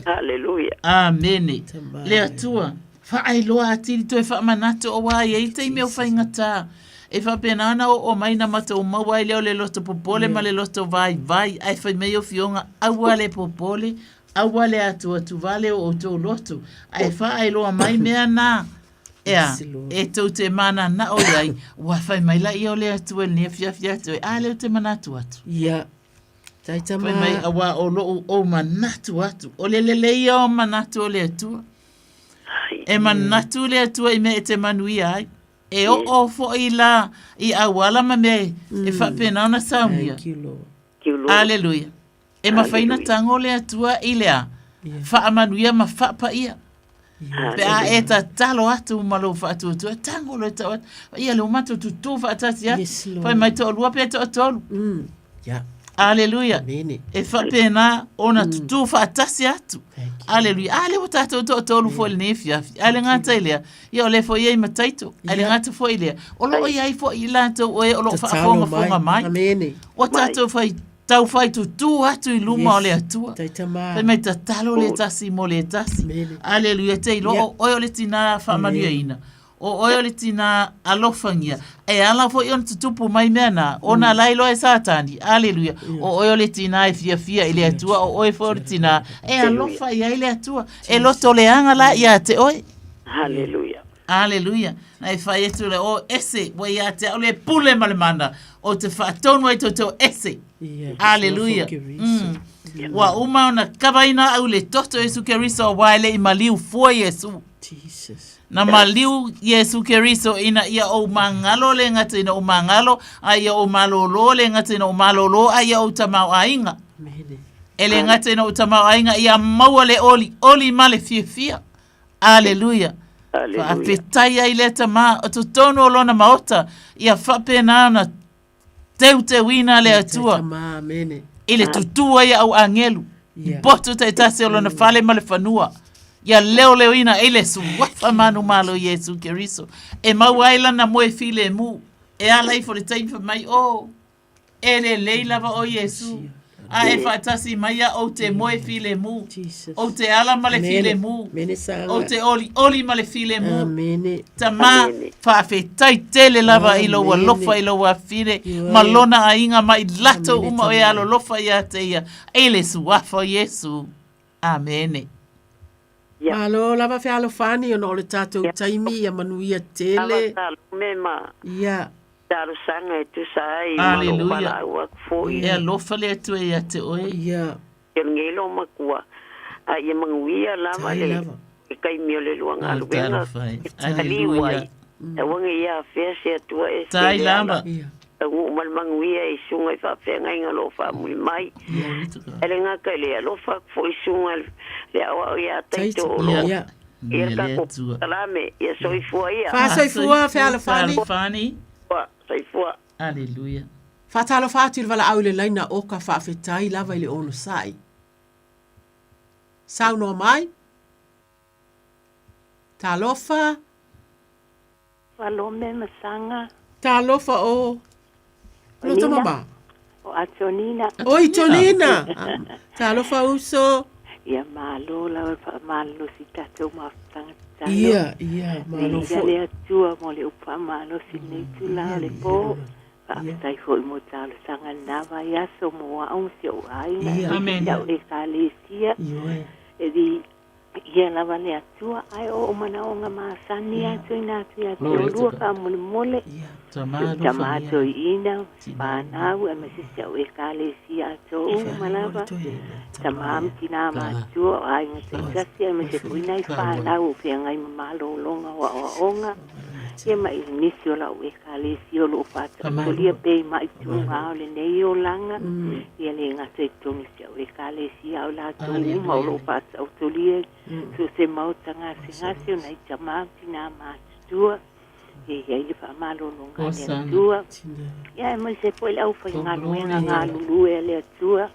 Hallelujah. Amene. Le Atua, faailoa atili toe faamanatu auā e i ai taimi o faigata. E faapena ona oo mai na matou maua ai lea o le loto popole ma le loto vaivai, ae fai mai Afioga, aua le popole, aua le atuatuvale o outou loto, ae faailoa mai mea na, ea, e tou te mananao i ai, ua fai mai laia o le Atua i lenei afiafi atu, a lea ou te manatu atu. Ia. Tai tama. Fai mai, auā o lou ou manatu atu, o le lelei ia o manatu o le Atua. E manatu le Atua i mea e te manuia ai. E oo foi la i auala ma mea e faapena ona saunia. Thank you, Lord. Aleluia. E mafai ona tago le Atua i le a? Faamanuia ma faapaia. Pe a e tatalo atu ma lou faatuatua, tago loa e tau atu. Ia lea ua matou tutū faatasi atu. Yes, Lord. Fai mai toalua pe toatolu. Yeah. Aleluia. Amene. E faapena ona tutū faatasi atu. Aleluia. A lea ua tatou toatolu foi i lenei afiafi. Ae le gata i lea, ia o lea foi e i ai ma Taito. Ae le gata foi i lea, o lo o i ai foi i latou o e o lo o Tatalo mai. faafogafoga mai. Amene. Ua tatou fai tau fai tutū atu i luma o le Atua. Tai tama. Fai mai tatalo le tasi mo le tasi. Aleluia. Te iloa o oe o le tinā faamanuiaina. O oe o le tinā alofangia. E ala foi ona tutupu mai mea nā, ona la iloa e Satani. Aleluia. O oe o le tinā e fiafia i le Atua, o oe foi o le tinā e alofa i ai le Atua. E lotoleaga la ia te oe. Haleluia. Aleluia. Na e fai atu le o ese, ua ia te au le pule ma le mana, o te faatonu ai toutou ese. Aleluia. Ua uma ona kavaina au i le toto o Iesu Keriso auā e le i maliu fua Iesu. Jesus. Na maliu Iesu Keriso ina ia ou magalo le gata ina ou magalo, a ia ou malōlō le gata ina ou malōlō, a ia ou tamaoaiga. E le gata ina ou tamaoaiga, ia maua le olioli ma le fiafia. Aleluia. Faafetai ai lea Tamā o totonu o lona maota, ia faapena ona teuteuina le Atua i le tutū ai au agelu i potu taitasi o lona fale ma le fanua. Ia leoleoina i le suafa manumalo Iesu Keriso e maua ai lana moe filemu e ala ifo le taimi fai mai, oh, E lelei lava o Iesu, a e faatasi mai ia ou te moe filemu, ou te ala ma le filemu, ou te olioli ma le filemu. Tamā, faafetai tele lava i lou alofa i lou afine ma lona aiga ma i latou uma o e alolofa ia te ia, i le suafa o Iesu. Amene. Malo lava fealofani ona o le tatou taimi ia manuia tele. Ia. Talosaga e tusa ai ma lou Aleluia. valaau atu foi. E alofa le Atua ia te oe. Ia. I lenei lou matua, a ia manuia lava Tai le lava. le taimi o le lua O galuega talofa e. e taliu Aleluia. ai. Aua ne i afea se Atua ese Tai le ala. lava. Ia. Taunuu ma le manuia i suga i faafeagaiga o lo o faamuli mai. Glory to God. E le gata i le alofa atu foi i suga le aoao ia Taito. Taito o lo o Ia. ia Manuia le le tatou Atua. polokalame, ia soifua ia. Faasoifua fealofani. Fealofani. Soifua, soifua. Aleluia. Faatalofa atu i le valaau i le laina oka faafetai lava i le onosai. Saunoa mai. Talofa. Falome ma Saga. Talofa o. Lo tama ma. O Atonina. Oi Tonina. Talofa uso. Ia malo lava le faamalolosi tatou mafutaga tatalo. Ia, ia, malo Viia foi. le Atua mo le upu faamalosi i lenei itula o le po. Faafetai foi mo talosaga i lena vaiaso mo au ma si ou aiga Ia. aemaise Amen. si au Ekalesia. Ioe. E viia lava le Atua, ae o ou manaoga masani atu ina atu ia te Glory to olua God. faamolemole. Tama Si ou alofa tamā ia. toeaina, fanau, aemaise si au Ekalesia atoa uma lava. Tamā ma tinā matutua o aiga taitasi, aemaise foi nai fanau o feagai ma malōlōga o aoaoga. Ia ma i nisi o lau Ekalesia o loo faataotolia pea i maʻituga o lenei olaga. Ia le gata i totonu o si au Ekalesia a o latou uma o loo faataotolia i so o se maota gasegase o nai tamā ma tinā matutua. Ia i ai le faamalologa a le Hosana. Atua. Ia aemaise foi le aufaigaluega galulue a le Atua.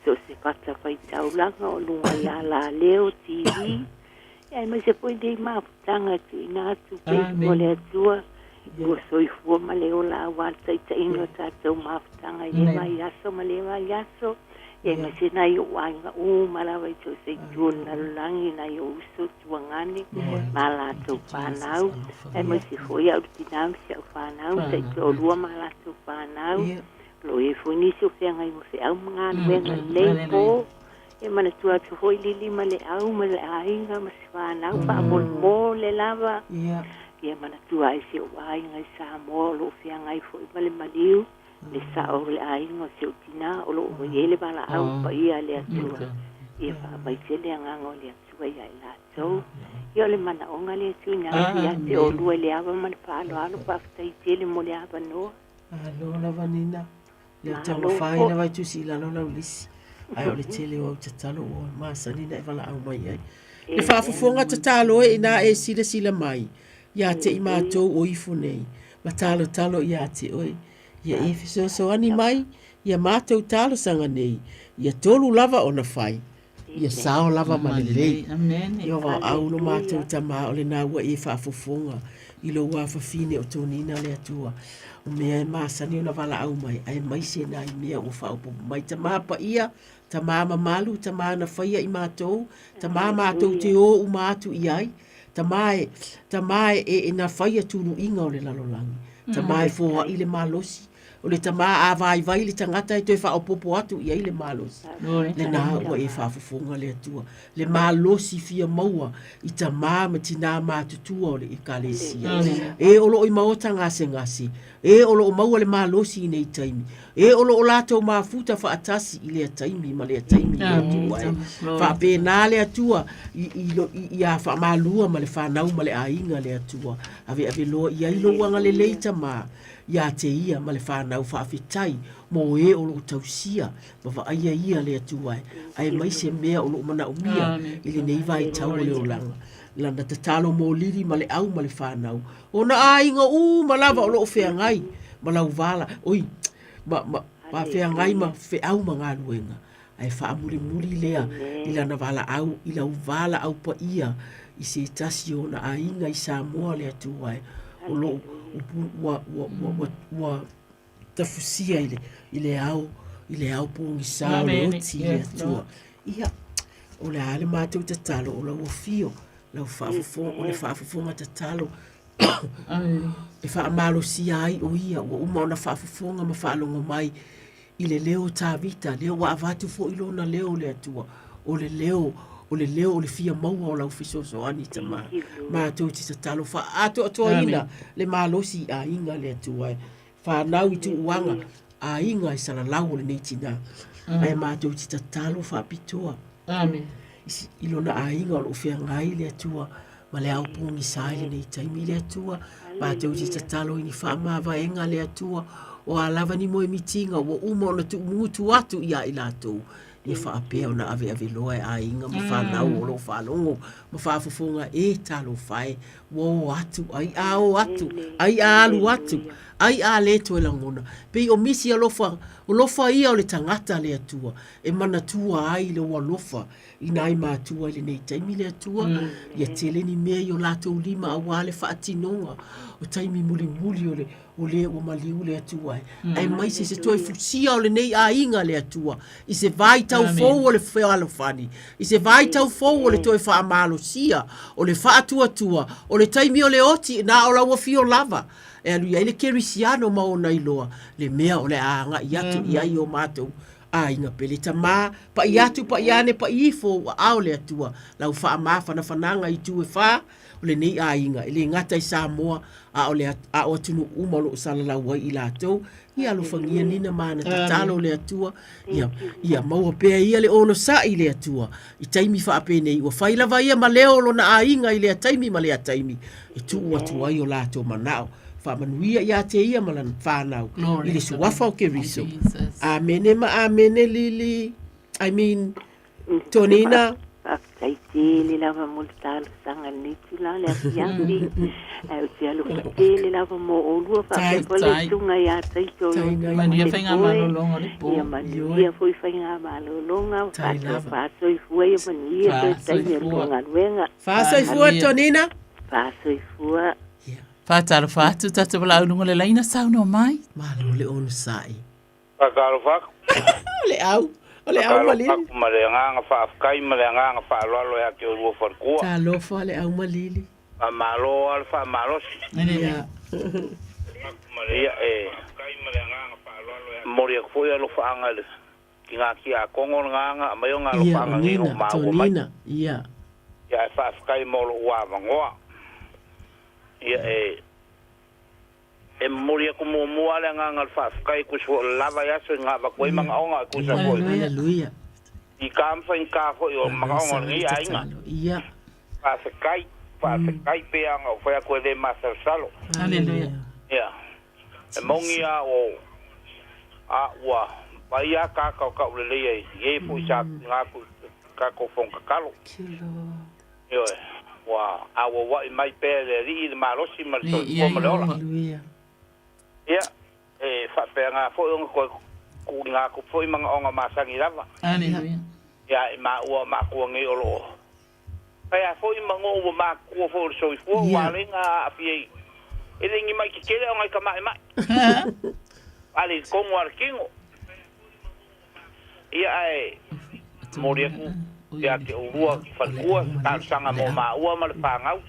so o se fatafaitaulaga o luga i alaleo, TV, ia aemaise foi lenei mafutaga e tuuina atu pea i luma o le Atua, ua soifua ma le ola aua le taitaiga o tatou mafutaga i lea vaiaso ma lea vaiaso, ia aemaise nai ou aiga uma lava i so o se itu o le lalolagi, nai ou uso, tuagane ma a latou fanau, aemaise foi au le tinā ma si au fanau, taitoalua ma a latou fanau. O lo o i ai foi nisi o feagai ma feau ma galuega i lenei po. E manatua atu foi Lili ma le au ma le aiga ma si fanau faamolemole lava. Ia manatua ai si ou aiga i Samoa o lo o feagai foi ma le maliu, le sao o le aiga o si ou tinā o lo o i ai le valaau paia a le Atua. Ia faamaise le agaga o le Atua ia i latou. Ia o le manaoga lea e tuuina atu ia te oulua i le ava ma le faaaloalo. Faafetai tele mo le avanoa. Malo lava Nina. Le taumafa lava e tusi i lalo lau lisi. Ae o le tele o au tatalo ua masani na e valaau mai ai. Le faafofoga tatalo e inā e silasila mai ia te i matou o ifo nei ma talotalo ia te oe. Ia e fesoasoani mai ia matou talosaga nei, ia tolu lava ona fai. Ia sao lava ma lelei. Ia valaau lo matou Tama o lena ua e faafofoga i lou afafine o Tonina le Atua. O mea e masani ona valaau mai, aemaise nai mea ua faaopoopo mai. Tama paia, Tama mamalu, Tama na faia i matou, Tama matou te o uma atu i ai, Tama e, Tama e, e na faia tuluiga o le lalolagi, Tama e foai le malosi, O le tama a vaivai le tagata e toe faaopoopo atu i ai le malosi. Lena ua e faafofoga le Atua, le malosi fia maua i tamā ma tinā matutua o le Ekalesia. E o lo o i maota gasegase, e o lo o maua le malosi i nei taimi, e o lo o latou mafuta faatasi i lea taimi ma lea taimi le Atua e. Faapena le Atua i, i, i, ia faamalua ma le fanau ma le aiga le Atua. Aveave loa i ai lou agalelei tamā. Ia te ia ma le whanau faafetai mō e o loo tausia ma vaaia ia le Atua e, aemaise mea o loo manaomia i lenei vaitau o le olaga. Lana tatalo mō Lili ma le au ma le whanau, ona aiga uma lava o loo feagai ma lau vala, oi, ma, ma, ma feagai ma feau ma galuega. Ae faamulimuli lea i lana valaau, i lau valaau paia i se tasi o ona aiga i Samoa le Atua e, o lo o ua, ua, ua, ua, ua tafusia i le, i le ao, i le ao pogisa o le oti i le Atua. Ia, o le a le matou tatalo o lau afio, lau faafofoga, o le faafofoga tatalo e faamalosia ai o ia ua uma ona faafofoga ma faalogo mai i le leo o Tavita, lea ua avatu foi lona leo le Atua, o le leo, o le leo o le fia maua o lau fesoasoani Tama. Matou te tatalo faaatoatoaina le malosi i aiga le Atua e fanau i tuuaga, aiga i salalau o lenei tinā. Ae matou te tatalo faapitoa. Amen. I lona aiga o lo o feagai le Atua ma le ao pogisa i lenei taimi le Atua. Matou te tatalo i ni faamavaega le Atua, o a lava ni moemitiga ua uma ona tuumutu atu ia i latou, ia faapea ona aveave loa e aiga ma fanau o lo o faalogo ma faafofoga e talofa e, ua o atu, ai a o atu, ai a alu atu, ai a le toe lagona. Pei o misi alofa, alofa ia o le tagata le Atua, e manatua ai lou alofa i nai matua i lenei taimi le Atua, ia tele ni mea i o latou lima aua le faatinoga o taimi mulimuli o le o le ua maliu le Atua e. Aemaise se toe fusia o lenei aiga le Atua i se vaitau fou o le fealofani, i se vaitau fou o le toe faamalosia, o le faatuatua, o le taimi o le oti, na o lau afio lava e alu i ai le kerisiano ma ona iloa le mea o le a agai atu i ai o matou aiga pele. Tamā, paʻi atu, paʻi ane, paʻi ifo ua ao le Atua lau faamafanafanaga i itu e fā o lenei aiga, e le gata i Samoa, a o le a o atunuu uma o lo o salalau ai i latou. Ia alofagia Nina ma ana tatalo le Atua, ia, ia maua pea ia le onosai i le Atua i taimi faapenei. Ua fai lava ia ma leo o lona aiga i lea taimi ma lea taimi e tuu atu ai o latou manao. Faamanuia ia te ia ma lana whanau i le suafa o Keriso. Amene ma amene Lili. I mean, Tonina. Faafetai tele lava mo le talosaga i lenei itula o le afiafi. Ae ou te alofa tele lava mo oulua faapea foi le susuga ia Taito o lo Manuia faigamalologa o le po. Ia manuia foi faigamalologa, faasoifua ia manuia foi taimi o le galuega. Faasoifua Tonina. Faasoifua. Faatalofa atu tatou valaau i luga o le laina saunoa mai. Malo le onosai. Faatalofa atu. O le au, o le au malili. Faatalofa atu ma le agaga faafetai ma le agaga faaaloalo ia te oulua faletua. Talofa le au malili. Faamalo lava le faamalosi. Ia. Ia e momoli atu foi alofaaga i le ki ngā tiakono o le gagaga aumai o ngā alofaaga nei o maua mai. Ia. Ia ae faafetai mo lou avanoa. Ia e E momoli atu muamua le agaga o le faafetai e tusa foi o le lava e aso i gavatu ai manaoga e tusa foi Aleluia. i ka ma faigata foi o manaoga o lenei aiga. Ia. Faafetai, faafetai pei lava ona ou fai atu e le masalosalo. Aleluia. Ia. E moni lava o a ua vaai lava tagata o taulelei ai i e foi sa tuuina atu i tatou fono tatalo. Ioe, ua auauai mai pea e le Alii le malosi ma le soifua ma le ola. Ia, e faapena foi ona toe tuuina atu foi manaoga masani lava. Aleluia. Ia i maua o matua nei o lo o fai a foi manu ua matutua foi o le soifua ua ala ai ona aafia i e le ni mai tetele ona i ka maʻemaʻe. Ale i totonu lava o le tino. Ia ae momoli atu ia te oulua faletua se talosaga mo maua ma le fanau.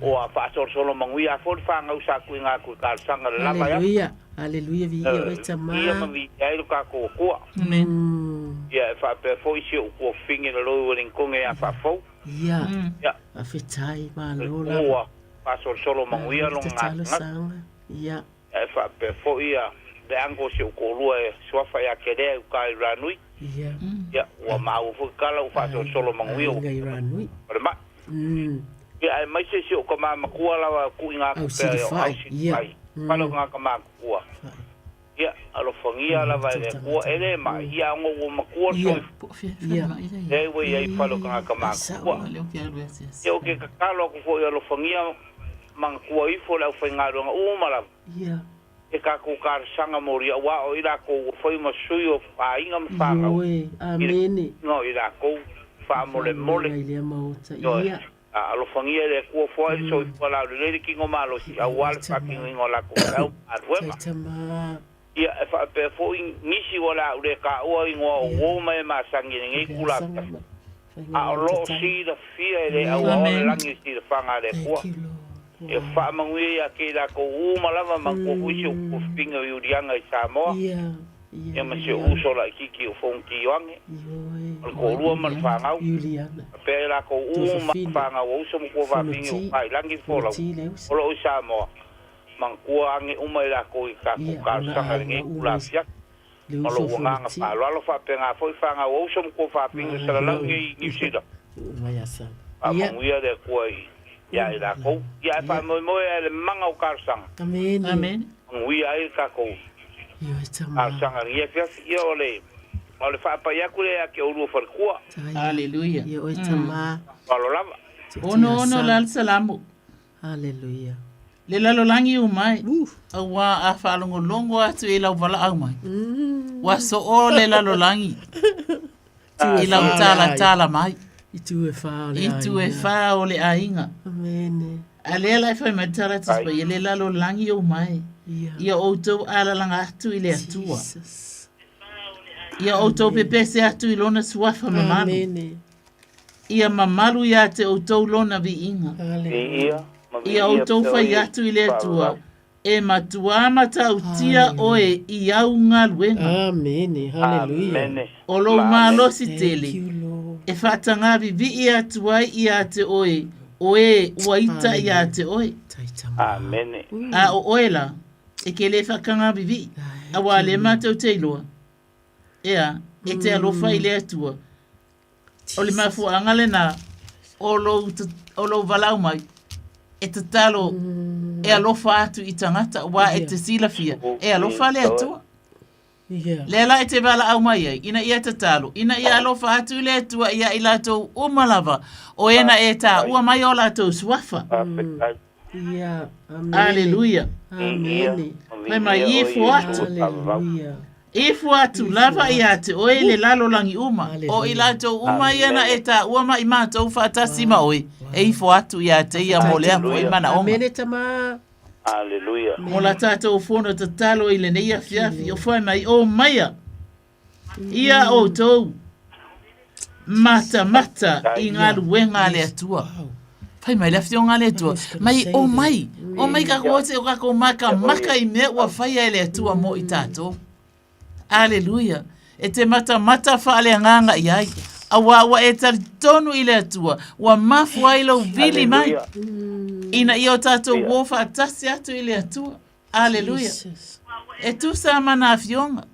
Ua faasolosolo manuia foi le fanau sa tuuina atu i talosaga i le lava e aso. Aleluia, aleluia, viia oe Tama. Viia ma viia ai lo tatou Atua. Amen. Ia e faapea foi si ou tuafafine Laloi Ueligitone ia Faafou. Ia. Ia. Faafetai, malo lava. Ua faasolosolo manuia lona gasegase. Ia. Ae faapea foi ia le uncle o si ou toalua e suafa ia Kelea i uta i Ranui. Ia, ua maua foi tala ua faasolosolo manuia ua falemai. Ia aemaise si ou tama matua lava tuuina atu pea i Ausilifai, fale o tagata matutua. Ia, alofagia lava e le Atua, e le mai, ia ona ua matua le soifua. Lea ua i ai i fale o tagata matutua. Ia ou te tatalo atu foi alofagia Manatua ifo le aufaigaluega uma lava e tatou talosaga moli aua o i lakou ua fai ma sui o aiga ma fanau i le tino o i lakou faamolemole. Ioe, a alofagia e le Atua foai le soifua laulelei le tino malosi aua le faatinoina o latou feau ma galuega. Ia, e faapea foi nisi ua le a ou le taua igoa o uo ma e masani i lenei tula afiafi, a o lo o silafia e le auaoa le lagi o silafaga a le Atua. Ia faamanuia ia te i latou uma lava manatua foi si ou tuafafine o Iuliana i Samoa, ia ma si ou uso laitiiti o Fonoti Ioane, o le toalua ma le fanau, faapea i latou uma fanau a uso ma tuafafine ua pailagi le folau o lo o i Samoa. Manatua ane uma i lakou i tatou talosaga i lenei itula afiafi. Ma lou agaga faaaloalo faapena foi fanau a uso ma tuafafine o Salalau nei i Niu Sila. Faamanuia le Atua ia i lakou. Ia ae faamoemoe ae le maga o talosaga. Manuia ai le tatou talosaga i lenei afiafi. Ia o le o le faapai atu lea ia te oulua faletua. Aleluia. Faaaloalo lava. Ono ono la le salamu. Haleluia. Le lalolagi uma e, auā a faalogologo atu i lau valaau mai, ua soo le lalolagi i lau talatala mai. I tu e whā o le I tu e whā o le aiga. Amene. A lea la e fai mai tala Tusi Paia, le lalolagi uma e, ia outou alalaga atu i le Atua. Ia outou pepese atu i lona suafa mamalu. Amene. Ia mamalu iā te outou lona viiga. Ia outou fai atu i le Atua, E matuā matautia oe i au galuega. Amene. Haleluia. O lou malosi tele, e faatagā vivii atu ai iā te oe o e ua ita iā te oe. Amene. A o oe la, e ke le faatagā vivii, auā lea matou te iloa, ea, e te alofa i le Atua, O le mafuaaga lena o lou, o lou valaau mai, e tatalo e alofa atu i tagata, aua e te silafia, e alofa le Atua. Lea la e te valaau mai ai, ina ia tatalo, ina ia alofa atu i le Atua ia i latou uma lava, o e na e taua mai o latou suafa. Aleluia. Fai mai, ifo atu. Ifo atu lava ia te oe le lalolagi uma, o i latou uma ia na e taua ma i matou faatasi ma oe, e ifo atu ia te ia mo lea foi manaoga. Amene tama. Aleluia. Mo la tatou fono tatalo i lenei afiafi, o fai mai, o maia ia outou matamata i galuega a le Atua. Fai mai le afioga a le Atua, mai o mai, o mai kakou o te o kakou makamaka i mea ua faia e le Atua mo i tatou. Aleluia! E te matamata faaleagaga i ai, auā ua e talitonu i le Atua, ua mafua ai lou vili mai, ina ia o tatou uō faatasi atu i le Atua. Aleluia! E tusa ma nā afioga.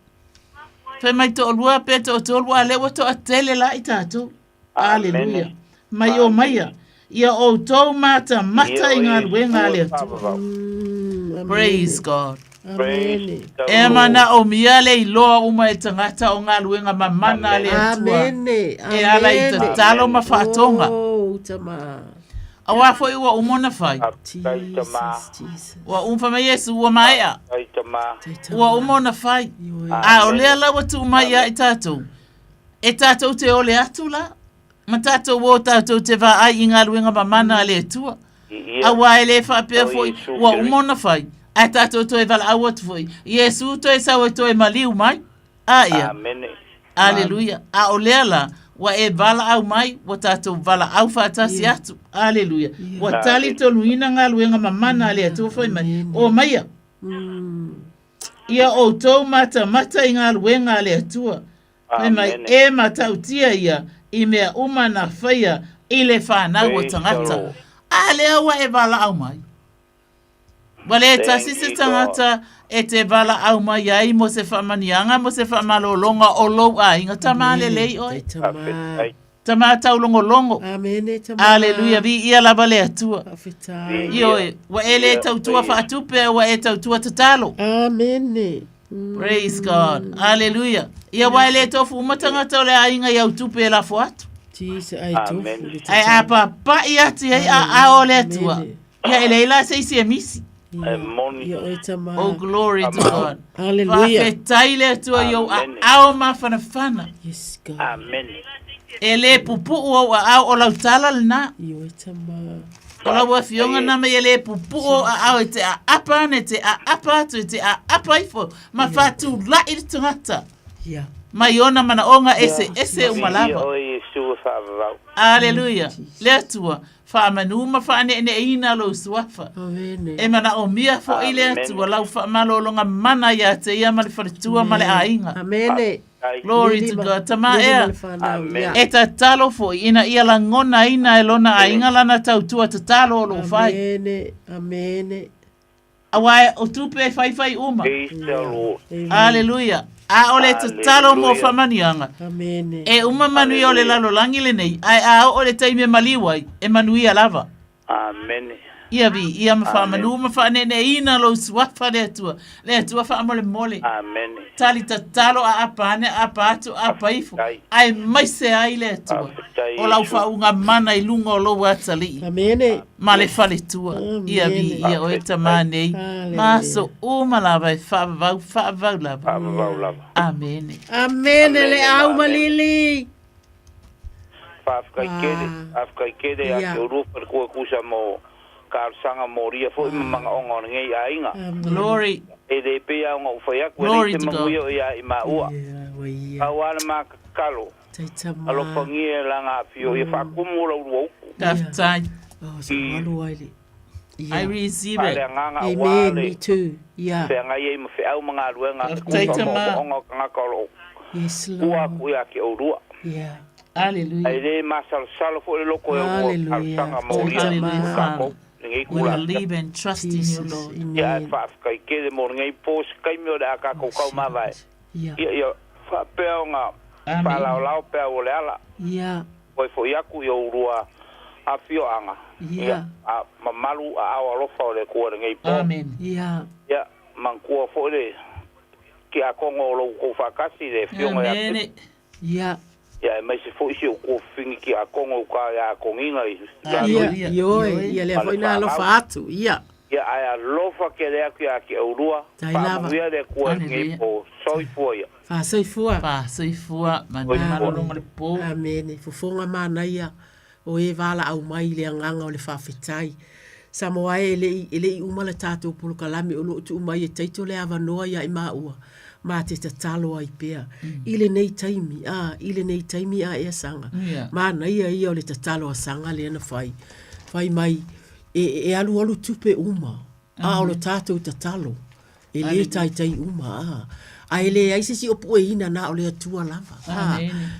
Fai mai toalua pe toatolu, a lea ua toatele la i tatou. Aleluia! Mai o maia, ia outou matamata i galuega a le Atua. Praise God. E manaomia le iloa uma e tagata o galuega mamana a le Atua e ala i tatalo ma faatoga. Auā foi ua uma ona fai. Ua uma, fai mai Iesu, ua maea. Ua uma ona fai. A o lea la ua tuu mai ia i tatou. E tatou te ole atu la, ma tatou o tatou te vaai i galuega mamana a le Atua. Auā e le faapea foi ua uma ona fai, ae tatou toe valaau atu foi, Iesu toe sau e toe maliu mai. A ia. Aleluia. A o lea la, ua e valaau mai, ua tatou valaau faatasi atu. Aleluia. Ua talitonuina galuega mamana a le Atua fai mai, Omaia. Ia outou matamata i galuega a le Atua. Fai mai, e matautia ia i mea uma na faia i le fanau o tagata. A lea ua e valaau mai. Ua le tasi se tagata e te valaau mai ai mo se faamaniaga mo se faamalologa o lou aiga. Tama lelei oe. Tama taulogologo. Amene tama. Aleluia, viia lava le Atua. Faafetai. Ioe, ua e le tautua faatupe, ua e tautua tatalo. Amene. Praise God. Aleluia. Ia ua e le tofu uma tagata o le aiga i au tupe e lafo atu. Jesus, ai tofu le Ae a papa'i atu i ai aao o le Atua, ia e leai la se isi e misi. E moni. Ia oe tama. Oh, glory to God. Hallelujah. Faafetai le Atua i ou aao mafanafana. Yes, God. Amen. E le pupu'u ou aao o lau tala lena. Ia oe tama. O lau afioga na mai e le pupu'u ou aao e te aapa ane, te aapa atu, e te aapa ifo, ma faatula'i le tagata. Ia. Mai ona manaoga eseese uma lava. Viia oe Iesu e faavavau. Aleluia. Le Atua, Faamanu ma faaneeneeina lou suafa. E manaomia foi le Atua lau faamalologa mana ia te ia ma le faletua ma le aiga. Amene. Glory to God. Tama ea, e tatalo foi ina ia lagonaina e lona aiga lana tautua tatalo o loo fai. Amene. Amene. Aua o tupe e faifai uma. Praise the Lord. Aleluia. A o le tatalo mo faamanuiaga. Amene. E uma manuia o le lalolagi lenei, ae a oo le taimi e maliu ai, e manuia lava. Amene. Ia viia ma faamanu ma faaneeneeina lou suafa le Atua. Le Atua faamolemole. Amene. Tali tatalo aapa ane, aapa atu, aapa ifo, aemaise ai le Atua o lau faauuga mana i luga o lou atalii. Amene. Ma le faletua. Ia viia oe tama nei, ma aso uma lava e faavavau, faavavau lava. Faavavau lava. Amene. Amene le au ma Lili. Faafetai tele, faafetai tele ia te oulua faletua e tusa mo talosaga molia foi ma manaoga o lenei aiga. Glory. E le pei lava ona ou fai atu, e leai se manuia o ia i maua. Pau lava le ma tatalo, alofagia lana afio ia faatumu lau lua utu. Faafetai. I receive it. Le agaga aua le Me too. Yeah. feagai ai ma feau ma galuega e tusa ma moomooga o tagata o lo o tua atu ia te oulua. Yeah. Hallelujah. Ae le masalosalo foi le loko e oulua talosaga molia o tatou lenei We itula. believe and trust in you, Lord. Ia ae faafetai tele mo lenei po se taimi o le a tatou kau mavae. Ia. Ia faapea ona faalaolao peau o le ala. Ia. Toe foi atu i oulua afioaga. Ia. A mamalu aao alofa o le Atua i lenei po. Amen. Ia. Ia manatua foi le. Tiakono o lo outou faatasi i le Afioga ia Amene. Ia. Ia, aemaise foi si ou tuafafine Tiakono uka ia Tonina i Ia, ioe, ia lea foi na alofa atu, ia. Ia, ae alofa tele atu ia te oulua. Tai lava. Faamanuia le Atua i lenei po. Soifua ia. Faasoifua. Faasoifua, manuia malologa o le po. Amene. Fofoga manaia o e valaau mai i le agaga o le faafetai. Samoa e, e le i, e le i uma le tatou polokalame o lo o tuu mai e Taito le avanoa ia i maua ma te tatalo ai pea. I lenei taimi, a, i lenei taimi a ea Saga. Yeah. Manaia ia o le tatalo a Saga lea na fai. Fai mai, e, e alualu tupe uma, a o le tatou tatalo, E lē taitai uma, a. A e leai se isi o pueina na o le Atua lava. A.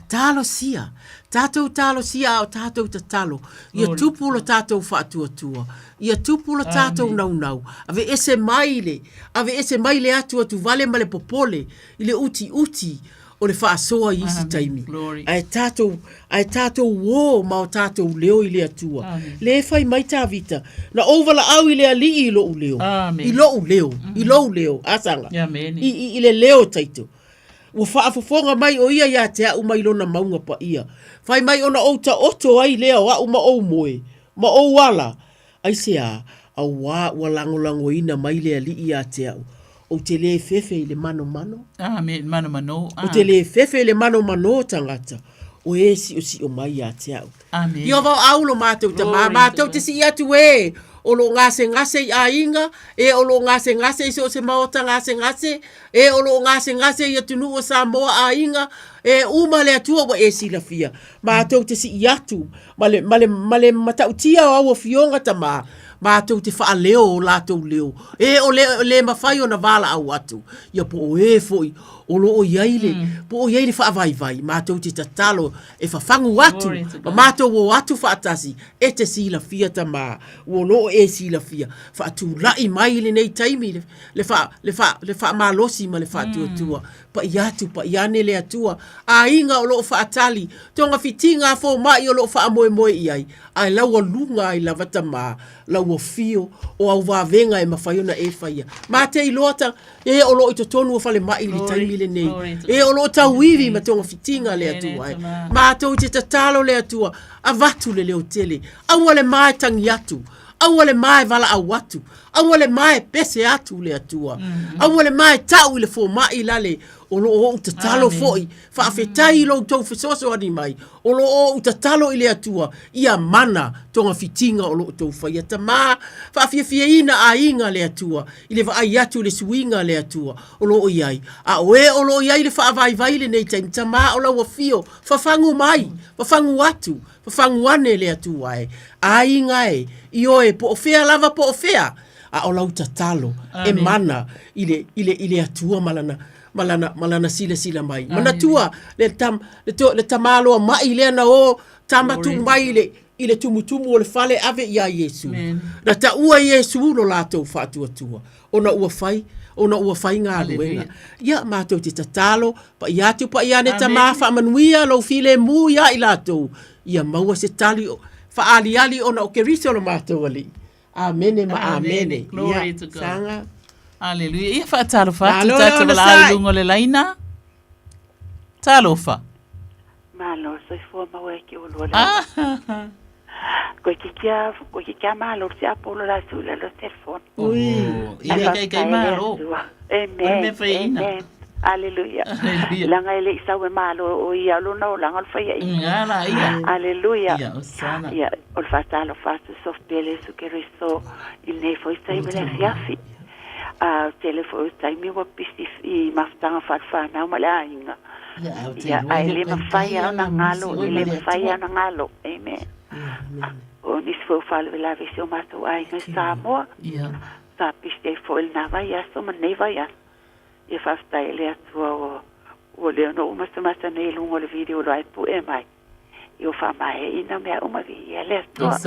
Talosia. Tatou talosia a o tatou tatalo. Ia tupu lo tatou faatuatua. Ia tupu lo tatou naunau. Aveese mai le, aveese mai le atuatuvale ma le popole i le utiuti o le faasoa i isi taimi. Ae tatou, ae tatou uō ma o tatou leo i le Atua. Lē fai mai Tavita, Na ou valaau i le Alii i loʻu leo. I loʻu leo, i lou leo, a Saga? I, i, i le leo Taito. Ua faafofoga mai ʻo ia iā te aʻu mai lona mauga paia. Fai mai ona ou taoto ai lea o aʻu ma ou moe, ma ou ala. Aisea? Auā ua lagolagoina mai le Alii iā te aʻu. Ou te lē fefe i le manomano. Amen, manomano. Ou te lē fefe i le manomano o tagata, o e siosio mai iā te aʻu. Amen. Ieova o au lo matou tamā, matou te sii atu e o lo o gasegase i aiga, e o lo o gasegase i so o se maota gasegase, e o lo o gasegase i atunuu o Samoa aiga, e uma le Atua ua e silafia. Matou te sii atu ma le, ma le, ma le matautia o au afioga tamā, matou te faaleo o latou leo, e o le, le mafai ona valaau atu, ia po o e foi o lo o i ai le, po o i ai le faavaivai, matou te tatalo e fafagu atu, ma matou o atu faatasi, e te silafia tamā, ua lo o e silafia, faatulai mai i lenei taimi le, le, faa, le, faa, le faamalosi ma le faatuatua. Paia atu, paia ane le Atua, aiga o lo o faatali, togafitiga a fomai o lo o faamoemoe i ai, ae laualuga ai lava tamā, lau afio o au vavega e mafai ona e faia. Ma te iloa ta, e o lo o i totonu o falemai i le taimi lenei, e o lo o tauivi ma togafitiga le Atua e. Matou te tatalo le Atua, avatu le leo tele, aua le ma e tagi atu, aua le ma e valaau atu, Aua le mae pese atu le Atua. Aua le mae ta'u i le fomai lale o lo o ou tatalo foi. Faafetai i lo outou fesoasoani mai o lo o ou tatalo i le Atua ia mana togafitiga o lo outou faia. Tamā, faafiafiaina aiga le Atua i le vaai atu i le suiga le Atua o lo o i ai. A o e o lo o i ai le faavaivai lenei taimi, Tamā o lau afio, fafagu mai, fafagu atu, Fafagu ane le Atua e, aiga e, ioe, po o fea lava po o fea, a o lau tatalo e mana i le, i le, i le Atua ma lana, ma lana, ma lana silasila mai. Manatua le, tam, le, to, le tamaloa maʻi lea na o tama tuu mai i le, i le tumutumu o le fale ave iā Iesu. Na taua Iesu lo latou faatuatua. ona ua fai, ona ua fai galuega. Ia, matou te tatalo, paia atu paia ane Tama, faamanuia lou filemu iā i latou, ia maua se tali faaaliali ona o Keriso lo matou Alii. Amene ma amene. Glory to God. Saga. Hallelujah. Ia faatalofa atu Malo le tatou valaau i onosai. luga o le laina. Talofa. Malo le soifua maua e ke olua le ah. Koe ki kia, koe ki kia malo te apolo la tu la lo telefone. Ui, ia kai kai malo. Amen. Amen. Aleluia. Langa e le i sau e malo o ia lona o langa o le faia i. Ngala ia. Aleluia. Ia o sana. Ia o le whatalo whatu sof pele su ke riso i nei foi taimi le afiafi. A tele foi o taimi ua pisi i mafutaga faalefanau ma le aiga. Ia, ae le mafai lava ona galo, e le mafai lava ona galo. Amen. O nisi foi o faalavelave i si o matou aiga i Samoa, sa pisi ai foi i lena vaiaso ma lenei vaiaso. Ia faafetai i le Atua ua lea ona ou matamata nei i luga o le video loa e pue mai. I o faamaeaina mea uma viia le Atua.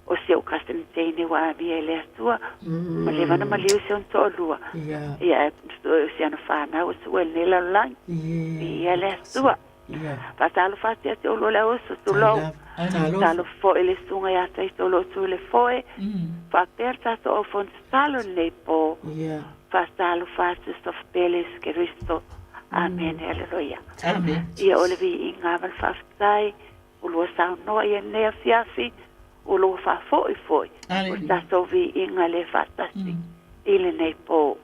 O si ou cousin teine ua amia i le Atua. Ma leva ona maliu si ona toalua. Ia, o si ana whanau o sua i lenei lalolagi. Viia le Atua. Faatalofa atu ia te oulua le auuso, tulou. Talofa foi i le susuga ia Taito o lo o tu i le foe. Faapea le tatou aufono tatalo i lenei po. Faatalofa atu Sofopele Iesu Keriso. Amene. Aleluia. Amen. Ia o le viiga ma le faafetai ua lua saunoa i lenei afiafi, ua lua faafoi foi o le tatou viiga lē faatasi i lenei po.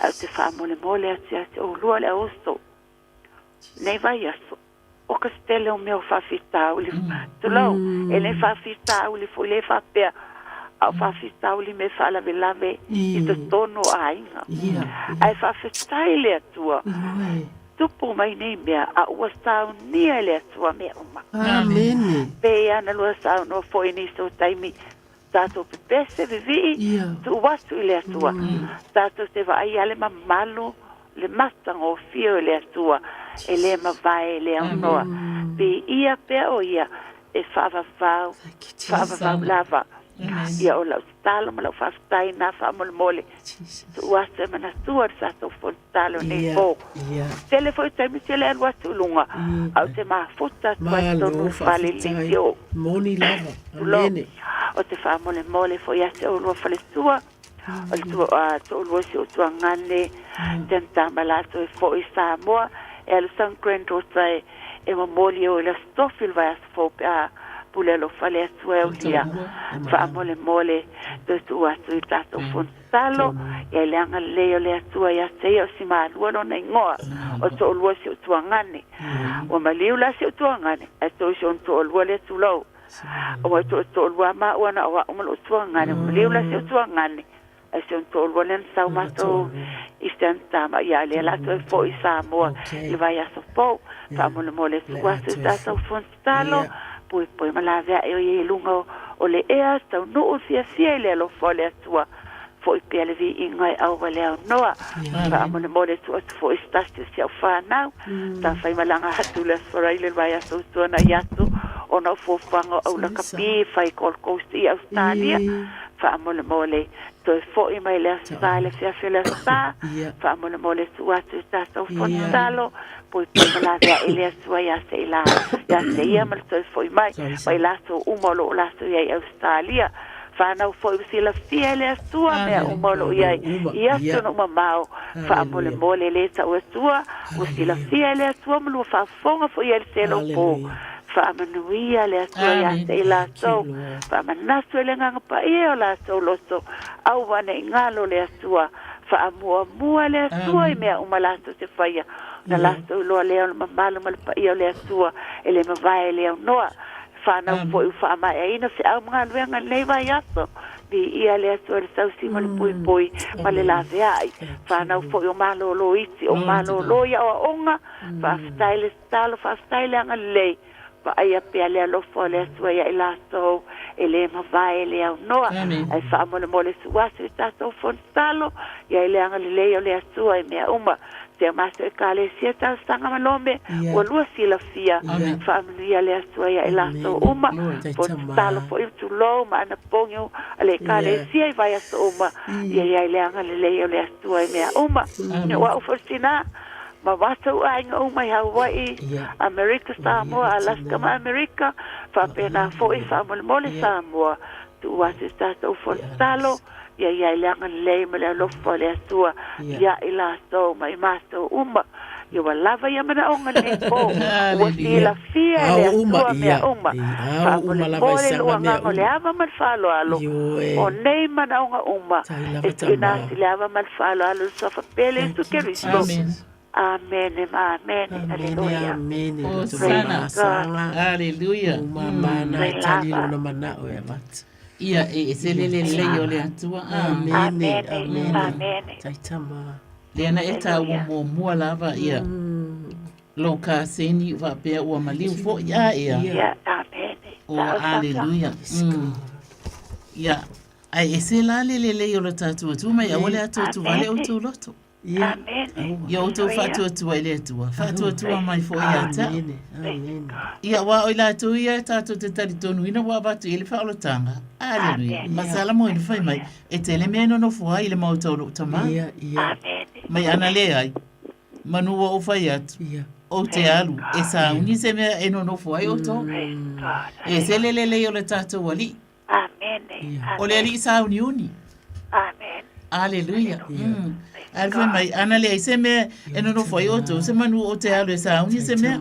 Ae ou te faamolemole atu ia te oulua le auuso, nei vaiaso, o ka se tele o mea o faafitauli, tulou, e le faafitauli foi le faapea, a o faafitauli mea faalavelave i totonu o aiga. Ae faafetai i le Atua, tupu mai nei mea, a ua saunia e le Atua mea uma. Amene. Pei lava ona lua saunoa foi i nisi o taimi, tatou pepese vivii, tuu atu i le Atua. Tatou te vaai lava le mamalu, le matagofie o le Atua, e le mavae, e le aunoa. Viia pea o Ia e faavavau, faavavau lava. Ia o lau tatalo ma lau faafetai na faamolemole, tuu atu e manatua le tatou fono. Talo nei po. Tele foi taimi tele alu atu i luga, a o te mafuta atu ai totonu o fale le o. Moni lava. Amene. O te faamolemole foi ia te oulua faletua, o le tua, a, toalua si ou tuagane, te tama latou e foi i Samoa, e alu sang granddaughter e, e momoli e o i le Aso Tofi le vaiaso fou pe a pule alofa le Atua e aulia. Faamolemole toe tuu atu i tatou fono. Tatalo, ia i le agalelei o le Atua ia te ia o Simalua lona igoa, o toalua si ou tuagane. Ua maliu la si ou tuagane, ae toi si ona toalua lea tulou. Ua toalua maua na o au ma lou tuagane, ua maliu la si ou tuagane, ae si ona toalua lea na sau matou i Santa ia lea la toe foi i Samoa i le vaiaso fou. Faamolemole tuu atu i tatou fono tatalo, poipoi ma laveai o ia i luga o le ea, taunuu fiafia i le alofa o le Atua, foi pea le viiga e aua le aunoa. Faamolemole tuu atu foi se tasi o si au fanau, sa faimalaga atu le Aso Faraile le vaiaso ua tuanai atu ona o fuafuaga o aulakapi fai Gold Coast i Ausetalia. Faamolemole toe foi mai le Aso Sa i le afiafi o le Aso Sa, faamolemole tuu atu i tatou fono tatalo, Poipoi ma laveai le Atua ia te i la, ia te ia ma le toe foi mai, ma i latou uma o lo o latou i ai i Ausetalia. Whanau foi ua silafia e le Atua mea uma o lo o i ai i atunuu mamao. Faamolemole le tau Atua, ua silafia e le Atua ma lua faafofoga foi i ai le tele o po. Faamanuia le Atua ia te i latou, faamanatu e le Agaga Paia o latou loto, aua ne i galo le Atua. Faamuamua le Atua i mea uma latou te faia, ona latou iloa lea o le mamalu ma le paia o le Atua e le mavae e le aunoa. Whanau foi ua faamaeaina feau ma galuega i lenei vaiaso. Viia le Atua i le tausi ma le poipoi ma le laveai. Whanau foi o malōlō iti, o malōlō i aoaoga. Faafetai le tatalo, faafetai le agalelei. Vaaia pea le alofa o le Atua ia i latou e le mavae e le aunoa. Ae faamolemole tuu atu i tatou fono tatalo, ia i le agalelei o le Atua i mea uma. Tea matou Ekalesia talosaga ma lome, ua lua silafia, faamanuia le Atua ia i latou uma. Fono tatalo foi tulou ma anapogi a le Ekalesia i vaiaso uma, ia i ai le agalelei o le Atua i mea uma. O au foi tina, ma matou aiga uma i Hawaii, Amerika, Samoa, Alaska ma Amerika, faapena foi faamolemole Samoa, tuu atu i tatou fono tatalo, ia i ai le agalelei ma le alofa o le Atua ia i latou ma i matou uma. Ia ua lava ia manaoga i lenei po, ua silafia e le Atua mea uma. Faamolemole lou agaga o le ava ma le faaaloalo, o nei manaoga uma e tuuina atu i le ava ma le faaaloalo i le Suafa Pele Iesu Keriso. Amene ma amene. Aleluia. Amene. Hosana. Aleluia. Umamana e tali lona manao e avatu. Ia, e ese le lelei o le Atua. Amene. Amene. Amene. Taitama. Lea na e taua muamua lava ia lou kaseni faapea ua maliu foi a ea. Ia, amene. O, aleluia. Ia, ae ese la le lelei o lo tatou Atua mai aua le atuatu vale outou loto. Ia. Ia outou faatuatua i le Atua, faatuatua mai foi ia te au. Ia, aua o i latou ia e tatou te talitonuina ua avatu i ai le faaolataga. Aleluia. Masala mo ina fai mai, e tele mea e nonofo ai i le maota o lou Tama. Mai ana leai, manu ua ou fai atu, ou te alu e sauni se mea e nonofo ai outou. E ese le lelei o le tatou Alii. Amene. O le Alii sauniuni. Amene. Aleluia. Ae fai mai, ana leai se mea e nonofo ai outou, se manu o te alu e sauni se mea.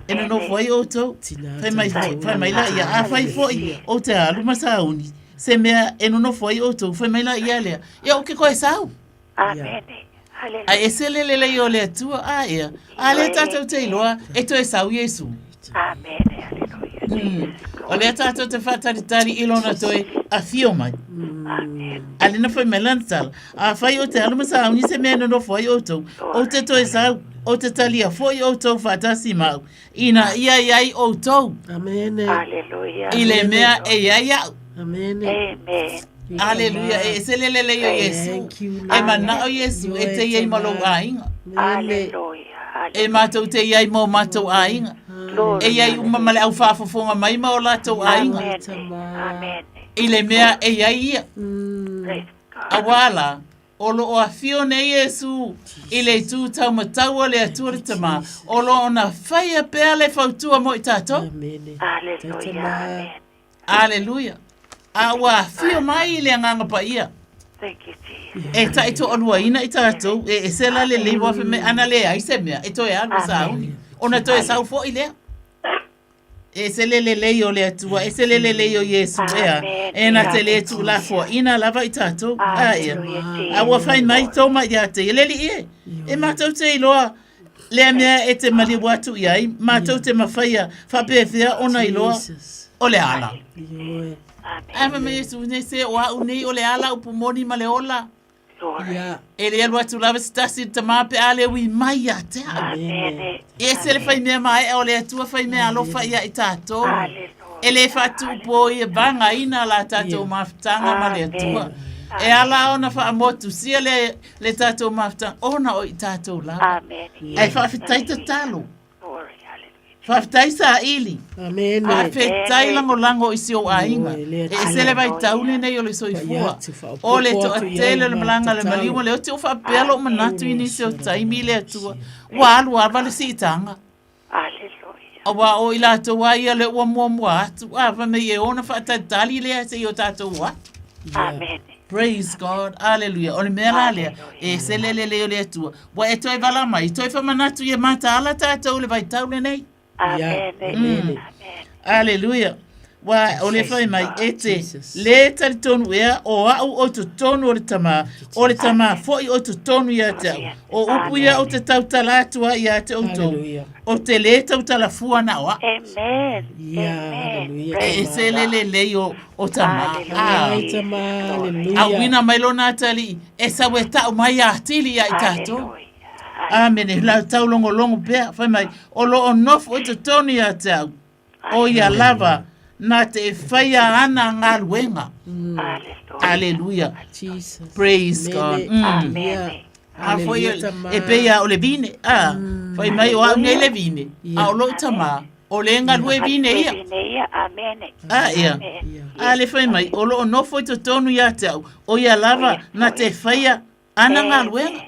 E nonofo ai outou. Fai mai foi, fai mai la ia, a fai foi o te alu ma sauni, se mea e nonofo ai outou, fai mai la ia lea, ia o ke koe sau. Amene. Ae ese le lelei o le Atua, a ea, a lea tātou te iloa e toe sau Iesu. Amene, aleluia. O lea tātou te whātaritari i lona toe awhio mai. Amen. A lena whai mai lana tala. A whai o te alu ma sauni se mea nonofo ai outou, o te toe sau, o te talia foi outou whaatasi mau, ina ia i ai outou. Amene. Aleluia. I le mea e i ai au. Amene. Amen. Aleluia. E ese le lelei o Iesu. E manao Iesu e te iai ma lou aiga. Aleluia. E matou te iai ma o matou aiga. E iai uma ma le au faafofoga mai ma o latou aiga. Amen. I le mea e iai ia. Auā la, o lo o afio nei Iesu i le itu taumatau o le Atua le Tama, o lo ona faia pea le fautua mo i tatou. Aleluia. Aleluia. A ua afio mai i le Agaga Paia. Thank you, Jesus. E taitoaluaina i tatou, e ese la lelei ua fai mai, ana leai se mea, e toe alu sauni, ona toe sau foi lea. E ese le lelei o le Atua, ese le lelei o Iesu, ea, e na te le tuulafoaina lava i tatou. A ia. A ua fai mai Toma ia te ia, le alii e, e matou te iloa lea mea e te maliu atu i ai, matou te mafaia faapefea ona iloa o le ala. Ae fai mai Iesu, nei se o au nei o le ala, upu moni ma le ola. E le alu atu lava se tasi i le Tama pe a le ui mai ia te au. E ese le fai mea mae'a o le Atua fai mea alofa ia i tatou. E le faatuupoi e vagaina la tatou mafutaga ma le Atua. E ala ona faamotusia le, le tatou mafutaga ona o i tatou lava. Ae faafetai tatalo. Faafetai saili. Amene. Faafetai lagolago i si ou aiga. E ese le vaitau lenei o le soifua. O le toatele o le malaga a le maliu ma le oti o faapea lou manatu i nisi o taimi i le Atua. Ua alu lava le siitaga. Aua o i latou lava ia lea ua muamua atu. A fai mai e ona faatalitali lea seia o tatou o atu. Praise God. Aleluia. O le mea la lea, e ese le lelei o le Atua. Ua e toe vala mai, toe faamanatu ia mataala tatou i le vaitau lenei. Amene. Aleluia. Ua o le fai mai, e te le talitonu ea o au o totonu o le Tama, o le Tama foi o totonu ia te au. O upu ia ou te tautala atu ai ia te outou, ou te le tautala fua na o au. Amen. E ese le lelei o, o Tama. Ai, Tama, aleluia. Auina mai lona atalii, e sau e tau mai atili ia i tatou. Amene. La taulogologo pea, fai mai, o lo o nofo i totonu ia te au, o ia lava, na te e whaia ana galuega. Aleluia. Jesus. Praise God. Amen. A foi e pei a o le vine, a, fai mai o au nei le vine, a o lou tama, o le galue vine ia. Amene. A ia. A le fai mai, o loo nofo i totonu ia te au, o ia lava na te whaia ana galuega.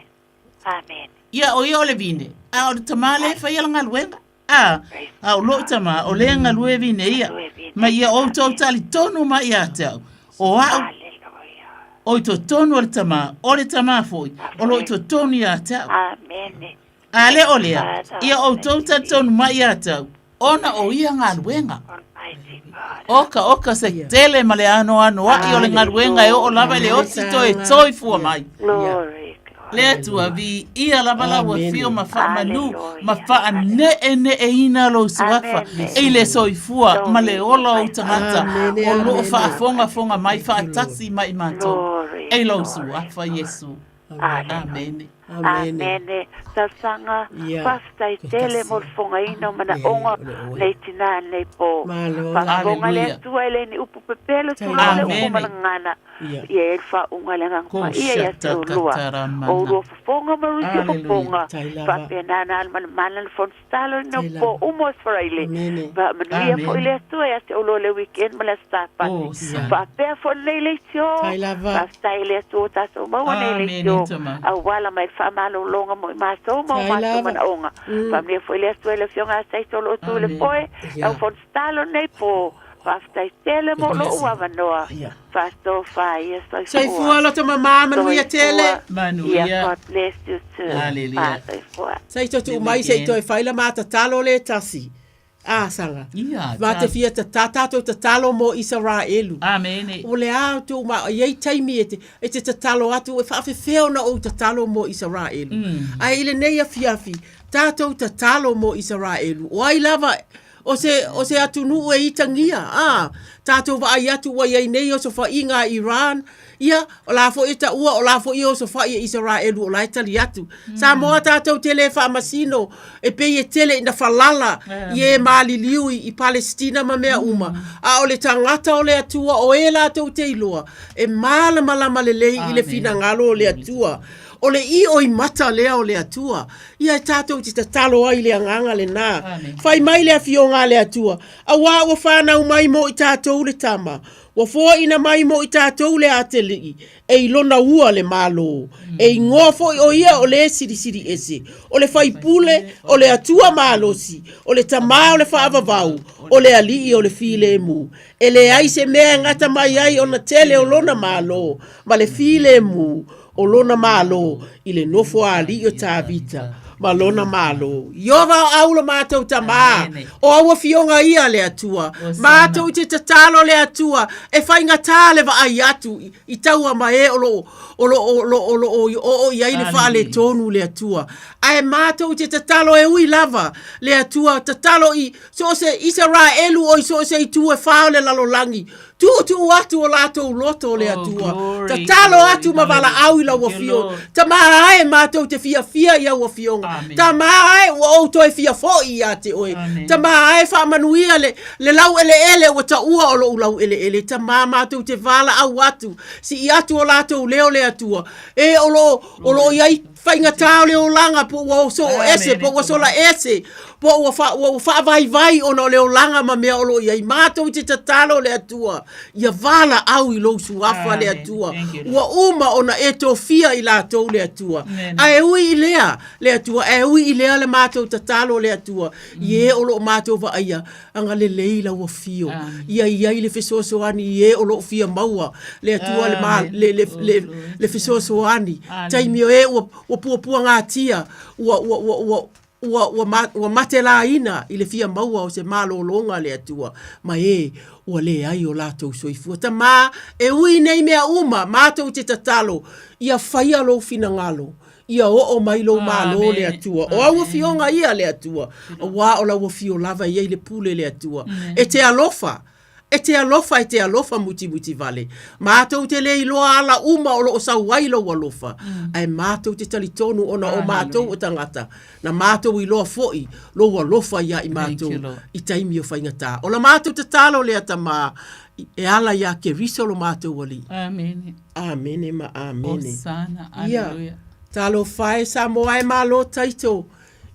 Amen. Ia, o ia o le vine, a o le tama le whaia la galuega. A, a o lou tama, o le galue vine ia. Ma ia outou talitonu mai ia te au, o au, o i totonu o le tama, o le tama foi, o lo i totonu ia te au. Amene. A le o lea, ia outou talitonu mai ia te au, ona o ia galuega. Oka, oka se tele ma le anoanoa'i o le galuega e oo lava i le oti toe soifua mai. Le Atua, viia lava lau afio ma faamanu ma faaneeneeina lou suafa i le soifua ma le ola o ou tagata o lo o faafogafoga mai faatasi ma i matou. E lou suafa Iesu. Amene. Amene. Talosaga, faafetai tele mo le fofogaina o manaoga o lenei tina i lenei po. Faafofoga le Atua e le ni upu pepelo tulou le upu ma le gagana. Ia i ai le faauuga i le Agaga Paia ia te oulua. O oulua fofoga ma luisi o fofoga, faapena na manamana le fono tatalo i nau po uma o Israele. Faamanuia foi le Atua ia te oulua le weekend ma le Aso Sapati. Faapea foi lenei leitio. Faafetai i le Atua ua tatou maua nei leitio auala mai le faamalologa mo i matou ma o matou manaoga. Faamanuia foi le Atua i le Afioga ia Taito o lo o tu i le foe, lau fono tatalo lenei po. Faafetai tele mo lou avanoa. Faatofa ia soifua. Soifua loto mama, manuia tele. Manuia. Ia, God bless you too. Hallelujah. Soifua. Sa i totu mai se i toe fai la ma tatalo le tasi. A saga. Ia, Ma te fia tata tatou tatalo mo Isaraelu. Amene. O le a tou ma i ai taimi e te, e te tatalo atu e faafefea ona ou tatalo mo Isaraelu. Ae i lenei afiafi, tatou tatalo mo Isaraelu. O ai lava o se, o se atunuu e itagia, a, tatou vaai atu ua i ai nei osofaiga a Iran, ia, o la foi e taua, o la foi e osofai e Isaraelu o la e tali atu. Samoa tatou te le faamasino e pei e tele ina falala i e maliliu i Palesitina ma mea uma, a o le tagata o le Atua o e latou te iloa e malamalama lelei i le finagalo o le Atua. O le io i mata lea o le Atua, ia e tatou te tatalo ai i le agaga lenā. Fai mai le Afioga a le Atua, Auā ua fanau mai mo i tatou le Tama, ua foaina mai mo i tatou le Atelii, e i lona ua le Malo. E igoa foi o ia o le Silisili Ese, o le Faipule, o le Atua Malosi, o le Tamā o le Faavavau, o le Alii o le Filemu. E leai se mea e gata mai ai ona tele o lona Malo ma le filemu o lona Malo i le nofo a alii o Tavita ma lona Malo. Ieova o au lo matou Tamā, o au afioga ia a le Atua. Matou te tatalo le Atua e faigata le vaai atu i taua ma e o lo o lo o lo o lo o oo i ai le faaletonu le Atua. Ae matou te tatalo e ui lava le Atua, tatalo i so o se Isaraelu o i so o se itu e fa o le lalolagi, Tuutuu atu o latou loto o le oh, Atua. Tatalo atu ma valaau i lau afioga. Tamā ae matou te fiafia i au afioga. Tamā ae ua ou toe fia fo'i ia te oe. Tamā ae faamanuia le, le laueleele ua taua o lou laueleele. Tamā matou te valaau atu, sii atu o latou leo le Atua. E o lo, o lo i ai Faigata o le olaga po ua soo ese, po ua sola ese, po ua, fa, ua, ua faavaivai ona o le olaga ma mea o lo o i ai. Matou te tatalo le Atua, ia valaau i lou suafa le Atua. Ua uma ona e tofia i latou le Atua. Ae ui i lea, le Atua, ae ui i lea le matou tatalo le Atua, i e o lo o matou vaaia, Agalelei lau afio, ia i ai le fesoasoani i e o lo o fia maua le Atua le, ma, le, le, le, le fesoasoani. Taimi o e ua, ua puapuagatia, ua, ua, ua, ua, ua, ua, ma, ua matelaina i le fia maua o se malologa le Atua, ma e ua leai o latou soifua. Tamā, e ui nei mea uma, matou te tatalo, ia faia lou finagalo, Ia oo mai lou malo le Atua. O au afioga ia le Atua, auā o lau afio lava e i ai le pule le Atua. E te alofa, e te alofa, e te alofa mutimuti vale. Matou te le iloa ala uma o lo o sau ai lou alofa, ae matou te talitonu ona o matou o tagata, na matou iloa foi lou alofa ia i matou i taimi o faigata. O la matou tatalo lea Tamā, e ala iā Keriso lo matou Alii. Amene. Amene ma amene. Hosana, aleluia. Ia, talofa e Samoa e malo Taito.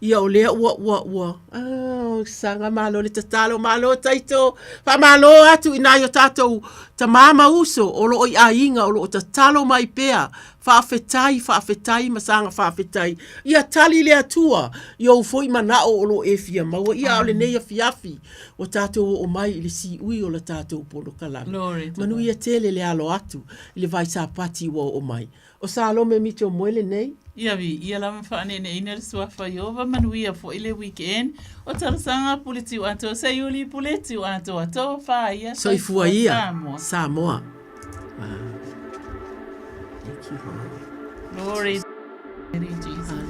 Ia o lea ua, ua, ua, oh, saga malo le tatalo, malo Taito. Faamalo atu i nai o tatou tamā ma uso o lo o i aiga o lo o tatalo mai pea. Faafetai, faafetai ma saga faafetai. Ia tali le Atua i ou foi manao o lo o e fia maua. Ia a o lenei afiafi. Ua tatou oo mai i le siui o la tatou polokalame. Manuia tele le alo atu i le vaisapati ua oo mai. O Salome Mitchell Moe lenei. Ia viia lava ma faaneeneeina le suafa Ieova, manuia foi le weekend. O talosaga a Pule Tiu Atoa, Seiuli Pule Tiu Atoa, Tofa ia, Soifua ia, Samoa. Samoa. Ah. Thank you, Lord. Glory to Jesus.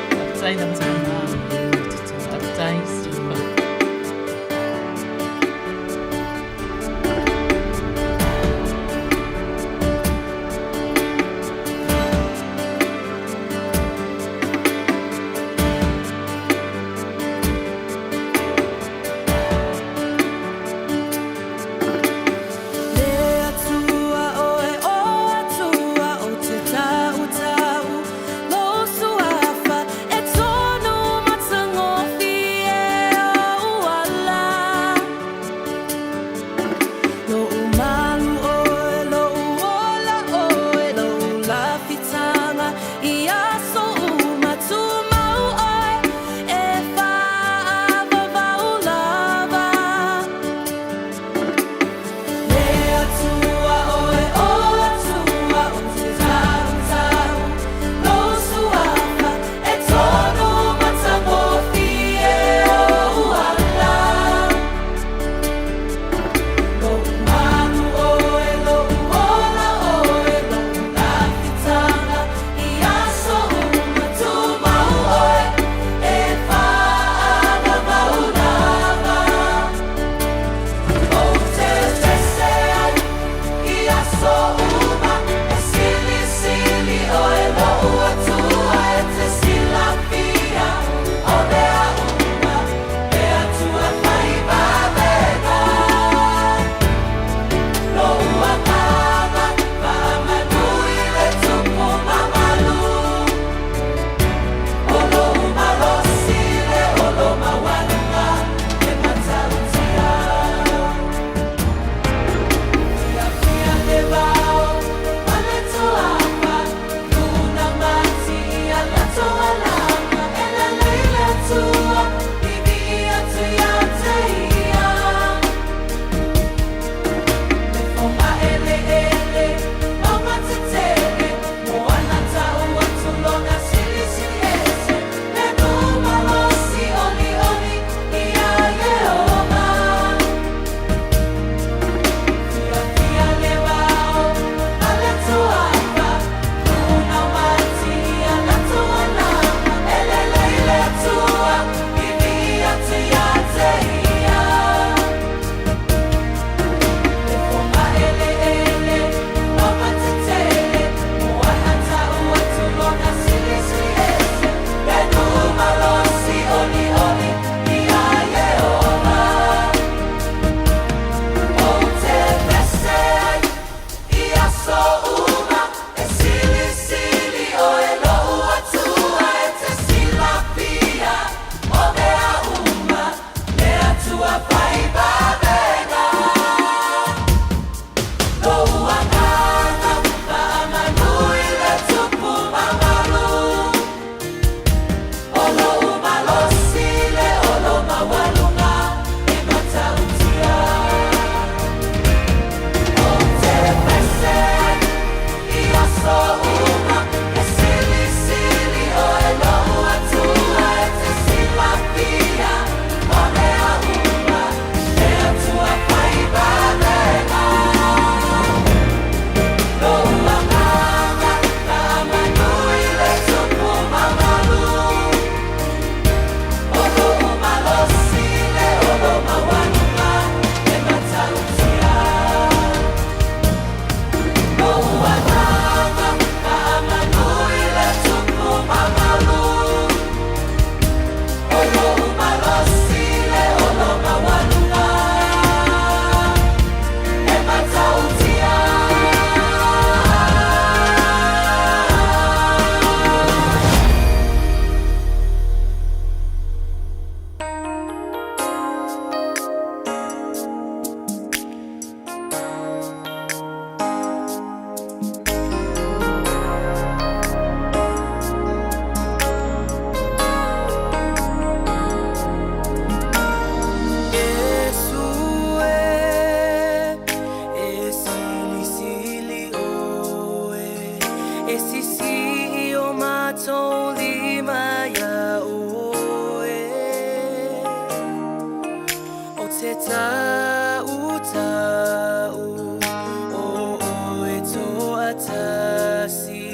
Faafetai lava Tama. Faafetai Suafa. Le Atua oe o Atua o te tautau Lou suafa e tonu matagofie. Tau tau o oe toatasi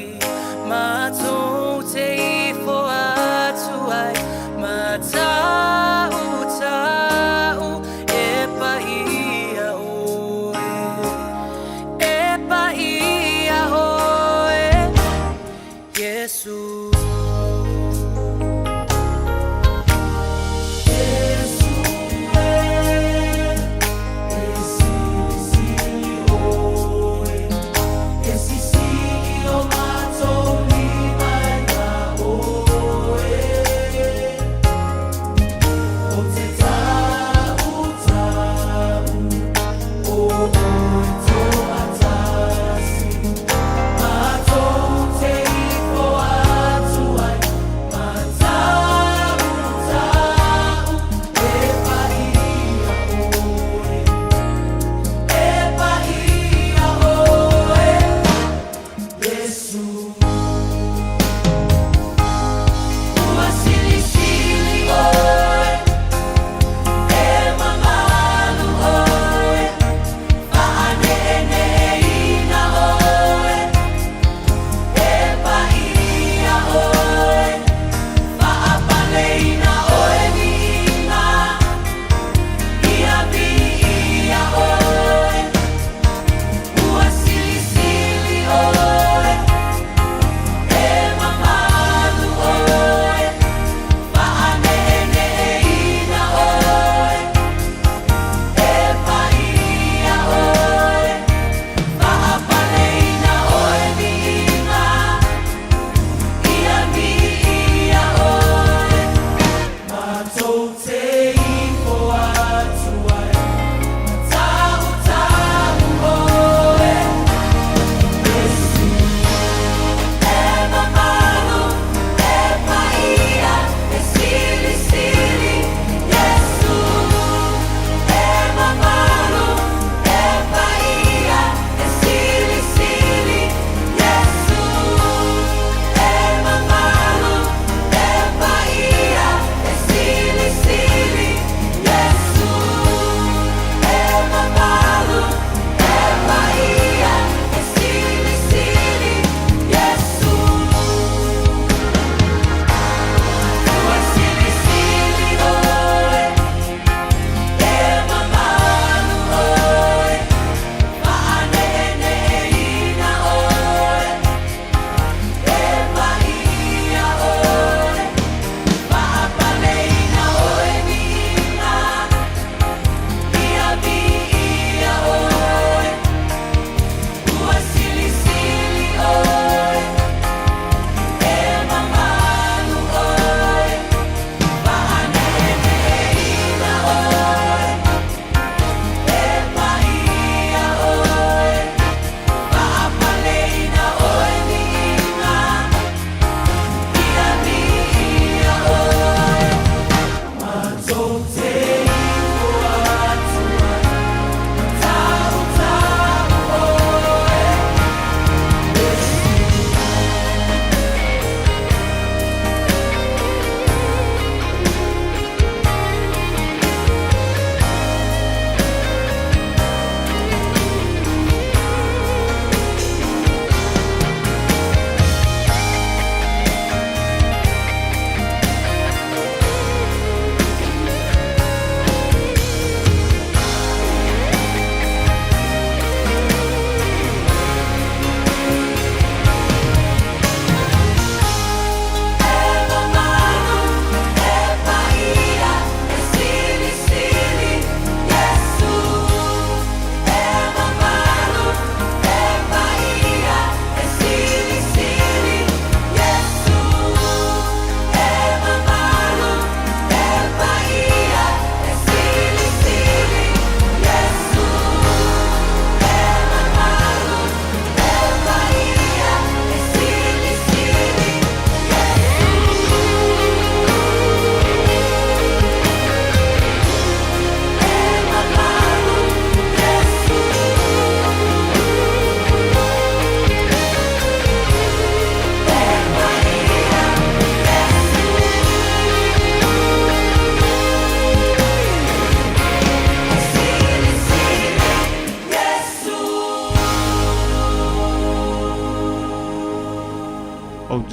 Matou te ifo atu ai Ma tau tau e paia oe E paia oe Iesu.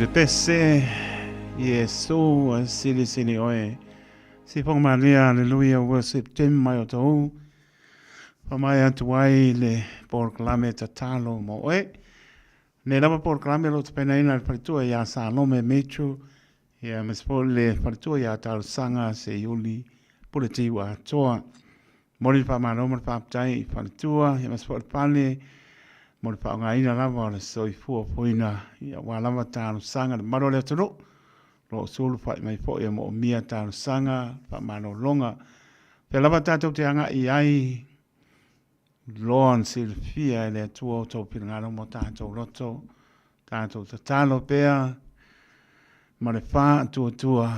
Jepese, Iesu, silisili oe. Sifonga Maria, Aleluia, Worship Team mai o tou. Whamai atu ai le polokalame tatalo mo oe. Nei lava polokalame o lo o tapenaina e le faletua iā Salome Mitchell, ia aemaise foi le faletua iā Talosaga Seiuli Puletiu Atoa. Momoli le faamalo ma le faafetai i faletua aemaise foi le fale mo le faaaogaina lava o le soifua foina aua lava talosaga i le mamalu o le atunuu o lo o sulufai mai foi e moomia talosaga faamalologa. O fea lava tatou te agai i ai, loa ona silafia e le Atua outou finagalo ma o tatou loto, tatou tatalo pea ma le faatuatua.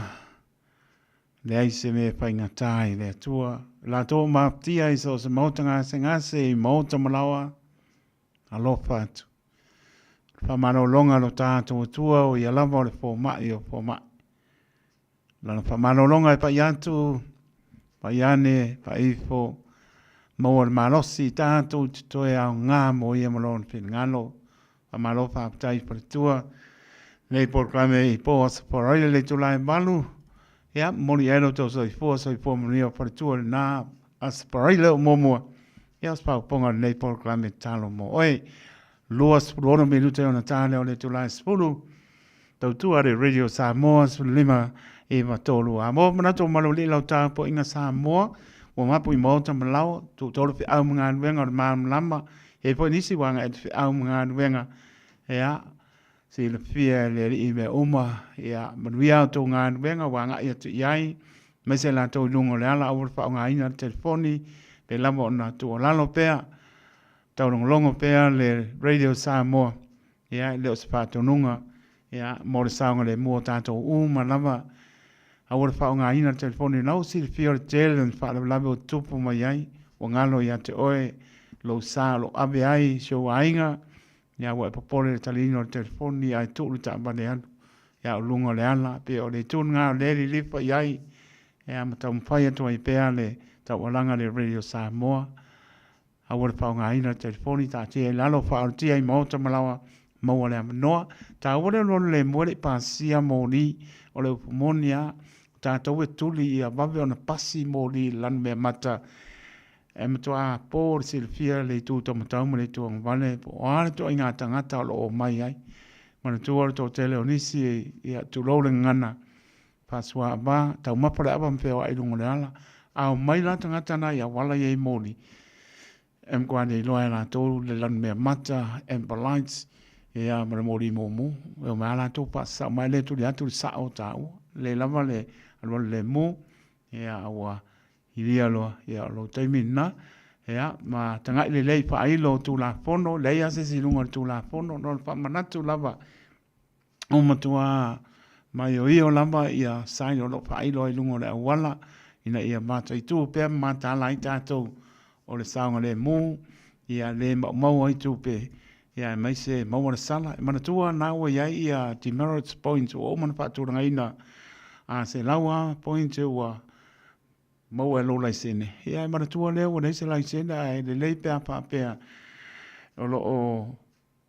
Leai se mea e faigata i le Atua. I latou o mafatia i so o se maota gasegase i maota malaoa, alofa atu. O le faamalologa a lo tatou Atua o ia lava o le fomai o fomai. O lana faamalologa e pai atu, pai ane, pai ifo, maua le malosi i tatou te toe aoga mo ia ma lona finagalo. Faamalo faafetai i faletua nei polokalame i po Aso Faraile le itula e 8. Ia, momoli i ai lo outou soifua, soifua manuia o faletua i lena Aso Faraile o muamua. Ia, o se faaopoopoga o lenei polokalame tatalo mo oe. 26 minute ona ta lea o le itula e 10. Tautua le Radio Samoa 15 9 3. A mo manatu o malu lau tapuaiga Samoa, ua mapu i maota ma lao, tuutolu feau ma galuega o le malamalama, e i ai foi nisi ua agai atu feau ma galuega, ia, silafia e le Alii mea uma, ia, manuia a outou galuega ua agai atu i ai, aemaise latou i luga o le ala, aua le faaaogaina le telefoni, pe lava ona tuualalo pea, taulogologo pea le Radio Samoa, Ia, e le o se faatonuga, ia, mo le saogalemu o tatou uma lava. Aua le faaaogaina le telefoni lau silafia o le tele o ni faalavelave ua tutupu mai ai, ua galo ia te oe lou sa o lo o ave ai si ou aiga, ia, ua e popole i le taliina o le telefoni ae tuu le taavale alu, ia, o luga o le ala. Pei o le itu lena o lea e lilifa i ai, ia, ma taumafai atu ai pea le taualaga a le Radio Samoa. Aua le faaaogaina le telefoni, taatia i lalo, faaolatia i maota ma laoa, maua le avanoa. Taua le alualu lemu e le i pasia moli, o le upu moni lava, o tatou e tuli ia vave ona pasi moli i le lanumeamata e matua po le silafia le itu taumatau ma le itu agavale po o a le ituaiga tagata o lo o omai ai. Manatua le toatele o nisi, ia tulou le gagana, Faasuaava, taumafa le ava ma feoai i luga o le ala. A omai la tagata na i auala ia i moli, e matua le iloa e latou le lanumea mata, amber lights, ia ma le moli mumu. E omai lava latou faasasao mai, le tuli atu le sao o taua. Lelei lava le alualu lemu, ia a ua hilia loa, ia o lou taimi lena. Ia, ma tagai lelei i faailo o Tulafono, leai lava se isi i luga o le Tulafono, no le faamanatu lava Ua matua maioio lava ia sign o lo o faailo ai i luga o le auala ina ia mataitu pea ma mataala ai tatou o le saogalemu, ia le maumau ai tupe, ia aemaise maua le sala. E manatua na ua i ai ia demerits points ua uma ona faatulagaina a 100 lava points ua maua e lou laisene, ia e manatua lea ua leai se laisene ae lelei pe a faapea o lo o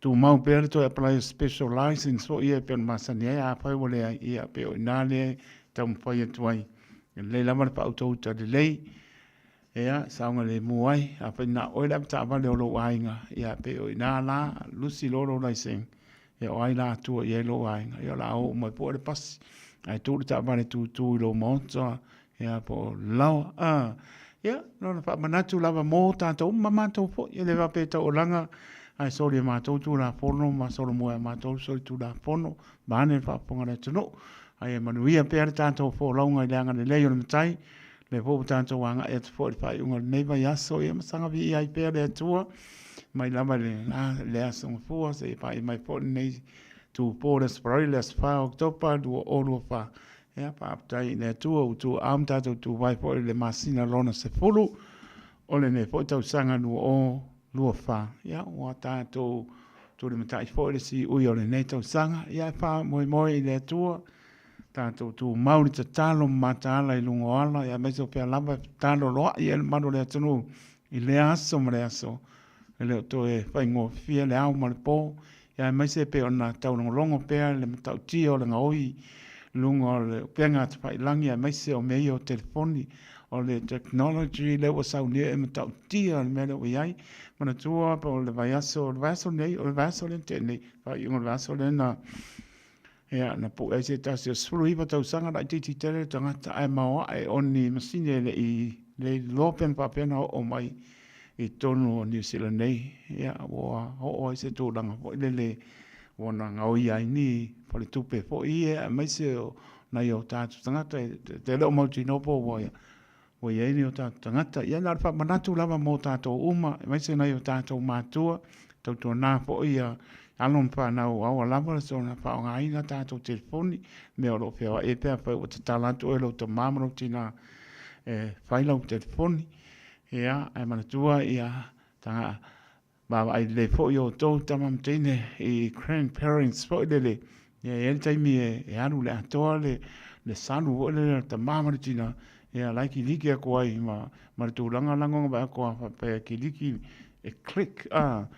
Tumau pea le toe apply o special license foi ia e pei ona masani ai, afai ua leai, ia pei o i ina lea e taumafai atu ai. E lelei lava le faautauta lelei, ia, saogalemu ai. Afai na o oe le avetaavale o lou aiga, ia pei o i ina la, lusi loa lou laisene, ia o ai la a tua i ai lou aiga, ia o le a o uma ai foi le pasi. Ae tuu le taavale tutu i lou maota, Ia, po o laoa. A, ia, na ona faamanatu lava mo tatou uma ma matou foi. E le faapea e tauolaga ae soli e matou Tulafono ma solomua e matou solitulafono, vaeane le faafofoga a le atunuu. A ia manuia pea le tatou folauga i le agalelei o le Matai, lea foi ua tatou agai atu foi i le faaiuga o lenei vaiaso, ia ma saga viia ai pea le Atua mai lava i le Aso Gafua seia paia mai foi lenei Tupo i le Aso Faraile, le aso 4 o Oketopa 2024. Ia, faafetai i le Atua ua tuuaao ma tatou tuvae foi i le masina lona 10 o lenei foi tausaga 2024. Ia, ua tatou tulimatai foi le siui o lenei tausaga. Ia, e faamoemoe i le Atua, tatou tumau le tatalo ma mataala i luga o ala, ia aemaise o fea lava e fetaloloai ai le mamalu o le atunuu i lea aso ma lea aso. E le o toe faigofie le ao ma le po. Ia aemaise pei ona taulogologo pea le matautia o le gaoi i luga o le upega tafailagi aemaise o mea ia o telefoni, o le technology lea ua saunia e matautia le mea lea ua i ai. Manatua po o le vaiaso, o le vaiaso nei, o le vaiaso lea na tea nei, faaiuga o le vaiaso lea na Ia, na pue ai se tasi o 19 tausaga laitiiti tele le tagata ae maoae o ni masini e le i le iloa pe na faapea ona oo mai i totonu o Niu Sila nei. Ia, ua oo ai se tulaga foi lele ua na gaoia ai ni faletupe foi ia aemaise o nai o tatou tagata e te le o mautinoa po ua Ua i ai ni o tatou tagata. Ia na o le faamanatu lava mo tatou uma, aemaise nai o tatou matua, tautuana foi ia alo ma fanau aua lava le soona faaaogaina tatou telefoni, mea o lo o feoai ai pe afai ua tatala atu oe e lou tama ma lou tina e fai lau telefoni. Ia, ae manatua ia taga Vaavaai lelei foi outou tama ma teine i grandparents foi lele, ia e i ai le taimi e alu i le atoa le salu foi lele a le tama ma le tina, ia la e kiliki atu ai ma le tulaga la na vaai atu a faapea e kiliki e click a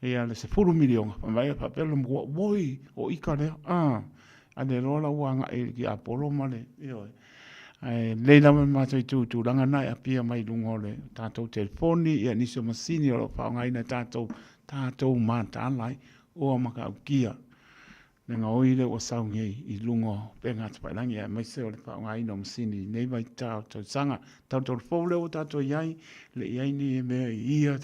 ia le 10 miliona, fai mai faapea le matua, oi o ika lea a, a le iloa la ua agai i le tiapolo ma le, ioe. Ae lelei lava le matou itu i tulaga na e apia mai luga o le tatou telefoni, ia nisi o masini o lo o faaaogaina e tatou, tatou mataala ai. Ua matautia le gaoi lea ua sau nei i luga o upega tafailagi aemaise o le faaaogaina o masini i nei vaitau o tausaga tautolofou lea ua tatou i ai, e le i i ai ni mea i ia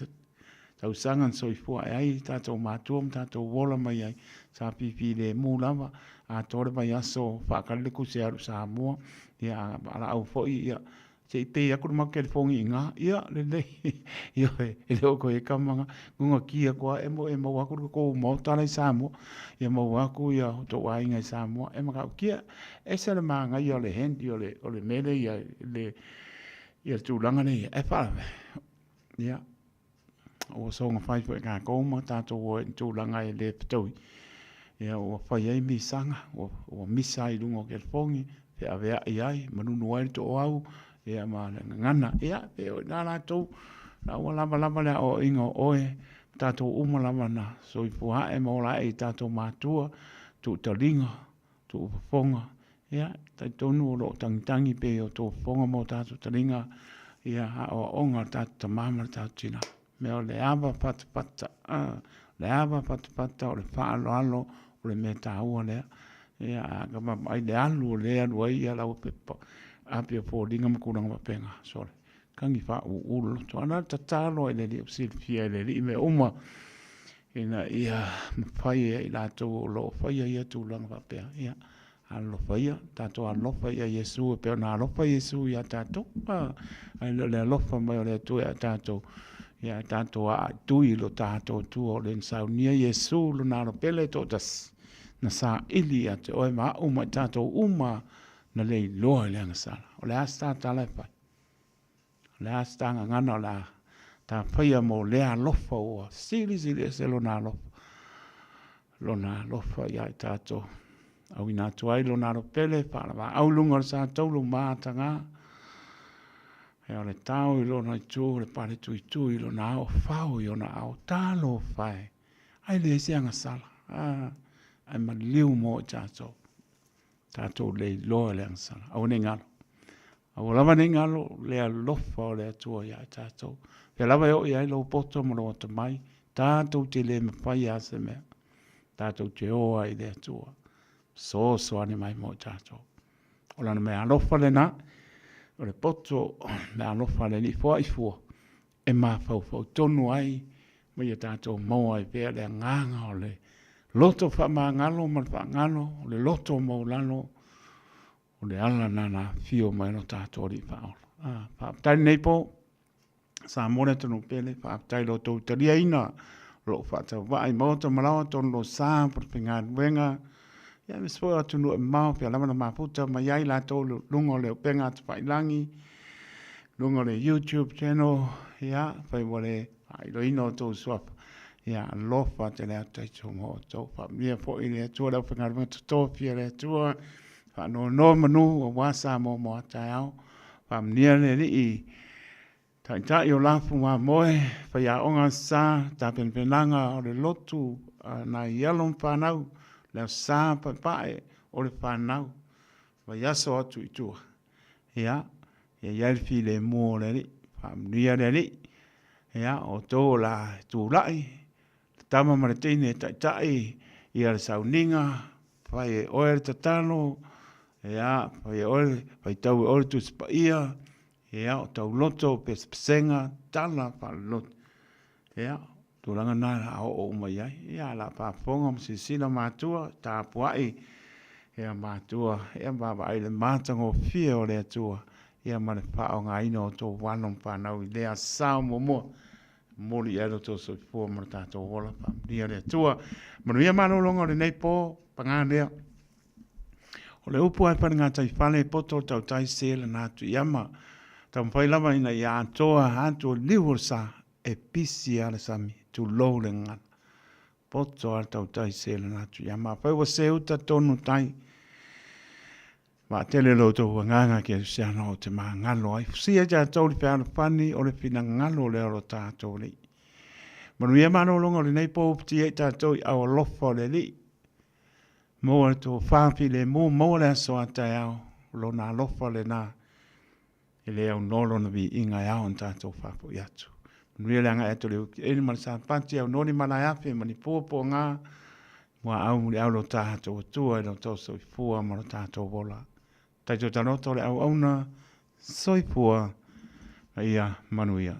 tausaga na soifua ae ai tatou matua ma tatou ola mai ai, sa fifilemu lava, atoa le vaiaso faatali le tusi e alu i Samoa, ia a laau foi, ia se i pay atu le matou telefoni i ina, ia lelei, ioe, e le o toe i ai tama na, nunatia atu lava e maua atu le tou maota la i Samoa, ia maua atu ia outou aiga i Samoa, e matautia, e ese le manaia o le handy o le mea lea i ai, le tulaga lea e i ai, ae faalavelave, ia, Ua soona fai foi e tatou ma tatou o ai i tulaga e le fetaui, ia ua fai ai misaga, ua misa ai i luga o telefoni, feaveai ai, manunu ai le toau, ia ma le gagana. Ia, pei o i ina latou, la ua lava lava le aoaoina o oe, tatou uma lava na soifua ae ma ola ae i tatou matua, tuu taliga, tuu fofoga, ia, talitonu o lo o tagitagi pea i outou fofoga ma o tatou taliga ia aoaoga a le tatou tama ma le tatou tina. Mea o le ava fatafata, a, o le ava fatafata o le faaaloalo o le mea taua lea. Ia, a ta vaavaai i le alu o lea e alu ai ia lau pepa api o foliga ma tulaga faapena, sole, tagi faauu le loto. A na o le tatalo i le Alii, ua silafia e le Alii mea uma, ina ia mafai e i latou o lo o faia ia tulaga faapea, ia alofa ia, tatou alofa ia Iesu e pei ona alofa Iesu ia tatou, ae le o le alofa mai o le Atua ia tatou, ia tatou aaitui i lo tatou Atua o le na saunia Iesu lona alo pele e toatasi, na saili ia te oe ma au ma i tatou uma na le iloa i le agasala. O le a se ta tala e fai? O le a se ta gagana o le a ta faia mo lea alofa ua silisili ese lona alofa, lona alofa ia i tatou. Auina atu ai lona alo pele faalavaau i luga o le sa taulu ma ataga. E o le tao i lona itu, o le pale tuitui i lona ao, fao i ona ao, talofa e, ai leai se agasala, ae maliu mo i tatou. Tatou le iloa le agasala. Aua ne i galo. Aua lava ne i galo le alofa o le Atua ia i tatou. Fea lava e oo i ai lou poto ma lou atamai, tatou te le mafai lava se mea. Tatou te o ai i le Atua. Fesoasoani mai mo i tatou. O lana mea alofa lena, o le poto mea alofa a le Alii foai fua, e mafaufau tonu ai ma ia tatou maua ai pea le agaga o le loto faamagalo ma le faagalo, o le loto maualalo, o le ala lena na afio mai ai lo tatou Alii Faaola. Ah, faafetai lenei po, Samoa le atunuu pele, faafetai lo outou taliaina o lo o faatauvaa i maota ma laoa tonu lo sa po le faigaluega, ia aemaise foi o atunuu e mamao pea lava na mafuta mai ai latou luga o le upega tafailagi, luga o le YouTube channel, ia, fai ua le faailoaina o outou suafa, ia, alofa tele atu taito mo outou. Faamanuia foi le Atua le aufaigaluega totofi a le Atua, faanonoa manu aua Samoa mo a taeao. Faamanuia le Alii. Taitai o lafu mamoe, faiaoga sa, tapenapenaga o le lotu a nai alo ma fanau, le aso sa paepae o le fanau, vaiaso atu i tua. Ia, ia i ai le filemu o le Alii, faamanuia le Alii. Ia, o outou o le a tulai, le tama ma le teine e taitai ia le sauniga, fai e oe le tatalo, ia, fai e oe, faitau e oe le Tusi Paia, Ia, o tauloto, o pesepesega, tala faalelotu. Ia, tulaga na la a oo uma i ai. Ia, la faafofoga ma silasila matua, tapuai, ia matua, ia vaavaai le matagofie o le Atua, ia ma le faaaogaina o tou alo ma fanau i lea sao muamua. Momoli i ai lo outou soifua ma lo tatou ola, faamanuia le Atua. Manuia malologa o lenei po, paga lea. O le upu a le gataifale e poto le tautai se lana atu i ama. Taumafai lava ina ia atoa atu o liu o le sa e pisi a le sami, tulou le gagana. Poto a le tautai se lana atu i ama. Afai ua se uta tonu tai, vaatele lo outou agaga kerisiano ou te magalo ai. Fusia i tatou le fealofani o le finagalo lea o lo tatou Alii. Manuia malologa o lenei po uputia i tatou i au alofa o le Alii. Maua le tofa filemu, maua le aso a taeao, o Lona alofa lena e le aunoa Lona viiga e ao ona tatou faafoi atu. Manuia le agai atu o le weekend ma le Sapati, aunoa ni malaeafe ma ni pua poga, muaau muliau lo tatou Atua i lo outou soifua ma lo tatou ola. Taito taloto le auauna, soifua ma ia manuia.